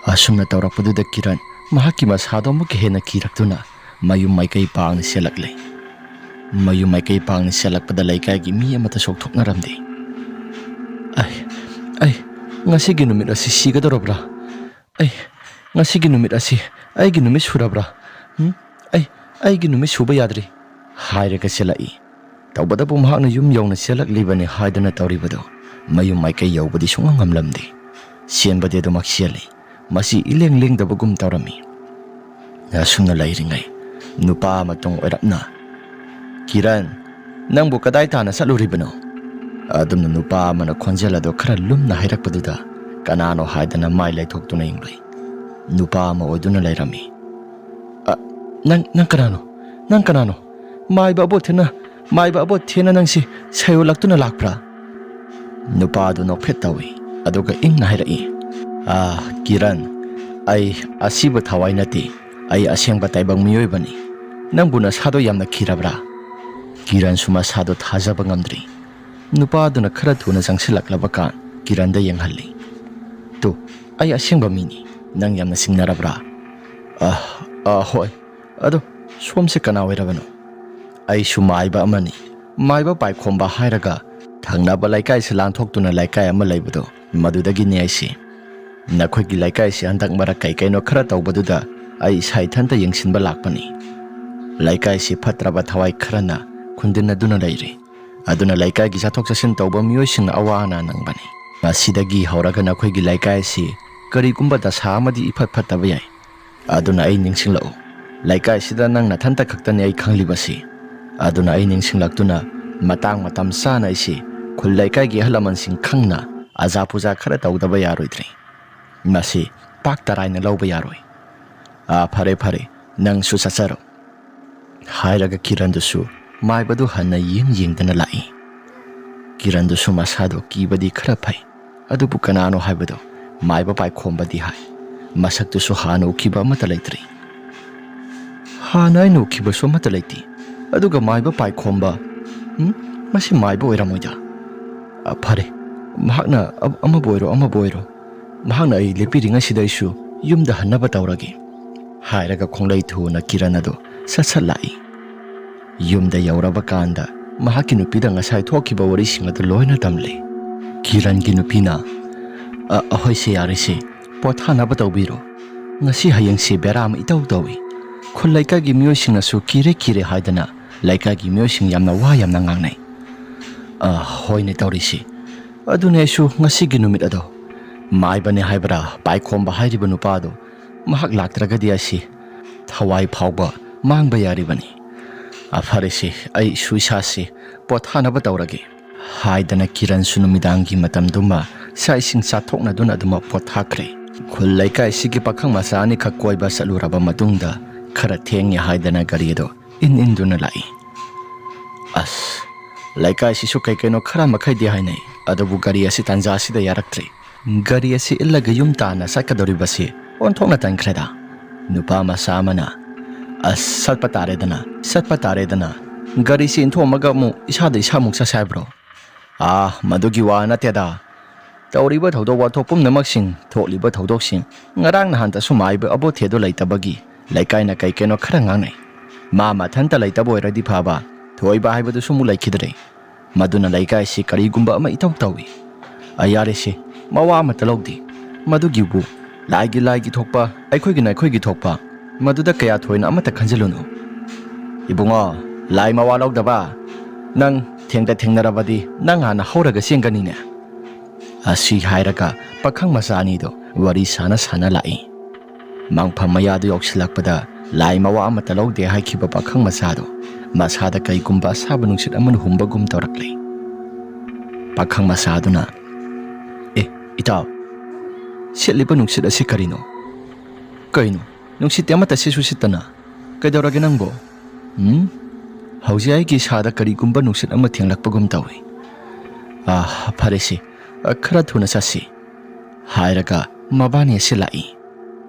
ꯑꯁꯨꯝꯅ ꯇꯧꯔꯛꯄꯗꯨꯗ ꯀꯤꯔꯟ ꯃꯍꯥꯛꯀꯤ ꯃꯁꯥꯗꯣ ꯑꯃꯨꯛꯀ ꯍꯦꯟꯅ ꯀꯤꯔꯛꯇꯨꯅ ꯃꯌꯨꯝ ꯃꯥꯏꯀꯩ ꯄꯥꯡꯅ ꯆꯦꯜꯂꯛꯂꯦ꯫ ꯃꯌꯨꯝ ꯃꯥꯏꯀꯩ ꯄꯥꯡꯅ ꯆꯦꯜꯂꯛꯄꯗ ꯂꯩꯀꯥꯏꯒꯤ ꯃꯤ ꯑꯃꯠꯇ ꯁꯣꯛꯊꯣꯛꯅꯔꯝꯗꯦ꯫ "ꯑꯩ, ꯑꯩ, ꯉꯁꯤꯒꯤ ꯅꯨꯃꯤꯠ ꯑꯁꯤ ꯁꯤꯒꯗꯧꯔꯕ꯭ꯔꯥ? ꯑꯩ, ꯉꯁꯤꯒꯤ ꯅꯨꯃꯤꯠ ꯑꯁꯤ ꯑꯩꯒꯤ ꯅꯨꯃꯤꯠ ꯁꯨꯔꯕ꯭ꯔꯥ? ꯎꯝ? ꯑꯩ, ꯑꯩꯒꯤ ꯅꯨꯃꯤꯠ ꯁꯨꯕ ꯌꯥꯗ꯭ꯔꯤ" ꯍꯥꯏꯔꯒ ꯆꯦꯜꯂꯛꯏ꯫ ꯇꯧꯕꯇꯕꯨ ꯃꯍꯥꯛꯅ ꯌꯨꯝ ꯌꯧꯅ ꯆꯦꯜꯂꯛꯂꯤꯕꯅꯤ ꯍꯥꯏꯗꯨꯅ ꯇꯧꯔꯤꯕꯗꯨ ꯃꯌꯨꯝ ꯃꯥꯏꯀꯩ ꯌꯧꯕꯗꯤ ꯁꯨꯡꯉꯝ ꯉꯝꯂꯝꯗꯦ꯫ ꯆꯦꯟꯕꯗꯤ ꯑꯗꯨꯃꯛ ꯆꯦꯜꯂꯤ꯫ ꯃꯁꯤ ꯏꯂꯦꯡ ꯂꯦꯡꯗꯕꯒꯨꯝ ꯇꯧꯔꯝꯃꯤ꯫ ꯑꯁꯨꯝꯅ ꯂꯩꯔꯤꯉꯩ ꯅꯨꯄꯥ ꯑꯃ ꯇꯨꯡ ꯑꯣꯏꯔꯞꯅ, "ꯀꯤꯔꯟ, ꯅꯪꯕꯨ ꯀꯗꯥꯏ ꯇꯥꯟꯅ ꯆꯠꯂꯨꯔꯤꯕꯅꯣ?" ꯑꯗꯨꯝꯅ ꯅꯨꯄꯥ ꯑꯃꯅ ꯈꯣꯟꯖꯦꯜ ꯑꯗꯨ ꯈꯔ ꯂꯨꯝꯅ ꯍꯥꯏꯔꯛꯄꯗꯨꯗ ꯀꯅꯥꯅꯣ ꯍꯥꯏꯗꯅ ꯃꯥꯏ ꯂꯩꯊꯣꯛꯇꯨꯅ ꯌꯦꯡꯂꯨꯏ꯫ ꯅꯨꯄꯥ ꯑꯃ ꯑꯣꯏꯗꯨꯅ ꯂꯩꯔꯝꯃꯤ꯫ "ꯑ, ꯅꯪ, ꯅꯪ ꯀꯅꯥꯅꯣ? ꯅꯪ ꯀꯅꯥꯅꯣ? ꯃꯥꯏꯕ ꯑꯕꯣꯊꯦꯅ, ꯃꯥꯏꯕ ꯑꯕꯣꯊꯦꯅ ꯅꯪꯁꯤ ꯁꯩꯌꯣꯜꯂꯛꯇꯨꯅ ꯂꯥꯛꯄ꯭ꯔꯥ?" ꯅꯨꯄꯥ ꯑꯗꯨ ꯅꯣꯛꯐꯦꯠ ꯇꯧꯏ, ꯑꯗꯨꯒ ꯏꯪꯅ ꯍꯥꯏꯔꯛꯏ, "ꯑꯥ, ꯀꯤꯔꯟ, ꯑꯩ ꯑꯁꯤꯕ ꯊꯋꯥꯏ ꯅꯠꯇꯦ, ꯑꯩ ꯑꯁꯦꯡꯕ ꯇꯥꯏꯕꯪ ꯃꯤꯑꯣꯏꯕꯅꯤ꯫ ꯅꯪꯕꯨ ꯅꯁꯥꯗꯣ ꯌꯥꯝꯅ ꯀꯤꯔꯕ꯭ꯔꯥ?" ꯀꯤꯔꯟꯁꯨ ꯃꯁꯥꯗꯣ ꯊꯥꯖꯕ ꯉꯝꯗ꯭ꯔꯤ꯫ ꯅꯨꯄꯥ ꯑꯗꯨꯅ ꯈꯔ ꯊꯨꯅ ꯆꯪꯁꯤꯜꯂꯛꯂꯕ ꯀꯥꯟ ꯀꯤꯔꯟꯗ ꯌꯦꯡꯍꯜꯂꯤ꯫ "ꯇꯨ, ꯑꯩ ꯑꯁꯦꯡꯕ ꯃꯤꯅꯤ꯫ ꯅꯪ ꯌꯥꯝꯅ ꯁꯤꯡꯅꯔꯕ꯭ꯔꯥ? ꯑ, ꯑ, ꯍꯣꯏ꯫ ꯑꯗꯣ ꯁꯣꯝꯁꯦ ꯀꯅꯥ ꯑꯣꯏꯔꯕꯅꯣ? ꯑꯩꯁꯨ ꯃꯥꯏꯕ ꯑꯃꯅꯤ꯫ ꯃꯥꯏꯕ ꯄꯥꯏꯈꯣꯝꯕ ꯍꯥꯏꯔꯒ ꯊꯪꯅꯕ ꯂꯩꯀꯥꯏꯁꯤ ꯂꯥꯟꯊꯣꯛꯇꯨꯅ ꯂꯩꯀꯥꯏ ꯑꯃ ꯂꯩꯕꯗꯣ, ꯃꯗꯨꯗꯒꯤꯅꯤ ꯑꯩꯁꯤ꯫ ꯅꯈꯣꯏꯒꯤ ꯂꯩꯀꯥꯏꯁꯤ ꯍꯟꯗꯛ ꯃꯔꯛ ꯀꯩ ꯀꯩꯅꯣ ꯈꯔ ꯇꯧꯕꯗꯨꯗ ꯑꯩ ꯏꯁꯥ ꯏꯊꯟꯇ ꯌꯦꯡꯁꯤꯟꯕ ꯂꯥꯛꯄꯅꯤ꯫ ꯂꯩꯀꯥꯏꯁꯤ ꯐꯠꯇ꯭ꯔꯕ ꯊꯋꯥꯏ ꯈꯔꯅ ꯈꯨꯟꯗꯤꯟꯅꯗꯨꯅ ꯂꯩꯔꯤ꯫ ꯑꯗꯨꯅ ꯂꯩꯀꯥꯏꯒꯤ ꯆꯠꯊꯣꯛ ꯆꯠꯁꯤꯟ ꯇꯧꯕ ꯃꯤꯑꯣꯏꯁꯤꯡꯅ ꯑꯋꯥ ꯑꯅꯥ ꯅꯪꯕꯅꯤ꯫ ꯉꯁꯤꯗꯒꯤ ꯍꯧꯔꯒ ꯅꯈꯣꯏꯒꯤ ꯂꯩꯀꯥꯏ ꯑꯁꯤ ꯀꯔꯤꯒꯨꯝꯕ ꯗꯁꯥ ꯑꯃꯗꯤ ꯏꯐꯠ ꯐꯠꯇꯕ ꯌꯥꯏ꯫ ꯑꯗꯨꯅ ꯑꯩ ꯅꯤꯡꯁꯤꯡꯂꯛꯎ, ꯂꯩꯀꯥꯏꯁꯤꯗ ꯅꯪ ꯅꯊꯟꯇ ꯈꯛꯇꯅꯤ ꯑꯩ ꯈꯪꯂꯤꯕꯁꯤ꯫ ꯑꯗꯨꯅ ꯑꯩ ꯅꯤꯡꯁꯤꯡꯂꯛꯇꯨꯅ ꯃꯇꯥꯡ ꯃꯇꯝ ꯆꯥꯅ ꯑꯩꯁꯤ ꯈꯨꯜ ꯂꯩꯀꯥꯏꯒꯤ ꯑꯍꯜ ꯂꯃꯟꯁꯤꯡ ꯈꯪꯅ ꯑꯖꯥ ꯄꯨꯖꯥ ꯈꯔ ꯇꯧꯗꯕ ꯌꯥꯔꯣꯏꯗ꯭ꯔꯦ꯫ ꯃꯁꯤ ꯄꯥꯛ ꯇꯔꯥꯏꯅ ꯂꯧꯕ ꯌꯥꯔꯣꯏ꯫ ꯑꯥ, ꯐꯔꯦ, ꯐꯔꯦ, ꯅꯪꯁꯨ ꯆꯠꯆꯔꯣ꯫ ꯍꯥꯏꯔꯒ ꯀꯤꯔꯟꯗꯨꯁꯨ ꯃꯥꯏꯕꯗꯨ ꯍꯟꯅ ꯌꯦꯡ ꯌꯦꯡꯗꯅ ꯂꯥꯛꯏ꯫ ꯀꯤꯔꯟꯗꯨꯁꯨ ꯃꯁꯥꯗꯣ ꯀꯤꯕꯗꯤ ꯈꯔ ꯐꯩ, ꯑꯗꯨꯕꯨ ꯀꯅꯥꯅꯣ ꯍꯥꯏꯕꯗꯣ ꯃꯥꯏꯕ ꯄꯥꯏꯈꯣꯝꯕꯗꯤ ꯍꯥꯏ꯫ ꯃꯁꯛꯇꯨꯁꯨ ꯍꯥꯟꯅ ꯎꯈꯤꯕ ꯑꯃꯠꯇ ꯂꯩꯇ꯭ꯔꯤ꯫ ꯍꯥꯟꯅ ꯑꯩꯅ ꯎꯈꯤꯕꯁꯨ ꯑꯃꯠꯇ ꯂꯩꯇꯦ꯫ ꯑꯗꯨꯒ ꯃꯥꯏꯕ ꯄꯥꯏꯈꯣꯝꯕ, ꯎꯝ, ꯃꯁꯤ ꯃꯥꯏꯕ ꯑꯣꯏꯔꯝꯃꯣꯏꯗ꯫ ꯑ, ꯐꯔꯦ, ꯃꯍꯥꯛꯅ ꯑ-, ꯑꯃꯕꯨ ꯑꯣꯏꯔꯣ, ꯑꯃꯕꯨ ꯑꯣꯏꯔꯣ, ꯃꯍꯥꯛꯅ ꯑꯩ ꯂꯦꯞꯄꯤꯔꯤꯉꯩꯁꯤꯗ ꯑꯩꯁꯨ ꯌꯨꯝꯗ ꯍꯟꯅꯕ ꯇꯧꯔꯒꯦ꯫ ꯍꯥꯏꯔꯒ ꯈꯣꯡꯂꯩ ꯊꯨꯅ ꯀꯤꯔꯟ ꯑꯗꯨ ꯁꯠ ꯁꯠ ꯂꯥꯛꯏ꯫ ꯌꯨꯝꯗ ꯌꯧꯔꯕ ꯀꯥꯟꯗ ꯃꯍꯥꯛꯀꯤ ꯅꯨꯄꯤꯗ ꯉꯁꯥꯏ ꯊꯣꯛꯈꯤꯕ ꯋꯥꯔꯤꯁꯤꯡ ꯑꯗꯨ ꯂꯣꯏꯅ ꯇꯝꯂꯦ꯫ ꯀꯤꯔꯟꯒꯤ ꯅꯨꯄꯤꯅ, "ꯑ, ꯑꯍꯣꯏꯁꯦ, ꯌꯥꯔꯦꯁꯦ, ꯄꯣꯊꯥꯅꯕ ꯇꯧꯕꯤꯔꯣ꯫ ꯉꯁꯤ ꯍꯌꯦꯡꯁꯦ ꯕꯦꯔꯥ ꯑꯃ ꯏꯇꯧ ꯇꯧꯏ꯫ ꯈꯨꯜ ꯂꯩꯀꯥꯏꯒꯤ ꯃꯤꯑꯣꯏꯁꯤꯡꯅꯁꯨ ꯀꯤꯔꯦ ꯀꯤꯔꯦ ꯍꯥꯏꯗꯅ ꯂꯩꯀꯥꯏꯒꯤ ꯃꯤꯑꯣꯏꯁꯤꯡ ꯌꯥꯝꯅ ꯋꯥ ꯌꯥꯝꯅ ꯉꯥꯡꯅꯩ"꯫ "ꯑ, ꯍꯣꯏꯅꯦ ꯇꯧꯔꯤꯁꯤ꯫ ꯑꯗꯨꯅꯦ ꯑꯩꯁꯨ ꯉꯁꯤꯒꯤ ꯅꯨꯃꯤꯠ ꯑꯗꯣ ꯃꯥꯏꯕꯅꯦ ꯍꯥꯏꯕ꯭ꯔꯥ, ꯄꯥꯏꯈꯣꯝꯕ ꯍꯥꯏꯔꯤꯕ ꯅꯨꯄꯥꯗꯣ ꯃꯍꯥꯛ ꯂꯥꯛꯇ꯭ꯔꯒꯗꯤ ꯑꯩꯁꯤ ꯊꯋꯥꯏ ꯐꯥꯎꯕ ꯃꯥꯡꯕ ꯌꯥꯔꯤꯕꯅꯤ꯫ ꯑ, ꯐꯔꯦꯁꯦ, ꯑꯩꯁꯨ ꯏꯁꯥꯁꯤ ꯄꯣꯊꯥꯅꯕ ꯇꯧꯔꯒꯦ"꯫ ꯍꯥꯏꯗꯅ ꯀꯤꯔꯟꯁꯨ ꯅꯨꯃꯤꯗꯥꯡꯒꯤ ꯃꯇꯝꯗꯨꯃ ꯆꯥꯛ ꯏꯁꯤꯡ ꯆꯥꯊꯣꯛꯅꯗꯨꯅ ꯑꯗꯨꯃꯛ ꯄꯣꯊꯥꯈ꯭ꯔꯦ꯫ ꯈꯨꯜ ꯂꯩꯀꯥꯏꯁꯤꯒꯤ ꯄꯥꯈꯪ ꯃꯆꯥ ꯑꯅꯤꯈꯛ ꯀꯣꯏꯕ ꯆꯠꯂꯨꯔꯕ ꯃꯇꯨꯡꯗ ꯈꯔ ꯊꯦꯡꯉꯦ ꯍꯥꯏꯗꯅ ꯒꯥꯔꯤ ꯑꯗꯣ ꯏꯟ ꯏꯟꯗꯨꯅ ꯂꯥꯛꯏ꯫ ꯑꯁ, ꯂꯩꯀꯥꯏꯁꯤꯁꯨ ꯀꯩ ꯀꯩꯅꯣ ꯈꯔ ꯃꯈꯩꯗꯤ ꯍꯥꯏꯅꯩ, ꯑꯗꯨꯕꯨ ꯒꯥꯔꯤ ꯑꯁꯤ ꯇꯥꯟꯖꯥ ꯑꯁꯤꯗ ꯌꯥꯔꯛꯇ꯭ꯔꯦ꯫ ꯒꯥꯔꯤ ꯑꯁꯤ ꯏꯜꯂꯒ ꯌꯨꯝ ꯇꯥꯟꯅ ꯆꯠꯀꯗꯧꯔꯤꯕꯁꯤ ꯑꯣꯟꯊꯣꯛꯅ ꯇꯟꯈ꯭ꯔꯦꯗ꯫ ꯅꯨꯄꯥ ꯃꯆꯥ ꯑꯃꯅ, "ꯑꯁ, ꯆꯠꯄ ꯇꯥꯔꯦꯗꯅ, ꯆꯠꯄ ꯇꯥꯔꯦꯗꯅ꯫ ꯒꯥꯔꯤꯁꯤ ꯏꯟꯊꯣꯛꯑꯝꯃꯒ ꯑꯃꯨꯛ ꯏꯁꯥꯗ ꯏꯁꯥꯃꯨꯛ ꯆꯠꯁꯦ ꯍꯥꯏꯕ꯭ꯔꯣ? ꯑꯥ, ꯃꯗꯨꯒꯤ ꯋꯥ ꯅꯠꯇꯦꯗ꯫ ꯇꯧꯔꯤꯕ ꯊꯧꯗꯣꯛ ꯋꯥꯊꯣꯛ ꯄꯨꯝꯅꯃꯛꯁꯤꯡ, ꯊꯣꯛꯂꯤꯕ ꯊꯧꯗꯣꯛꯁꯤꯡ, ꯉꯔꯥꯡ ꯅꯍꯥꯟꯇꯁꯨ ꯃꯥꯏꯕ ꯑꯕꯣꯊꯦꯗꯣ ꯂꯩꯇꯕꯒꯤ ꯂꯩꯀꯥꯏꯅ ꯀꯩ ꯀꯩꯅꯣ ꯈꯔ ꯉꯥꯡꯅꯩ꯫ ꯃꯥ ꯃꯊꯟꯇ ꯂꯩꯇꯕ ꯑꯣꯏꯔꯗꯤ ꯐꯕ, ꯊꯣꯏꯕ ꯍꯥꯏꯕꯗꯨꯁꯨ ꯑꯃꯨꯛ ꯂꯩꯈꯤꯗ꯭ꯔꯦ꯫ ꯃꯗꯨꯅ ꯂꯩꯀꯥꯏꯁꯤ ꯀꯔꯤꯒꯨꯝꯕ ꯑꯃ ꯏꯇꯧ ꯇꯧꯏ꯫ ꯑ, ꯌꯥꯔꯦꯁꯦ, ꯃꯋꯥ ꯑꯃꯠꯇ ꯂꯧꯗꯦ꯫ ꯃꯗꯨꯒꯤꯕꯨ ꯂꯥꯏꯒꯤ ꯂꯥꯏꯒꯤ ꯊꯣꯛꯄ, ꯑꯩꯈꯣꯏꯒꯤꯅ ꯑꯩꯈꯣꯏꯒꯤ ꯊꯣꯛꯄ, ꯃꯗꯨꯗ ꯀꯌꯥ ꯊꯣꯏꯅ ꯑꯃꯠꯇ ꯈꯟꯖꯤꯜꯂꯨꯅꯨ꯫ ꯏꯕꯨꯡꯉꯣ, ꯂꯥꯏ ꯃꯋꯥ ꯂꯧꯗꯕ, ꯅꯪ ꯊꯦꯡꯗ ꯊꯦꯡꯅꯔꯕꯗꯤ ꯅꯪ ꯍꯥꯟꯅ ꯍꯧꯔꯒ ꯆꯦꯟꯒꯅꯤꯅꯦ꯫ ꯑꯁꯤ ꯍꯥꯏꯔꯒ ꯄꯥꯈꯪ ꯃꯆꯥ ꯑꯅꯤꯗꯣ ꯋꯥꯔꯤ ꯁꯥꯟꯅ ꯁꯥꯟꯅ ꯂꯥꯛꯏ꯫ ꯃꯪꯐꯝ ꯃꯌꯥꯗꯨ ꯌꯧꯁꯤꯜꯂꯛꯄꯗ ꯂꯥꯏ ꯃꯋꯥ ꯑꯃꯠꯇ ꯂꯧꯗꯦ ꯍꯥꯏꯈꯤꯕ ꯄꯥꯈꯪ ꯃꯆꯥꯗꯣ ꯃꯁꯥꯗ ꯀꯩꯒꯨꯝꯕ ꯑꯁꯥꯕ ꯅꯨꯡꯁꯤꯠ ꯑꯃꯅ ꯍꯨꯝꯕꯒꯨꯝ ꯇꯧꯔꯛꯂꯦ꯫ ꯄꯥꯈꯪ ꯃꯆꯥꯗꯨꯅ, "ꯑꯦ, ꯏꯇꯥꯎ, ꯁꯤꯠꯂꯤꯕ ꯅꯨꯡꯁꯤꯠ ꯑꯁꯤ ꯀꯔꯤꯅꯣ? ꯀꯩꯅꯣ, ꯅꯨꯡꯁꯤꯠꯇꯤ ꯑꯃꯠꯇ ꯁꯤꯠꯁꯨ ꯁꯤꯠꯇꯅ꯫ ꯀꯩꯗꯧꯔꯒꯦ ꯅꯪꯕꯣ? ꯎꯝ? ꯍꯧꯖꯤꯛ ꯑꯩꯒꯤ ꯏꯁꯥꯗ ꯀꯔꯤꯒꯨꯝꯕ ꯅꯨꯡꯁꯤꯠ ꯑꯃ ꯊꯦꯡꯂꯛꯄꯒꯨꯝ ꯇꯧꯏ꯫ ꯑꯥ, ꯐꯔꯦꯁꯦ, ꯑ, ꯈꯔ ꯊꯨꯅ ꯆꯠꯁꯤ," ꯍꯥꯏꯔꯒ ꯃꯕꯥꯅꯤ ꯑꯁꯤ ꯂꯥꯛꯏ꯫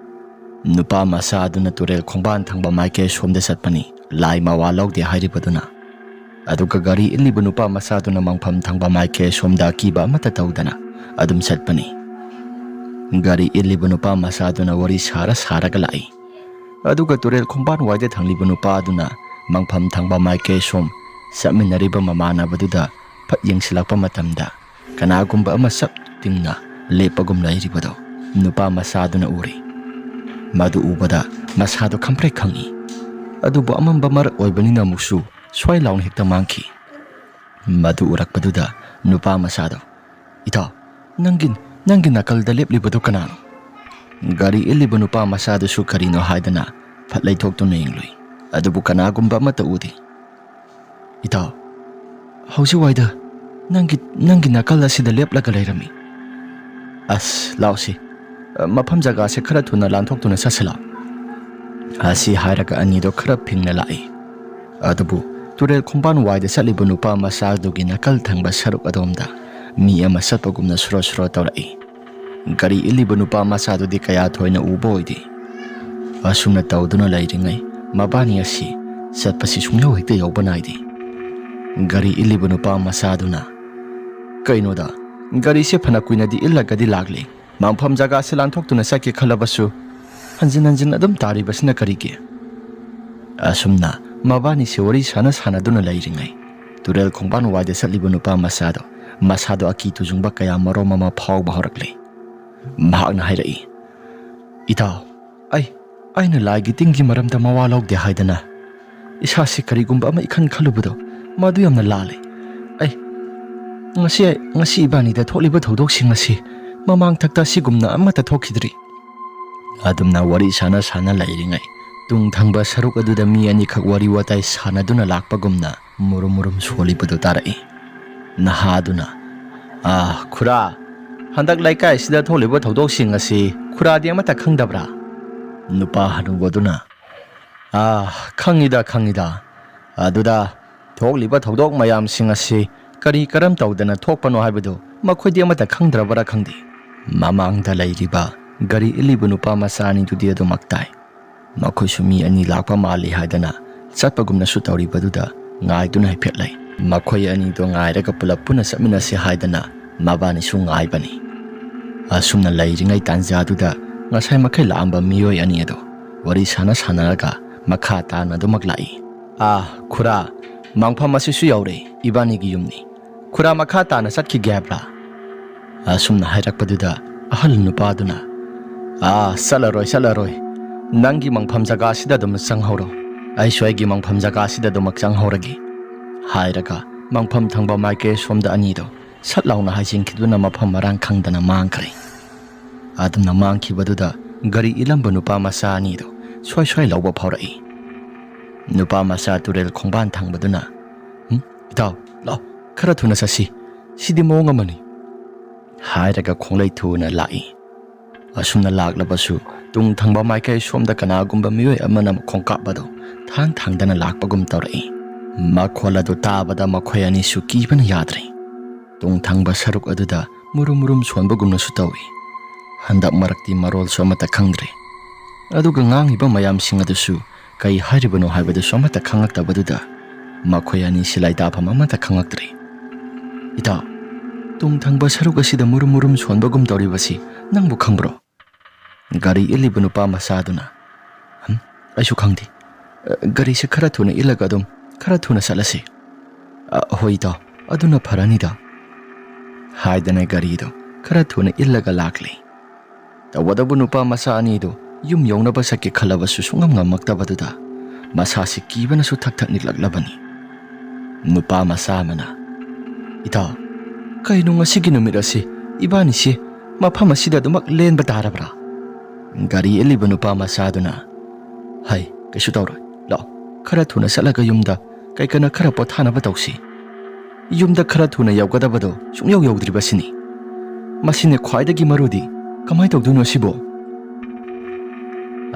ꯅꯨꯄꯥ ꯃꯆꯥ ꯑꯗꯨꯅ ꯇꯨꯔꯦꯜ ꯈꯣꯡꯕꯥꯟ ꯊꯪꯕ ꯃꯥꯏꯀꯩ ꯁꯣꯝꯗ ꯆꯠꯄꯅꯤ, ꯂꯥꯏ ꯃꯋꯥ ꯂꯧꯗꯦ ꯍꯥꯏꯔꯤꯕꯗꯨꯅ꯫ ꯑꯗꯨꯒ ꯒꯥꯔꯤ ꯏꯜꯂꯤꯕ ꯅꯨꯄꯥ ꯃꯆꯥꯗꯨꯅ ꯃꯪꯐꯝ ꯊꯪꯕ ꯃꯥꯏꯀꯩ ꯁꯣꯝꯗ ꯑꯀꯤꯕ ꯑꯃꯠꯇ ꯇꯧꯗꯅ ꯑꯗꯨꯝ ꯆꯠꯄꯅꯤ꯫ ꯒꯥꯔꯤ ꯏꯜꯂꯤꯕ ꯅꯨꯄꯥ ꯃꯆꯥꯗꯨꯅ ꯋꯥꯔꯤ ꯁꯥꯔ ꯁꯥꯔꯒ ꯂꯥꯛꯏ꯫ ꯑꯗꯨꯒ ꯇꯨꯔꯦꯜ ꯈꯣꯡꯕꯥꯟ ꯋꯥꯏꯗ ꯊꯪꯂꯤꯕ ꯅꯨꯄꯥ ꯑꯗꯨꯅ ꯃꯪꯐꯝ ꯊꯪꯕ ꯃꯥꯏꯀꯩ ꯁꯣꯝ ꯆꯠꯃꯤꯟꯅꯔꯤꯕ ꯃꯃꯥꯟꯅꯕꯗꯨꯗ ꯐꯠ ꯌꯦꯡꯁꯤꯜꯂꯛꯄ ꯃꯇꯝꯗ, ꯀꯅꯥꯒꯨꯝꯕ ꯑꯃ ꯆꯞ ꯇꯤꯡꯅ ꯂꯦꯞꯄꯒꯨꯝ ꯂꯩꯔꯤꯕꯗꯣ ꯅꯨꯄꯥ ꯃꯆꯥꯗꯨꯅ ꯎꯔꯤ꯫ ꯃꯗꯨ ꯎꯕꯗ ꯃꯁꯥꯗꯣ ꯈꯪꯄ꯭ꯔꯦꯛ ꯈꯪꯉꯤ꯫ ꯑꯗꯨꯕꯨ ꯑꯃꯝꯕ ꯃꯔꯛ ꯑꯣꯏꯕꯅꯤꯅ ꯑꯃꯨꯛꯁꯨ ꯁ꯭ꯋꯥꯏ ꯂꯥꯎꯅ ꯍꯦꯛꯇ ꯃꯥꯡꯈꯤ꯫ ꯃꯗꯨ ꯎꯔꯛꯄꯗꯨꯗ ꯅꯨꯄꯥ ꯃꯆꯥꯗꯣ, "ꯏꯇꯥꯎ, ꯅꯪꯒꯤ, ꯅꯪꯒꯤ ꯅꯥꯀꯜꯗ ꯂꯦꯞꯂꯤꯕꯗꯨ ꯀꯅꯥꯅꯣ?" ꯒꯥꯔꯤ ꯏꯜꯂꯤꯕ ꯅꯨꯄꯥ ꯃꯆꯥꯗꯨꯁꯨ ꯀꯔꯤꯅꯣ ꯍꯥꯏꯗꯅ ꯐꯠ ꯂꯩꯊꯣꯛꯇꯨꯅ ꯌꯦꯡꯂꯨꯏ꯫ ꯑꯗꯨꯕꯨ ꯀꯅꯥꯒꯨꯝꯕ ꯑꯃꯠꯇ ꯎꯗꯦ꯫ "ꯏꯇꯥꯎ, ꯍꯧꯖꯤꯛꯋꯥꯏꯗ ꯅꯪꯒꯤ, ꯅꯪꯒꯤ ꯅꯥꯀꯜ ꯑꯁꯤꯗ ꯂꯦꯞꯂꯒ ꯂꯩꯔꯝꯃꯤ꯫ ꯑꯁ, ꯂꯥꯎꯁꯤ, ꯃꯐꯝ ꯖꯒꯥꯁꯦ ꯈꯔ ꯊꯨꯅ ꯂꯥꯟꯊꯣꯛꯇꯨꯅ ꯆꯠꯁꯤ ꯂꯥꯎ꯫" ꯑꯁꯤ ꯍꯥꯏꯔꯒ ꯑꯅꯤꯗꯣ ꯈꯔ ꯐꯤꯡꯅ ꯂꯥꯛꯏ꯫ ꯑꯗꯨꯕꯨ ꯇꯨꯔꯦꯜ ꯈꯣꯡꯕꯥꯟ ꯋꯥꯏꯗ ꯆꯠꯂꯤꯕ ꯅꯨꯄꯥ ꯃꯆꯥꯗꯨꯒꯤ ꯅꯥꯀꯜ ꯊꯪꯕ ꯁꯔꯨꯛ ꯑꯗꯣꯝꯗ ꯃꯤ ꯑꯃ ꯆꯠꯄꯒꯨꯝꯅ ꯁꯨꯔꯣ ꯁꯨꯔꯣ ꯇꯧꯔꯛꯏ꯫ ꯒꯥꯔꯤ ꯏꯜꯂꯤꯕ ꯅꯨꯄꯥ ꯃꯆꯥꯗꯨꯗꯤ ꯀꯌꯥ ꯊꯣꯏꯅ ꯎꯕ ꯑꯣꯏꯗꯦ꯫ ꯑꯁꯨꯝꯅ ꯇꯧꯗꯨꯅ ꯂꯩꯔꯤꯉꯩ ꯃꯕꯥꯅꯤ ꯑꯁꯤ ꯆꯠꯄꯁꯤ ꯁꯨꯡꯌꯧ ꯍꯦꯛꯇ ꯌꯧꯕ ꯅꯥꯏꯗꯦ꯫ ꯒꯥꯔꯤ ꯏꯜꯂꯤꯕ ꯅꯨꯄꯥ ꯃꯆꯥꯗꯨꯅ, "ꯀꯩꯅꯣꯗ, ꯒꯥꯔꯤꯁꯦ ꯐꯅ ꯀꯨꯏꯅꯗꯤ ꯏꯜꯂꯒꯗꯤ ꯂꯥꯛꯂꯤ꯫ ꯃꯐꯝ ꯖꯒꯥꯁꯦ ꯂꯥꯟꯊꯣꯛꯇꯨꯅ ꯆꯠꯀꯦ ꯈꯜꯂꯕꯁꯨ ꯍꯟꯖꯤꯟ ꯍꯟꯖꯤꯟ ꯑꯗꯨꯝ ꯇꯥꯔꯤꯕꯁꯤꯅ ꯀꯔꯤꯒꯤ? ꯑꯁꯨꯝꯅ ꯃꯕꯥꯅꯤꯁꯦ ꯋꯥꯔꯤ ꯁꯥꯟꯅ ꯁꯥꯟꯅꯗꯨꯅ ꯂꯩꯔꯤꯉꯩ, ꯇꯨꯔꯦꯜ ꯈꯣꯡꯕꯥꯟ ꯋꯥꯏꯗ ꯆꯠꯂꯤꯕ ꯅꯨꯄꯥ ꯃꯆꯥꯗꯣ ꯃꯁꯥꯗꯣ ꯑꯀꯤ ꯇꯨꯖꯨꯡꯕ ꯀꯌꯥ ꯃꯔꯣꯝ ꯑꯃ ꯐꯥꯎꯕ ꯍꯧꯔꯛꯂꯦ꯫ ꯃꯍꯥꯛꯅ ꯍꯥꯏꯔꯛꯏ, "ꯏꯇꯥꯎ, ꯑꯩ, ꯑꯩꯅ ꯂꯥꯏꯒꯤ ꯇꯤꯟꯒꯤ ꯃꯔꯝꯗ ꯃꯋꯥ ꯂꯧꯗꯦ ꯍꯥꯏꯗꯅ ꯏꯁꯥꯁꯤ ꯀꯔꯤꯒꯨꯝꯕ ꯑꯃ ꯏꯈꯟ ꯈꯜꯂꯨꯕꯗꯣ ꯃꯗꯨ ꯌꯥꯝꯅ ꯂꯥꯜꯂꯦ꯫ ꯑꯩ, ꯉꯁꯤ, ꯉꯁꯤ ꯏꯕꯥꯅꯤꯗ ꯊꯣꯛꯂꯤꯕ ꯊꯧꯗꯣꯛꯁꯤꯡ ꯑꯁꯤ ꯃꯃꯥꯡ ꯊꯛꯇ ꯑꯁꯤꯒꯨꯝꯅ ꯑꯃꯠꯇ ꯊꯣꯛꯈꯤꯗ꯭ꯔꯤ"꯫ ꯑꯗꯨꯝꯅ ꯋꯥꯔꯤ ꯁꯥꯟꯅ ꯁꯥꯟꯅ ꯂꯩꯔꯤꯉꯩ, ꯇꯨꯡ ꯊꯪꯕ ꯁꯔꯨꯛ ꯑꯗꯨꯗ ꯃꯤ ꯑꯅꯤꯈꯛ ꯋꯥꯔꯤ ꯋꯥꯇꯥꯏ ꯁꯥꯟꯅꯗꯨꯅ ꯂꯥꯛꯄꯒꯨꯝꯅ ꯃꯨꯔꯨꯝ ꯃꯨꯔꯨꯝ ꯁꯣꯜꯂꯤꯕꯗꯨ ꯇꯥꯔꯛꯏ꯫ ꯅꯍꯥ ꯑꯗꯨꯅ, "ꯑꯥ, ꯈꯨꯔꯥ, ꯍꯟꯗꯛ ꯂꯩꯀꯥꯏꯁꯤꯗ ꯊꯣꯛꯂꯤꯕ ꯊꯧꯗꯣꯛꯁꯤꯡ ꯑꯁꯤ ꯈꯨꯔꯥꯗꯤ ꯑꯃꯠꯇ ꯈꯪꯗꯕ꯭ꯔꯥ?" ꯅꯨꯄꯥ ꯍꯅꯨꯕꯗꯨꯅ, "ꯑꯥ, ꯈꯪꯉꯤꯗ, ꯈꯪꯉꯤꯗ꯫ ꯑꯗꯨꯗ ꯊꯣꯛꯂꯤꯕ ꯊꯧꯗꯣꯛ ꯃꯌꯥꯝꯁꯤꯡ ꯑꯁꯤ ꯀꯔꯤ ꯀꯔꯝ ꯇꯧꯗꯅ ꯊꯣꯛꯄꯅꯣ ꯍꯥꯏꯕꯗꯨ ꯃꯈꯣꯏꯗꯤ ꯑꯃꯠꯇ ꯈꯪꯗ꯭ꯔꯕꯔꯥ ꯈꯪꯗꯦ꯫" ꯃꯃꯥꯡꯗ ꯂꯩꯔꯤꯕ ꯒꯥꯔꯤ ꯏꯜꯂꯤꯕ ꯅꯨꯄꯥ ꯃꯆꯥ ꯑꯅꯤꯗꯨꯗꯤ ꯑꯗꯨꯃꯛ ꯇꯥꯏ꯫ ꯃꯈꯣꯏꯁꯨ ꯃꯤ ꯑꯅꯤ ꯂꯥꯛꯄ ꯃꯥꯜꯂꯤ ꯍꯥꯏꯗꯅ ꯆꯠꯄꯒꯨꯝꯅꯁꯨ ꯇꯧꯔꯤꯕꯗꯨꯗ ꯉꯥꯏꯗꯨꯅ ꯍꯥꯏꯐꯦꯠ ꯂꯩ꯫ ꯃꯈꯣꯏ ꯑꯅꯤꯗꯣ ꯉꯥꯏꯔꯒ ꯄꯨꯂꯞ ꯄꯨꯟꯅ ꯆꯠꯃꯤꯟꯅꯁꯤ ꯍꯥꯏꯗꯅ ꯃꯕꯥꯅꯤꯁꯨ ꯉꯥꯏꯕꯅꯤ꯫ ꯑꯁꯨꯝꯅ ꯂꯩꯔꯤꯉꯩ ꯇꯥꯟꯖꯥꯗꯨꯗ ꯉꯁꯥꯏ ꯃꯈꯩ ꯂꯥꯛꯑꯝꯕ ꯃꯤꯑꯣꯏ ꯑꯅꯤ ꯑꯗꯣ ꯋꯥꯔꯤ ꯁꯥꯟꯅ ꯁꯥꯟꯅꯔꯒ ꯃꯈꯥ ꯇꯥꯅ ꯑꯗꯨꯃꯛ ꯂꯥꯛꯏ꯫ "ꯑꯥ, ꯈꯨꯔꯥ, ꯃꯪꯐꯝ ꯑꯁꯤꯁꯨ ꯌꯧꯔꯦ, ꯏꯕꯥꯅꯤꯒꯤ ꯌꯨꯝꯅꯤ꯫ ꯈꯨꯔꯥ, ꯃꯈꯥ ꯇꯥꯅ ꯆꯠꯈꯤꯒꯦ ꯍꯥꯏꯕ꯭ꯔꯥ?" ꯑꯁꯨꯝꯅ ꯍꯥꯏꯔꯛꯄꯗꯨꯗ ꯑꯍꯜ ꯅꯨꯄꯥꯗꯨꯅ, "ꯑꯥ, ꯆꯠꯂꯔꯣꯏ, ꯆꯠꯂꯔꯣꯏ꯫ ꯅꯪꯒꯤ ꯃꯪꯐꯝ ꯖꯒꯥꯁꯤꯗ ꯑꯗꯨꯝ ꯆꯪꯍꯧꯔꯣ꯫ ꯑꯩꯁꯨ ꯑꯩꯒꯤ ꯃꯪꯐꯝ ꯖꯒꯥꯁꯤꯗ ꯑꯗꯨꯃꯛ ꯆꯪꯍꯧꯔꯒꯦ" ꯍꯥꯏꯔꯒ ꯃꯪꯐꯝ ꯊꯪꯕ ꯃꯥꯏꯀꯩ ꯁꯣꯝꯗ ꯑꯅꯤꯗꯣ ꯁꯠ ꯂꯥꯎꯅ ꯍꯥꯏꯖꯤꯟꯈꯤꯗꯨꯅ ꯃꯐꯝ ꯃꯔꯥꯡ ꯈꯪꯗꯅ ꯃꯥꯡꯈ꯭ꯔꯦ꯫ ꯑꯗꯨꯝꯅ ꯃꯥꯡꯈꯤꯕꯗꯨꯗ ꯒꯥꯔꯤ ꯏꯜꯂꯝꯕ ꯅꯨꯄꯥ ꯃꯆꯥ ꯑꯅꯤꯗꯣ ꯁ꯭ꯋꯥꯏ ꯁ꯭ꯋꯥꯏ ꯂꯧꯕ ꯐꯥꯎꯔꯛꯏ꯫ ꯅꯨꯄꯥ ꯃꯆꯥ ꯇꯨꯔꯦꯜ ꯈꯣꯡꯕꯥꯟ ꯊꯪꯕꯗꯨꯅ, "ꯎꯝ, ꯏꯇꯥꯎ, ꯂꯥꯎ, ꯈꯔ ꯊꯨꯅ ꯆꯠꯁꯤ꯫ ꯁꯤꯗꯤ ꯃꯑꯣꯡ ꯑꯃꯅꯤ" ꯍꯥꯏꯔꯒ ꯈꯣꯡꯂꯩ ꯊꯨꯅ ꯂꯥꯛꯏ꯫ ꯑꯁꯨꯝꯅ ꯂꯥꯛꯂꯕꯁꯨ ꯇꯨꯡ ꯊꯪꯕ ꯃꯥꯏꯀꯩ ꯁꯣꯝꯗ ꯀꯅꯥꯒꯨꯝꯕ ꯃꯤꯑꯣꯏ ꯑꯃꯅ ꯈꯣꯡꯀꯥꯞ ꯑꯗꯨ ꯊꯥꯡ ꯊꯥꯡꯗꯅ ꯂꯥꯛꯄꯒꯨꯝ ꯇꯧꯔꯛꯏ꯫ ꯃꯈꯣꯜ ꯑꯗꯨ ꯇꯥꯕꯗ ꯃꯈꯣꯏ ꯑꯅꯤꯁꯨ ꯀꯤꯕꯅ ꯌꯥꯗ꯭ꯔꯦ꯫ ꯇꯨꯡ ꯊꯪꯕ ꯁꯔꯨꯛ ꯑꯗꯨꯗ ꯃꯨꯔꯨꯝ ꯃꯨꯔꯨꯝ ꯁꯣꯟꯕꯒꯨꯝꯅꯁꯨ ꯇꯧꯏ꯫ ꯍꯟꯗꯛ ꯃꯔꯛꯇꯤ ꯃꯔꯣꯜꯁꯨ ꯑꯃꯠꯇ ꯈꯪꯗ꯭ꯔꯦ꯫ ꯑꯗꯨꯒ ꯉꯥꯡꯉꯤꯕ ꯃꯌꯥꯝꯁꯤꯡ ꯑꯗꯨꯁꯨ ꯀꯩ ꯍꯥꯏꯔꯤꯕꯅꯣ ꯍꯥꯏꯕꯗꯨꯁꯨ ꯑꯃꯠꯇ ꯈꯪꯂꯛꯇꯕꯗꯨꯗ ꯃꯈꯣꯏ ꯑꯅꯤꯁꯤ ꯂꯩꯇꯥꯐꯝ ꯑꯃꯠꯇ ꯈꯪꯂꯛꯇ꯭ꯔꯦ꯫ "ꯏꯇꯥꯎ, ꯇꯨꯡ ꯊꯪꯕ ꯁꯔꯨꯛ ꯑꯁꯤꯗ ꯃꯨꯔꯨꯝ ꯃꯨꯔꯨꯝ ꯁꯣꯟꯕꯒꯨꯝ ꯇꯧꯔꯤꯕꯁꯤ ꯅꯪꯕꯨ ꯈꯪꯕ꯭ꯔꯣ?" ꯒꯥꯔꯤ ꯏꯜꯂꯤꯕ ꯅꯨꯄꯥ ꯃꯆꯥꯗꯨꯅ, "ꯍꯝ, ꯑꯩꯁꯨ ꯈꯪꯗꯦ꯫ ꯑ, ꯒꯥꯔꯤꯁꯦ ꯈꯔ ꯊꯨꯅ ꯏꯜꯂꯒ ꯑꯗꯨꯝ ꯈꯔ ꯊꯨꯅ ꯆꯠꯂꯁꯤ꯫" "ꯑ, ꯍꯣꯏ ꯏꯇꯥꯎ, ꯑꯗꯨꯅ ꯐꯔꯅꯤꯗ," ꯍꯥꯏꯗꯅ ꯒꯥꯔꯤꯗꯣ ꯈꯔ ꯊꯨꯅ ꯏꯜꯂꯒ ꯂꯥꯛꯂꯦ꯫ ꯇꯧꯕꯇꯕꯨ ꯅꯨꯄꯥ ꯃꯆꯥ ꯑꯅꯤꯗꯨ ꯌꯨꯝ ꯌꯧꯅꯕ ꯆꯠꯀꯦ ꯈꯜꯂꯕꯁꯨ ꯁꯨꯡꯉꯝ ꯉꯝꯃꯛꯇꯕꯗꯨꯗ ꯃꯁꯥꯁꯤ ꯀꯤꯕꯅꯁꯨ ꯊꯛ ꯊꯛ ꯅꯤꯛꯂꯛꯂꯕꯅꯤ꯫ ꯅꯨꯄꯥ ꯃꯆꯥ ꯑꯃꯅ, "ꯏꯇꯥꯎ, ꯀꯩꯅꯣ ꯉꯁꯤꯒꯤ ꯅꯨꯃꯤꯠ ꯑꯁꯤ ꯏꯕꯥꯅꯤꯁꯤ ꯃꯐꯝ ꯑꯁꯤꯗ ꯑꯗꯨꯃꯛ ꯂꯦꯟꯕ ꯇꯥꯔꯕ꯭ꯔꯥ?" ꯒꯥꯔꯤ ꯏꯜꯂꯤꯕ ꯅꯨꯄꯥ ꯃꯆꯥꯗꯨꯅ, "ꯍꯩ, ꯀꯩꯁꯨ ꯇꯧꯔꯣꯏ, ꯂꯥꯛꯑꯣ, ꯈꯔ ꯊꯨꯅ ꯆꯠꯂꯒ ꯌꯨꯝꯗ ꯀꯩꯀꯩꯅ ꯈꯔ ꯄꯣꯊꯥꯅꯕ ꯇꯧꯁꯤ꯫ ꯌꯨꯝꯗ ꯈꯔ ꯊꯨꯅ ꯌꯧꯒꯗꯕꯗꯣ ꯁꯨꯡꯌꯧ ꯌꯧꯗ꯭ꯔꯤꯕꯁꯤꯅꯤ꯫ ꯃꯁꯤꯅꯦ ꯈ꯭ꯋꯥꯏꯗꯒꯤ ꯃꯔꯨꯗꯤ꯫ ꯀꯃꯥꯏ ꯇꯧꯗꯣꯏꯅꯣ ꯁꯤꯕꯣ?"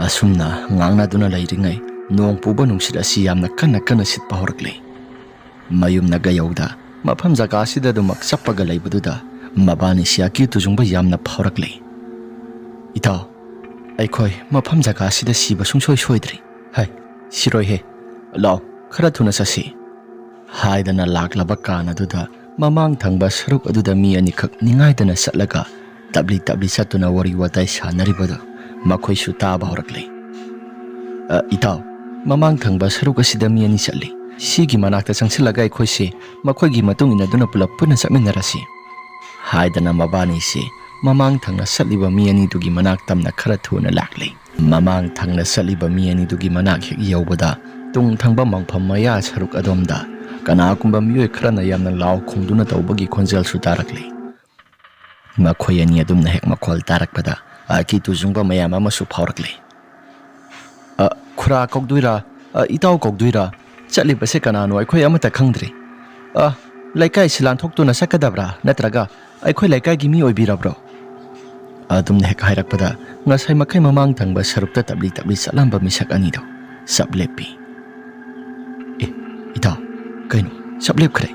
ꯑꯁꯨꯝꯅ ꯉꯥꯡꯅꯗꯨꯅ ꯂꯩꯔꯤꯉꯩ, ꯅꯣꯡ ꯄꯨꯕ ꯅꯨꯡꯁꯤꯠ ꯑꯁꯤ ꯌꯥꯝꯅ ꯀꯟꯅ ꯀꯟꯅ ꯁꯤꯠꯄ ꯍꯧꯔꯛꯂꯦ꯫ ꯃꯌꯨꯝꯅꯒ ꯌꯧꯗ ꯃꯐꯝ ꯖꯒꯥ ꯑꯁꯤꯗ ꯑꯗꯨꯃꯛ ꯆꯞꯄꯒ ꯂꯩꯕꯗꯨꯗ ꯃꯕꯥꯅꯤꯁꯤ ꯑꯀꯤ ꯇꯨꯖꯨꯡꯕ ꯌꯥꯝꯅ ꯐꯥꯎꯔꯛꯂꯦ꯫ "ꯏꯇꯥꯎ, ꯑꯩꯈꯣꯏ ꯃꯐꯝ ꯖꯒꯥ ꯑꯁꯤꯗ ꯁꯤꯕ ꯁꯨꯡꯁꯣꯏ ꯁꯣꯏꯗ꯭ꯔꯤ꯫ ꯍꯩ, ꯁꯤꯔꯣꯏꯍꯦ꯫ ꯂꯥꯛꯑꯣ, ꯈꯔ ꯊꯨꯅ ꯆꯠꯁꯤ," ꯍꯥꯏꯗꯅ ꯂꯥꯛꯂꯕ ꯀꯥꯟ ꯑꯗꯨꯗ ꯃꯃꯥꯡ ꯊꯪꯕ ꯁꯔꯨꯛ ꯑꯗꯨꯗ ꯃꯤ ꯑꯅꯤꯈꯛ ꯅꯤꯡꯉꯥꯏꯗꯅ ꯆꯠꯂꯒ ꯇꯞꯂꯤ ꯇꯞꯂꯤ ꯆꯠꯇꯨꯅ ꯋꯥꯔꯤ ꯋꯥꯇꯥꯏ ꯁꯥꯟꯅꯔꯤꯕꯗꯨ ꯃꯈꯣꯏꯁꯨ ꯇꯥꯕ ꯍꯧꯔꯛꯂꯦ꯫ "ꯑ, ꯏꯇꯥꯎ, ꯃꯃꯥꯡ ꯊꯪꯕ ꯁꯔꯨꯛ ꯑꯁꯤꯗ ꯃꯤ ꯑꯅꯤ ꯆꯠꯂꯤ꯫ ꯁꯤꯒꯤ ꯃꯅꯥꯛꯇ ꯆꯪꯁꯤꯜꯂꯒ ꯑꯩꯈꯣꯏꯁꯦ ꯃꯈꯣꯏꯒꯤ ꯃꯇꯨꯡ ꯏꯟꯅꯗꯨꯅ ꯄꯨꯂꯞ ꯄꯨꯟꯅ ꯆꯠꯃꯤꯟꯅꯔꯁꯤ," ꯍꯥꯏꯗꯅ ꯃꯕꯥꯅꯤꯁꯦ ꯃꯃꯥꯡ ꯊꯪꯅ ꯆꯠꯂꯤꯕ ꯃꯤ ꯑꯅꯤꯗꯨꯒꯤ ꯃꯅꯥꯛ ꯇꯝꯅ ꯈꯔ ꯊꯨꯅ ꯂꯥꯛꯂꯦ꯫ ꯃꯃꯥꯡ ꯊꯪꯅ ꯆꯠꯂꯤꯕ ꯃꯤ ꯑꯅꯤꯗꯨꯒꯤ ꯃꯅꯥꯛ ꯍꯦꯛ ꯌꯧꯕꯗ ꯇꯨꯡ ꯊꯪꯕ ꯃꯪꯐꯝ ꯃꯌꯥ ꯁꯔꯨꯛ ꯑꯗꯣꯝꯗ ꯀꯅꯥꯒꯨꯝꯕ ꯃꯤꯑꯣꯏ ꯈꯔꯅ ꯌꯥꯝꯅ ꯂꯥꯎ ꯈꯣꯡꯗꯨꯅ ꯇꯧꯕꯒꯤ ꯈꯣꯟꯖꯦꯜꯁꯨ ꯇꯥꯔꯛꯂꯦ꯫ ꯃꯈꯣꯏ ꯑꯅꯤ ꯑꯗꯨꯝꯅ ꯍꯦꯛ ꯃꯈꯣꯜ ꯇꯥꯔꯛꯄꯗ ꯑꯀꯤ ꯇꯨꯖꯨꯡꯕ ꯃꯌꯥꯝ ꯑꯃꯁꯨ ꯐꯥꯎꯔꯛꯂꯦ꯫ "ꯑ, ꯈꯨꯔꯥ ꯀꯧꯗꯣꯏꯔꯥ? ꯑ, ꯏꯇꯥꯎ ꯀꯧꯗꯣꯏꯔꯥ? ꯆꯠꯂꯤꯕꯁꯦ ꯀꯅꯥꯅꯣ ꯑꯩꯈꯣꯏ ꯑꯃꯠꯇ ꯈꯪꯗ꯭ꯔꯦ꯫ ꯑ, ꯂꯩꯀꯥꯏꯁꯤ ꯂꯥꯟꯊꯣꯛꯇꯨꯅ ꯆꯠꯀꯗꯕ꯭ꯔꯥ, ꯅꯠꯇ꯭ꯔꯒ ꯑꯩꯈꯣꯏ ꯂꯩꯀꯥꯏꯒꯤ ꯃꯤ ꯑꯣꯏꯕꯤꯔꯕ꯭ꯔꯣ?" ꯑꯗꯨꯝꯅ ꯍꯦꯛ ꯍꯥꯏꯔꯛꯄꯗ ꯉꯁꯥꯏ ꯃꯈꯩ ꯃꯃꯥꯡ ꯊꯪꯕ ꯁꯔꯨꯛꯇ ꯇꯞꯂꯤ ꯇꯞꯂꯤ ꯆꯠꯂꯝꯕ ꯃꯤꯁꯛ ꯑꯅꯤꯗꯣ ꯆꯞ ꯂꯦꯞꯄꯤ꯫ "ꯑꯦ, ꯏꯇꯥꯎ, ꯀꯩꯅꯣ ꯆꯞ ꯂꯦꯞꯈ꯭ꯔꯦ?"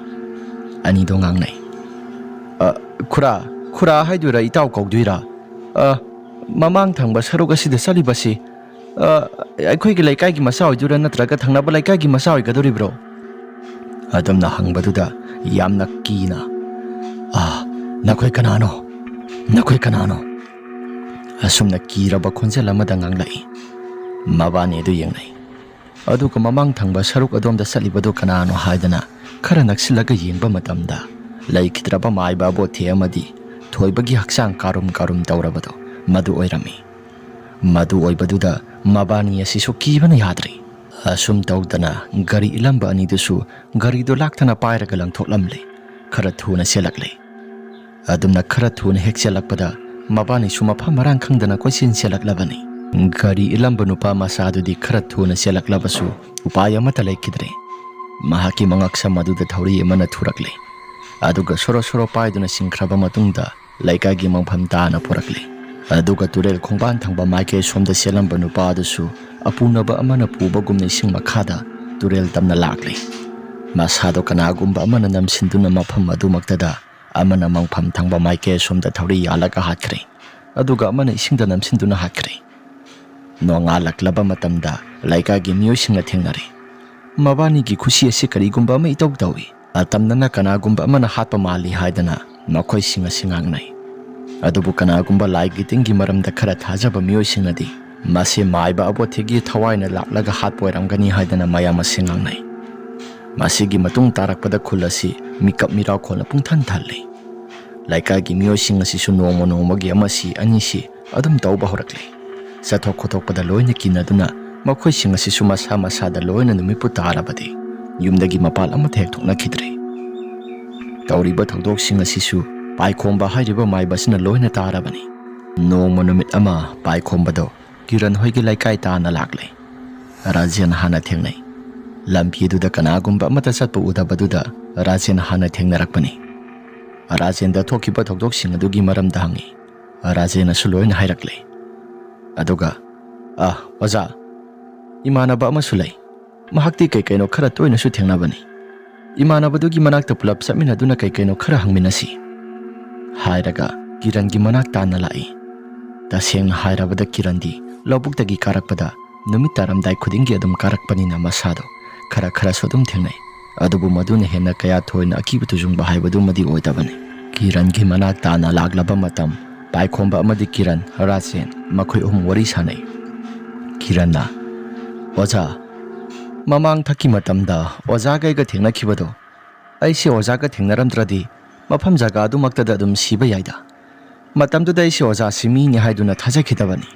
ꯑꯅꯤꯗꯣ ꯉꯥꯡꯅꯩ꯫ "ꯑ, ꯈꯨꯔꯥ, ꯈꯨꯔꯥ ꯍꯥꯏꯗꯣꯏꯔꯥ, ꯏꯇꯥꯎ ꯀꯧꯗꯣꯏꯔꯥ? ꯑ, ꯃꯃꯥꯡ ꯊꯪꯕ ꯁꯔꯨꯛ ꯑꯁꯤꯗ ꯆꯠꯂꯤꯕꯁꯤ, ꯑ, ꯑꯩꯈꯣꯏꯒꯤ ꯂꯩꯀꯥꯏꯒꯤ ꯃꯆꯥ ꯑꯣꯏꯗꯣꯏꯔꯥ, ꯅꯠꯇ꯭ꯔꯒ ꯊꯪꯅꯕ ꯂꯩꯀꯥꯏꯒꯤ ꯃꯆꯥ ꯑꯣꯏꯒꯗꯧꯔꯤꯕ꯭ꯔꯣ?" ꯑꯗꯨꯝꯅ ꯍꯪꯕꯗꯨꯗ ꯌꯥꯝꯅ ꯀꯤꯅ, "ꯑꯥ, ꯅꯈꯣꯏ ꯀꯅꯥꯅꯣ? ꯅꯈꯣꯏ ꯀꯅꯥꯅꯣ?" ꯑꯁꯨꯝꯅ ꯀꯤꯔꯕ ꯈꯣꯟꯖꯦꯜ ꯑꯃꯗ ꯉꯥꯡꯂꯛꯏ꯫ ꯃꯕꯥꯅꯤ ꯑꯗꯨ ꯌꯦꯡꯅꯩ꯫ ꯑꯗꯨꯒ ꯃꯃꯥꯡ ꯊꯪꯕ ꯁꯔꯨꯛ ꯑꯗꯣꯝꯗ ꯆꯠꯂꯤꯕꯗꯨ ꯀꯅꯥꯅꯣ ꯍꯥꯏꯗꯅ ꯈꯔ ꯅꯛꯁꯤꯜꯂꯒ ꯌꯦꯡꯕ ꯃꯇꯝꯗ, ꯂꯩꯈꯤꯗ꯭ꯔꯕ ꯃꯥꯏꯕ ꯑꯕꯣꯊꯦ ꯑꯃꯗꯤ ꯊꯣꯏꯕꯒꯤ ꯍꯛꯆꯥꯡ ꯀꯥꯔꯨꯝ ꯀꯥꯔꯨꯝ ꯇꯧꯔꯕꯗꯣ ꯃꯗꯨ ꯑꯣꯏꯔꯝꯃꯤ꯫ ꯃꯗꯨ ꯑꯣꯏꯕꯗꯨꯗ ꯃꯕꯥꯅꯤ ꯑꯁꯤꯁꯨ ꯀꯤꯕꯅ ꯌꯥꯗ꯭ꯔꯦ꯫ ꯑꯁꯨꯝ ꯇꯧꯗꯅ ꯒꯥꯔꯤ ꯏꯜꯂꯝꯕ ꯑꯅꯤꯗꯨꯁꯨ ꯒꯥꯔꯤꯗꯨ ꯂꯥꯛꯇꯅ ꯄꯥꯏꯔꯒ ꯂꯪꯊꯣꯛꯂꯝꯂꯦ꯫ ꯈꯔ ꯊꯨꯅ ꯆꯦꯜꯂꯛꯂꯦ꯫ ꯑꯗꯨꯝꯅ ꯈꯔ ꯊꯨꯅ ꯍꯦꯛ ꯆꯦꯜꯂꯛꯄꯗ, ꯃꯕꯥꯅꯤꯁꯨ ꯃꯐꯝ ꯃꯔꯥꯡ ꯈꯪꯗꯅ ꯀꯣꯏꯆꯦꯟ ꯆꯦꯜꯂꯛꯂꯕꯅꯤ꯫ ꯒꯥꯔꯤ ꯏꯜꯂꯝꯕ ꯅꯨꯄꯥ ꯃꯆꯥꯗꯨꯗꯤ ꯈꯔ ꯊꯨꯅ ꯆꯦꯜꯂꯛꯂꯕꯁꯨ ꯎꯄꯥꯏ ꯑꯃꯠꯇ ꯂꯩꯈꯤꯗ꯭ꯔꯦ꯫ ꯃꯍꯥꯛꯀꯤ ꯃꯉꯛꯁꯝ ꯑꯗꯨꯗ ꯊꯧꯔꯤ ꯑꯃꯅ ꯊꯨꯔꯛꯂꯦ꯫ ꯑꯗꯨꯒ ꯁꯣꯔꯣ ꯁꯣꯔꯣ ꯄꯥꯏꯗꯨꯅ ꯆꯤꯡꯈ꯭ꯔꯕ ꯃꯇꯨꯡꯗ, ꯂꯩꯀꯥꯏꯒꯤ ꯃꯐꯝ ꯇꯥꯅ ꯄꯨꯔꯛꯂꯦ꯫ ꯑꯗꯨꯒ ꯇꯨꯔꯦꯜ ꯈꯣꯡꯕꯥꯟ ꯊꯪꯕ ꯃꯥꯏꯀꯩ ꯁꯣꯝꯗ ꯆꯦꯜꯂꯝꯕ ꯅꯨꯄꯥ ꯑꯗꯨꯁꯨ ꯑꯄꯨꯅꯕ ꯑꯃꯅ ꯄꯨꯕꯒꯨꯝꯅ ꯏꯁꯤꯡ ꯃꯈꯥꯗ ꯇꯨꯔꯦꯜ ꯇꯝꯅ ꯂꯥꯛꯂꯦ꯫ ꯃꯁꯥꯗꯣ ꯀꯅꯥꯒꯨꯝꯕ ꯑꯃꯅ ꯅꯝꯁꯤꯟꯗꯨꯅ ꯃꯐꯝ ꯑꯗꯨꯃꯛꯇꯗ ꯑꯃꯅ ꯃꯪꯐꯝ ꯊꯪꯕ ꯃꯥꯏꯀꯩ ꯑꯁꯣꯝꯗ ꯊꯧꯔꯤ ꯌꯥꯜꯂꯒ ꯍꯥꯠꯈ꯭ꯔꯦ, ꯑꯗꯨꯒ ꯑꯃꯅ ꯏꯁꯤꯡꯗ ꯅꯝꯁꯤꯟꯗꯨꯅ ꯍꯥꯠꯈ꯭ꯔꯦ꯫ ꯅꯣꯡꯉꯥꯜꯂꯛꯂꯕ ꯃꯇꯝꯗ ꯂꯩꯀꯥꯏꯒꯤ ꯃꯤꯑꯣꯏꯁꯤꯡꯅ ꯊꯦꯡꯅꯔꯦ꯫ ꯃꯕꯥꯅꯤꯒꯤ ꯈꯨꯁꯤ ꯑꯁꯤ ꯀꯔꯤꯒꯨꯝꯕ ꯑꯃ ꯏꯇꯧ ꯇꯧꯏ꯫ ꯑꯇꯝꯅꯅ ꯀꯅꯥꯒꯨꯝꯕ ꯑꯃꯅ ꯍꯥꯠꯄ ꯃꯥꯜꯂꯤ ꯍꯥꯏꯗꯅ ꯃꯈꯣꯏꯁꯤꯡ ꯑꯁꯤ ꯉꯥꯡꯅꯩ꯫ ꯑꯗꯨꯕꯨ ꯀꯅꯥꯒꯨꯝꯕ ꯂꯥꯏꯒꯤ ꯇꯤꯟꯒꯤ ꯃꯔꯝꯗ ꯈꯔ ꯊꯥꯖꯕ ꯃꯤꯑꯣꯏꯁꯤꯡꯅꯗꯤ ꯃꯁꯤ ꯃꯥꯏꯕ ꯑꯕꯣꯊꯤꯒꯤ ꯊꯋꯥꯏꯅ ꯂꯥꯛꯂꯒ ꯍꯥꯠꯄ ꯑꯣꯏꯔꯝꯒꯅꯤ ꯍꯥꯏꯗꯅ ꯃꯌꯥꯝ ꯑꯁꯤ ꯉꯥꯡꯅꯩ꯫ ꯃꯁꯤꯒꯤ ꯃꯇꯨꯡ ꯇꯥꯔꯛꯄꯗ ꯈꯨꯜ ꯑꯁꯤ ꯃꯤꯀꯞ ꯃꯤꯔꯥꯎꯈꯣꯜꯅ ꯄꯨꯡꯊꯟ ꯊꯜꯂꯤ꯫ ꯂꯩꯀꯥꯏꯒꯤ ꯃꯤꯑꯣꯏꯁꯤꯡ ꯑꯁꯤꯁꯨ ꯅꯣꯡꯃ ꯅꯣꯡꯃꯒꯤ ꯑꯃꯁꯤ ꯑꯅꯤꯁꯤ ꯑꯗꯨꯝ ꯇꯧꯕ ꯍꯧꯔꯛꯂꯤ꯫ ꯆꯠꯊꯣꯛ ꯈꯣꯠꯇꯣꯛꯄꯗ ꯂꯣꯏꯅ ꯀꯤꯅꯗꯨꯅ ꯃꯈꯣꯏꯁꯤꯡ ꯑꯁꯤꯁꯨ ꯃꯁꯥ ꯃꯁꯥꯗ ꯂꯣꯏꯅ ꯅꯨꯃꯤꯠꯄꯨ ꯇꯥꯔꯕꯗꯤ ꯌꯨꯝꯗꯒꯤ ꯃꯄꯥꯟ ꯑꯃꯠꯇ ꯍꯦꯛ ꯊꯣꯛꯅꯈꯤꯗ꯭ꯔꯦ꯫ ꯇꯧꯔꯤꯕ ꯊꯧꯗꯣꯛꯁꯤꯡ ꯑꯁꯤꯁꯨ ꯄꯥꯏꯈꯣꯝꯕ ꯍꯥꯏꯔꯤꯕ ꯃꯥꯏꯕ ꯑꯁꯤꯅ ꯂꯣꯏꯅ ꯇꯥꯔꯕꯅꯤ꯫ ꯅꯣꯡꯃ ꯅꯨꯃꯤꯠ ꯑꯃ ꯄꯥꯏꯈꯣꯝꯕꯗꯣ ꯀꯤꯔꯟ ꯍꯣꯏꯒꯤ ꯂꯩꯀꯥꯏ ꯇꯥꯅ ꯂꯥꯛꯂꯦ꯫ ꯔꯥꯖꯦꯟ ꯍꯥꯟꯅ ꯊꯦꯡꯅꯩ꯫ ꯂꯝꯕꯤꯗꯨꯗ ꯀꯅꯥꯒꯨꯝꯕ ꯑꯃꯠꯇ ꯆꯠꯄ ꯎꯗꯕꯗꯨꯗ ꯔꯥꯖꯦꯟ ꯍꯥꯟꯅ ꯊꯦꯡꯅꯔꯛꯄꯅꯤ꯫ ꯔꯥꯖꯦꯟꯗ ꯊꯣꯛꯈꯤꯕ ꯊꯧꯗꯣꯛꯁꯤꯡ ꯑꯗꯨꯒꯤ ꯃꯔꯝꯗ ꯍꯪꯉꯤ꯫ ꯔꯥꯖꯦꯟꯅꯁꯨ ꯂꯣꯏꯅ ꯍꯥꯏꯔꯛꯂꯦ꯫ ꯑꯗꯨꯒ, "ꯑ, ꯑꯣꯖꯥ, ꯏꯃꯥꯟꯅꯕ ꯑꯃꯁꯨ ꯂꯩ꯫ ꯃꯍꯥꯛꯇꯤ ꯀꯩ ꯀꯩꯅꯣ ꯈꯔ ꯇꯣꯏꯅꯁꯨ ꯊꯦꯡꯅꯕꯅꯤ꯫ ꯏꯃꯥꯟꯅꯕꯗꯨꯒꯤ ꯃꯅꯥꯛꯇ ꯄꯨꯂꯞ ꯆꯠꯃꯤꯟꯅꯗꯨꯅ ꯀꯩ ꯀꯩꯅꯣ ꯈꯔ ꯍꯪꯃꯤꯟꯅꯁꯤ," ꯍꯥꯏꯔꯒ ꯀꯤꯔꯟꯒꯤ ꯃꯅꯥꯛ ꯇꯥꯟꯅ ꯂꯥꯛꯏ꯫ ꯇꯁꯦꯡꯅ ꯍꯥꯏꯔꯕꯗ ꯀꯤꯔꯟꯗꯤ ꯂꯧꯕꯨꯛꯇꯒꯤ ꯀꯥꯔꯛꯄꯗ ꯅꯨꯃꯤꯠ ꯇꯥꯔꯝꯗꯥꯏ ꯈꯨꯗꯤꯡꯒꯤ ꯑꯗꯨꯝ ꯀꯥꯔꯛꯄꯅꯤꯅ ꯃꯁꯥꯗꯣ ꯈꯔ ꯈꯔꯁꯨ ꯑꯗꯨꯝ ꯊꯦꯡꯅꯩ꯫ ꯑꯗꯨꯕꯨ ꯃꯗꯨꯅ ꯍꯦꯟꯅ ꯀꯌꯥ ꯊꯣꯏꯅ ꯑꯀꯤꯕ ꯇꯨꯖꯨꯡꯕ ꯍꯥꯏꯕꯗꯨꯃꯗꯤ ꯑꯣꯏꯗꯕꯅꯤ꯫ ꯀꯤꯔꯟꯒꯤ ꯃꯅꯥꯛ ꯇꯥꯅ ꯂꯥꯛꯂꯕ ꯃꯇꯝ, ꯄꯥꯏꯈꯣꯝꯕ ꯑꯃꯗꯤ ꯀꯤꯔꯟ, ꯔꯥꯖꯦꯟ, ꯃꯈꯣꯏ ꯑꯍꯨꯝ ꯋꯥꯔꯤ ꯁꯥꯟꯅꯩ꯫ ꯀꯤꯔꯟꯅ, "ꯑꯣꯖꯥ, ꯃꯃꯥꯡ ꯊꯛꯀꯤ ꯃꯇꯝꯗ ꯑꯣꯖꯥꯒ ꯑꯩꯒ ꯊꯦꯡꯅꯈꯤꯕꯗꯣ, ꯑꯩꯁꯦ ꯑꯣꯖꯥꯒ ꯊꯦꯡꯅꯔꯝꯗ꯭ꯔꯗꯤ ꯃꯐꯝ ꯖꯒꯥ ꯑꯗꯨꯃꯛꯇꯗ ꯑꯗꯨꯝ ꯁꯤꯕ ꯌꯥꯏꯗ꯫ ꯃꯇꯝꯗꯨꯗ ꯑꯩꯁꯦ ꯑꯣꯖꯥꯁꯤ ꯃꯤꯅꯤ ꯍꯥꯏꯗꯨꯅ ꯊꯥꯖꯈꯤꯗꯕꯅꯤ꯫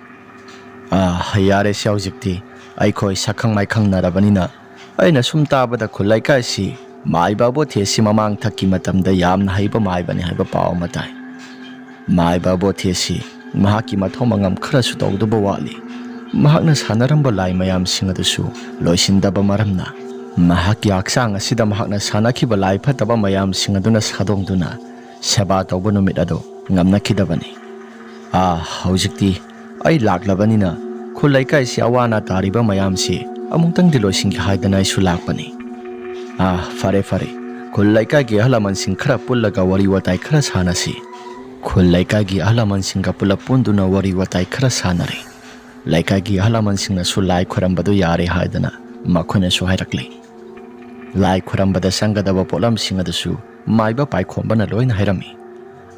ꯑꯥ, ꯌꯥꯔꯦꯁꯦ ꯍꯧꯖꯤꯛꯇꯤ꯫ ꯑꯩꯈꯣꯏ ꯁꯛꯈꯪ ꯃꯥꯏꯈꯪꯅꯔꯕꯅꯤꯅ ꯑꯩꯅ ꯁꯨꯝ ꯇꯥꯕꯗ ꯈꯨꯜ ꯂꯩꯀꯥꯏꯁꯤ ꯃꯥꯏꯕ ꯑꯕꯣꯊꯦꯁꯤ ꯃꯃꯥꯡ ꯊꯛꯀꯤ ꯃꯇꯝꯗ ꯌꯥꯝꯅ ꯍꯩꯕ ꯃꯥꯏꯕꯅꯤ ꯍꯥꯏꯕ ꯄꯥꯎ ꯑꯃ ꯇꯥꯏ꯫ ꯃꯥꯏꯕ ꯑꯕꯣꯊꯦꯁꯤ ꯃꯍꯥꯛꯀꯤ ꯃꯊꯧ ꯃꯉꯝ ꯈꯔꯁꯨ ꯇꯧꯗꯕ ꯋꯥꯠꯂꯤ꯫ ꯃꯍꯥꯛꯅ ꯁꯥꯟꯅꯔꯝꯕ ꯂꯥꯏ ꯃꯌꯥꯝꯁꯤꯡ ꯑꯗꯨꯁꯨ ꯂꯣꯏꯁꯤꯟꯗꯕ ꯃꯔꯝꯅ ꯃꯍꯥꯛꯀꯤ ꯍꯛꯆꯥꯡ ꯑꯁꯤꯗ ꯃꯍꯥꯛꯅ ꯁꯥꯟꯅꯈꯤꯕ ꯂꯥꯏ ꯐꯠꯇꯕ ꯃꯌꯥꯝꯁꯤꯡ ꯑꯗꯨꯅ ꯁꯥꯗꯣꯡꯗꯨꯅ ꯁꯦꯕꯥ ꯇꯧꯕ ꯅꯨꯃꯤꯠ ꯑꯗꯨ ꯉꯝꯅꯈꯤꯗꯕꯅꯤ꯫ ꯑꯥ, ꯍꯧꯖꯤꯛꯇꯤ ꯑꯩ ꯂꯥꯛꯂꯕꯅꯤꯅ ꯈꯨꯜ ꯂꯩꯀꯥꯏꯁꯤ ꯑꯋꯥ ꯑꯅꯥ ꯇꯥꯔꯤꯕ ꯃꯌꯥꯝꯁꯤ ꯑꯃꯨꯛꯇꯪꯗꯤ ꯂꯣꯏꯁꯤꯟꯒꯦ ꯍꯥꯏꯗꯅ ꯑꯩꯁꯨ ꯂꯥꯛꯄꯅꯤ꯫ ꯑꯥ, ꯐꯔꯦ, ꯐꯔꯦ꯫ ꯈꯨꯜ ꯂꯩꯀꯥꯏꯒꯤ ꯑꯍꯜ ꯂꯃꯟꯁꯤꯡ ꯈꯔ ꯄꯨꯜꯂꯒ ꯋꯥꯔꯤ ꯋꯥꯇꯥꯏ ꯈꯔ ꯁꯥꯟꯅꯁꯤ꯫ ꯈꯨꯜ ꯂꯩꯀꯥꯏꯒꯤ ꯑꯍꯜ ꯂꯃꯟꯁꯤꯡꯒ ꯄꯨꯂꯞ ꯄꯨꯟꯗꯨꯅ ꯋꯥꯔꯤ ꯋꯥꯇꯥꯏ ꯈꯔ ꯁꯥꯟꯅꯔꯦ꯫ ꯂꯩꯀꯥꯏꯒꯤ ꯑꯍꯜ ꯂꯃꯟꯁꯤꯡꯅꯁꯨ ꯂꯥꯏ ꯈꯣꯏꯔꯝꯕꯗꯨ ꯌꯥꯔꯦ ꯍꯥꯏꯗꯅ ꯃꯈꯣꯏꯅꯁꯨ ꯍꯥꯏꯔꯛꯂꯦ꯫ ꯂꯥꯏ ꯈꯣꯏꯔꯝꯕꯗ ꯆꯪꯒꯗꯕ ꯄꯣꯠꯂꯝꯁꯤꯡ ꯑꯗꯨꯁꯨ ꯃꯥꯏꯕ ꯄꯥꯏꯈꯣꯝꯕꯅ ꯂꯣꯏꯅ ꯍꯥꯏꯔꯝꯃꯤ꯫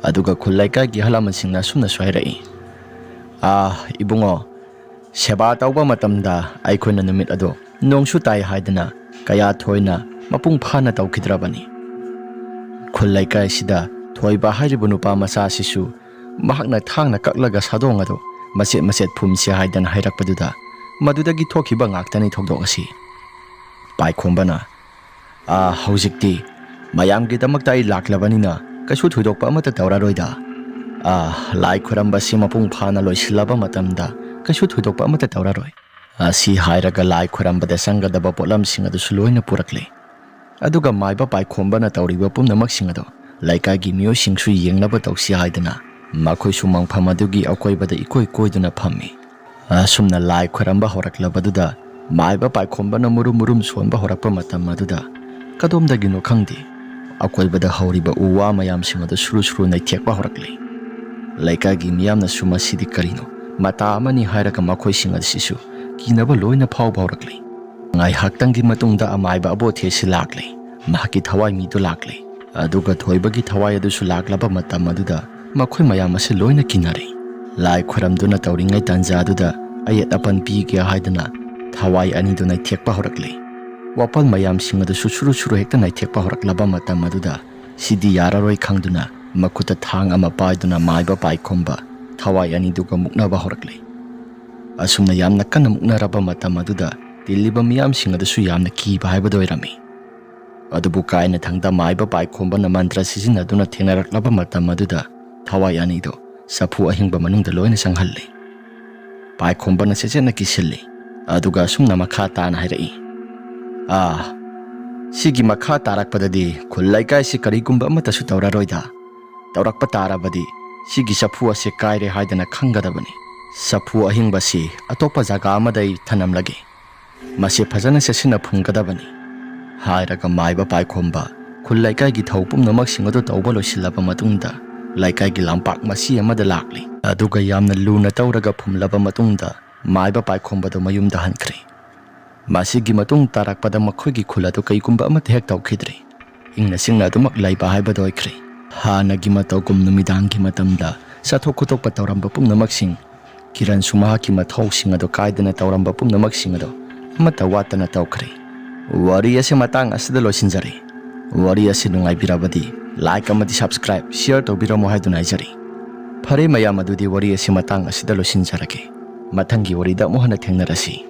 ꯑꯗꯨꯒ ꯈꯨꯜ ꯂꯩꯀꯥꯏꯒꯤ ꯑꯍꯜ ꯂꯃꯟꯁꯤꯡꯅ ꯑꯁꯨꯝꯅꯁꯨ ꯍꯥꯏꯔꯛꯏ, "ꯑꯥ, ꯏꯕꯨꯡꯉꯣ, ꯁꯦꯕꯥ ꯇꯧꯕ ꯃꯇꯝꯗ ꯑꯩꯈꯣꯏꯅ ꯅꯨꯃꯤꯠ ꯑꯗꯨ ꯅꯣꯡꯁꯨ ꯇꯥꯏ ꯍꯥꯏꯗꯅ ꯀꯌꯥ ꯊꯣꯏꯅ ꯃꯄꯨꯡ ꯐꯥꯅ ꯇꯧꯈꯤꯗ꯭ꯔꯕꯅꯤ꯫ ꯈꯨꯜ ꯂꯩꯀꯥꯏꯁꯤꯗ ꯊꯣꯏꯕ ꯍꯥꯏꯔꯤꯕ ꯅꯨꯄꯥ ꯃꯆꯥ ꯑꯁꯤꯁꯨ ꯃꯍꯥꯛꯅ ꯊꯥꯡꯅ ꯀꯛꯂꯒ ꯁꯥꯗꯣꯡ ꯑꯗꯨ ꯃꯆꯦꯠ ꯃꯆꯦꯠ ꯐꯨꯝꯁꯤ ꯍꯥꯏꯗꯅ ꯍꯥꯏꯔꯛꯄꯗꯨꯗ ꯃꯗꯨꯗꯒꯤ ꯊꯣꯛꯈꯤꯕ ꯉꯥꯛꯇꯅꯤ ꯊꯧꯗꯣꯛ ꯑꯁꯤ꯫" ꯄꯥꯏꯈꯣꯝꯕꯅ, "ꯑꯥ, ꯍꯧꯖꯤꯛꯇꯤ ꯃꯌꯥꯝꯒꯤꯗꯃꯛꯇ ꯑꯩ ꯂꯥꯛꯂꯕꯅꯤꯅ ꯀꯩꯁꯨ ꯊꯣꯏꯗꯣꯛꯄ ꯑꯃꯠꯇ ꯇꯧꯔꯔꯣꯏꯗ꯫ ꯑꯥ, ꯂꯥꯏ ꯈꯨꯔꯝꯕꯁꯤ ꯃꯄꯨꯡ ꯐꯥꯅ ꯂꯣꯏꯁꯤꯜꯂꯕ ꯃꯇꯝꯗ ꯀꯩꯁꯨ ꯊꯣꯏꯗꯣꯛꯄ ꯑꯃꯠꯇ ꯇꯧꯔꯔꯣꯏ꯫" ꯑꯁꯤ ꯍꯥꯏꯔꯒ ꯂꯥꯏ ꯈꯨꯔꯝꯕꯗ ꯆꯪꯒꯗꯕ ꯄꯣꯠꯂꯝꯁꯤꯡ ꯑꯗꯨꯁꯨ ꯂꯣꯏꯅ ꯄꯨꯔꯛꯂꯦ꯫ ꯑꯗꯨꯒ ꯃꯥꯏꯕ ꯄꯥꯏꯈꯣꯝꯕꯅ ꯇꯧꯔꯤꯕ ꯄꯨꯝꯅꯃꯛꯁꯤꯡ ꯑꯗꯨ ꯂꯩꯀꯥꯏꯒꯤ ꯃꯤꯑꯣꯏꯁꯤꯡꯁꯨ ꯌꯦꯡꯅꯕ ꯇꯧꯁꯤ ꯍꯥꯏꯗꯅ ꯃꯈꯣꯏꯁꯨ ꯃꯪꯐꯝ ꯑꯗꯨꯒꯤ ꯑꯀꯣꯏꯕꯗ ꯏꯀꯣꯏ ꯀꯣꯏꯗꯨꯅ ꯐꯝꯃꯤ꯫ ꯑꯁꯨꯝꯅ ꯂꯥꯏ ꯈꯣꯏꯔꯝꯕ ꯍꯧꯔꯛꯂꯕꯗꯨꯗ ꯃꯥꯏꯕ ꯄꯥꯏꯈꯣꯝꯕꯅ ꯃꯨꯔꯨꯝ ꯃꯨꯔꯨꯝ ꯁꯣꯟꯕ ꯍꯧꯔꯛꯄ ꯃꯇꯝ ꯑꯗꯨꯗ ꯀꯗꯣꯝꯗꯒꯤꯅꯣ ꯈꯪꯗꯦ, ꯑꯀꯣꯏꯕꯗ ꯍꯧꯔꯤꯕ ꯎ ꯋꯥ ꯃꯌꯥꯝꯁꯤꯡ ꯑꯗꯨ ꯁꯨꯔꯨ ꯁꯨꯔꯨ ꯅꯩꯊꯦꯛꯄ ꯍꯧꯔꯛꯂꯦ꯫ ꯂꯩꯀꯥꯏꯒꯤ ꯃꯤꯌꯥꯝꯅꯁꯨ "ꯃꯁꯤꯗꯤ ꯀꯔꯤꯅꯣ? ꯃꯇꯥ ꯑꯃꯅꯤ" ꯍꯥꯏꯔꯒ ꯃꯈꯣꯏꯁꯤꯡ ꯑꯁꯤꯁꯨ ꯀꯤꯅꯕ ꯂꯣꯏꯅ ꯐꯥꯎꯕ ꯍꯧꯔꯛꯂꯦ꯫ ꯉꯥꯏꯍꯥꯛꯇꯪꯒꯤ ꯃꯇꯨꯡꯗ ꯑꯃꯥꯏꯕ ꯑꯕꯣꯊꯦꯁꯤ ꯂꯥꯛꯂꯦ꯫ ꯃꯍꯥꯛꯀꯤ ꯊꯋꯥꯏ ꯃꯤꯗꯨ ꯂꯥꯛꯂꯦ꯫ ꯑꯗꯨꯒ ꯊꯣꯏꯕꯒꯤ ꯊꯋꯥꯏ ꯑꯗꯨꯁꯨ ꯂꯥꯛꯂꯕ ꯃꯇꯝ ꯑꯗꯨꯗ ꯃꯈꯣꯏ ꯃꯌꯥꯝ ꯑꯁꯤ ꯂꯣꯏꯅ ꯀꯤꯅꯔꯦ꯫ ꯂꯥꯏ ꯈꯨꯔꯝꯗꯨꯅ ꯇꯧꯔꯤꯉꯩ ꯇꯥꯟꯖꯥ ꯑꯗꯨꯗ ꯑꯌꯦꯠ ꯑꯄꯟ ꯄꯤꯒꯦ ꯍꯥꯏꯗꯨꯅ ꯊꯋꯥꯏ ꯑꯅꯤꯗꯨ ꯅꯩꯊꯦꯛꯄ ꯍꯧꯔꯛꯂꯦ꯫ ꯋꯥꯄꯜ ꯃꯌꯥꯝꯁꯤꯡ ꯑꯗꯨꯁꯨ ꯁꯨꯔꯨ ꯁꯨꯔꯨ ꯍꯦꯛꯇ ꯅꯩꯊꯦꯛꯄ ꯍꯧꯔꯛꯂꯕ ꯃꯇꯝ ꯑꯗꯨꯗ ꯁꯤꯗꯤ ꯌꯥꯔꯔꯣꯏ ꯈꯪꯗꯨꯅ ꯃꯈꯨꯠꯇ ꯊꯥꯡ ꯑꯃ ꯄꯥꯏꯗꯨꯅ ꯃꯥꯏꯕ ꯄꯥꯏꯈꯣꯝꯕ ꯊꯋꯥꯏ ꯑꯅꯤꯗꯨꯒ ꯃꯨꯛꯅꯕ ꯍꯧꯔꯛꯂꯦ꯫ ꯑꯁꯨꯝꯅ ꯌꯥꯝꯅ ꯀꯟꯅ ꯃꯨꯛꯅꯔꯕ ꯃꯇꯝ ꯑꯗꯨꯗ ꯇꯤꯜꯂꯤꯕ ꯃꯤꯌꯥꯝꯁꯤꯡ ꯑꯗꯨꯁꯨ ꯌꯥꯝꯅ ꯀꯤꯕ ꯍꯥꯏꯕꯗꯨ ꯑꯣꯏꯔꯝꯃꯤ꯫ ꯑꯗꯨꯕꯨ ꯀꯥꯏꯅꯊꯪꯗ ꯃꯥꯏꯕ ꯄꯥꯏꯈꯣꯝꯕꯅ ꯃꯟꯇ꯭ꯔ ꯁꯤꯖꯤꯟꯅꯗꯨꯅ ꯊꯦꯡꯅꯔꯛꯂꯕ ꯃꯇꯝ ꯑꯗꯨꯗ ꯊꯋꯥꯏ ꯑꯅꯤꯗꯨ ꯆꯐꯨ ꯑꯍꯤꯡꯕ ꯃꯅꯨꯡꯗ ꯂꯣꯏꯅ ꯆꯪꯍꯜꯂꯤ꯫ ꯄꯥꯏꯈꯣꯝꯕꯅ ꯆꯦꯠꯆꯦꯠꯅ ꯀꯤꯁꯤꯜꯂꯤ꯫ ꯑꯗꯨꯒ ꯑꯁꯨꯝꯅ ꯃꯈꯥ ꯇꯥꯅ ꯍꯥꯏꯔꯛꯏ, "ꯑꯥ, ꯁꯤꯒꯤ ꯃꯈꯥ ꯇꯥꯔꯛꯄꯗꯗꯤ ꯈꯨꯜ ꯂꯩꯀꯥꯏꯁꯤ ꯀꯔꯤꯒꯨꯝꯕ ꯑꯃꯠꯇꯁꯨ ꯇꯧꯔꯔꯣꯏꯗ꯫ ꯇꯧꯔꯛꯄ ꯇꯥꯔꯕꯗꯤ ꯁꯤꯒꯤ ꯆꯐꯨ ꯑꯁꯦ ꯀꯥꯏꯔꯦ ꯍꯥꯏꯗꯅ ꯈꯪꯒꯗꯕꯅꯤ꯫ ꯆꯐꯨ ꯑꯍꯤꯡꯕꯁꯤ ꯑꯇꯣꯞꯄ ꯖꯒꯥ ꯑꯃꯗ ꯑꯩ ꯊꯅꯝꯂꯒꯦ꯫ ꯃꯁꯤ ꯐꯖꯅ ꯆꯦꯛꯁꯤꯟꯅ ꯐꯨꯝꯒꯗꯕꯅꯤ" ꯍꯥꯏꯔꯒ ꯃꯥꯏꯕ ꯄꯥꯏꯈꯣꯝꯕ ꯈꯨꯜ ꯂꯩꯀꯥꯏꯒꯤ ꯊꯧ ꯄꯨꯝꯅꯃꯛꯁꯤꯡ ꯑꯗꯨ ꯇꯧꯕ ꯂꯣꯏꯁꯤꯜꯂꯕ ꯃꯇꯨꯡꯗ ꯂꯩꯀꯥꯏꯒꯤ ꯂꯝꯄꯥꯛ ꯃꯆꯤ ꯑꯃꯗ ꯂꯥꯛꯂꯤ꯫ ꯑꯗꯨꯒ ꯌꯥꯝꯅ ꯂꯨꯅ ꯇꯧꯔꯒ ꯐꯨꯝꯂꯕ ꯃꯇꯨꯡꯗ ꯃꯥꯏꯕ ꯄꯥꯏꯈꯣꯝꯕꯗꯨ ꯃꯌꯨꯝꯗ ꯍꯟꯈ꯭ꯔꯦ꯫ ꯃꯁꯤꯒꯤ ꯃꯇꯨꯡ ꯇꯥꯔꯛꯄꯗ ꯃꯈꯣꯏꯒꯤ ꯈꯨꯜ ꯑꯗꯨ ꯀꯩꯒꯨꯝꯕ ꯑꯃꯠꯇ ꯍꯦꯛ ꯇꯧꯈꯤꯗ꯭ꯔꯤ꯫ ꯏꯪꯅ ꯆꯤꯛꯅ ꯑꯗꯨꯃꯛ ꯂꯩꯕ ꯍꯥꯏꯕꯗꯨ ꯑꯣꯏꯈ꯭ꯔꯦ꯫ ꯍꯥꯟꯅꯒꯤ ꯃꯇꯧꯒꯨꯝ ꯅꯨꯃꯤꯗꯥꯡꯒꯤ ꯃꯇꯝꯗ ꯆꯠꯊꯣꯛ ꯈꯣꯠꯇꯣꯛꯄ ꯇꯧꯔꯝꯕ ꯄꯨꯝꯅꯃꯛꯁꯤꯡ, ꯀꯤꯔꯟꯁꯨ ꯃꯍꯥꯛꯀꯤ ꯃꯊꯧꯁꯤꯡ ꯑꯗꯨ ꯀꯥꯏꯗꯅ ꯇꯧꯔꯝꯕ ꯄꯨꯝꯅꯃꯛꯁꯤꯡ ꯑꯗꯨ ꯑꯃꯠꯇ ꯋꯥꯠꯇꯅ ꯇꯧꯈ꯭ꯔꯦ꯫ ꯋꯥꯔꯤ ꯑꯁꯤ ꯃꯇꯥꯡ ꯑꯁꯤꯗ ꯂꯣꯏꯁꯤꯟꯖꯔꯦ꯫ ꯋꯥꯔꯤ ꯑꯁꯤ ꯅꯨꯡꯉꯥꯏꯕꯤꯔꯕꯗꯤ like ꯑꯃꯗꯤ subscribe, share ꯇꯧꯕꯤꯔꯝꯃꯨ ꯍꯥꯏꯗꯨꯅ ꯍꯥꯏꯖꯔꯤ꯫ ꯐꯔꯦ ꯃꯌꯥꯝ, ꯑꯗꯨꯗꯤ ꯋꯥꯔꯤ ꯑꯁꯤ ꯃꯇꯥꯡ ꯑꯁꯤꯗ ꯂꯣꯏꯁꯤꯟꯖꯔꯒꯦ꯫ ꯃꯊꯪꯒꯤ ꯋꯥꯔꯤꯗ ꯑꯃꯨꯛ ꯍꯟꯅ ꯊꯦꯡꯅꯔꯁꯤ꯫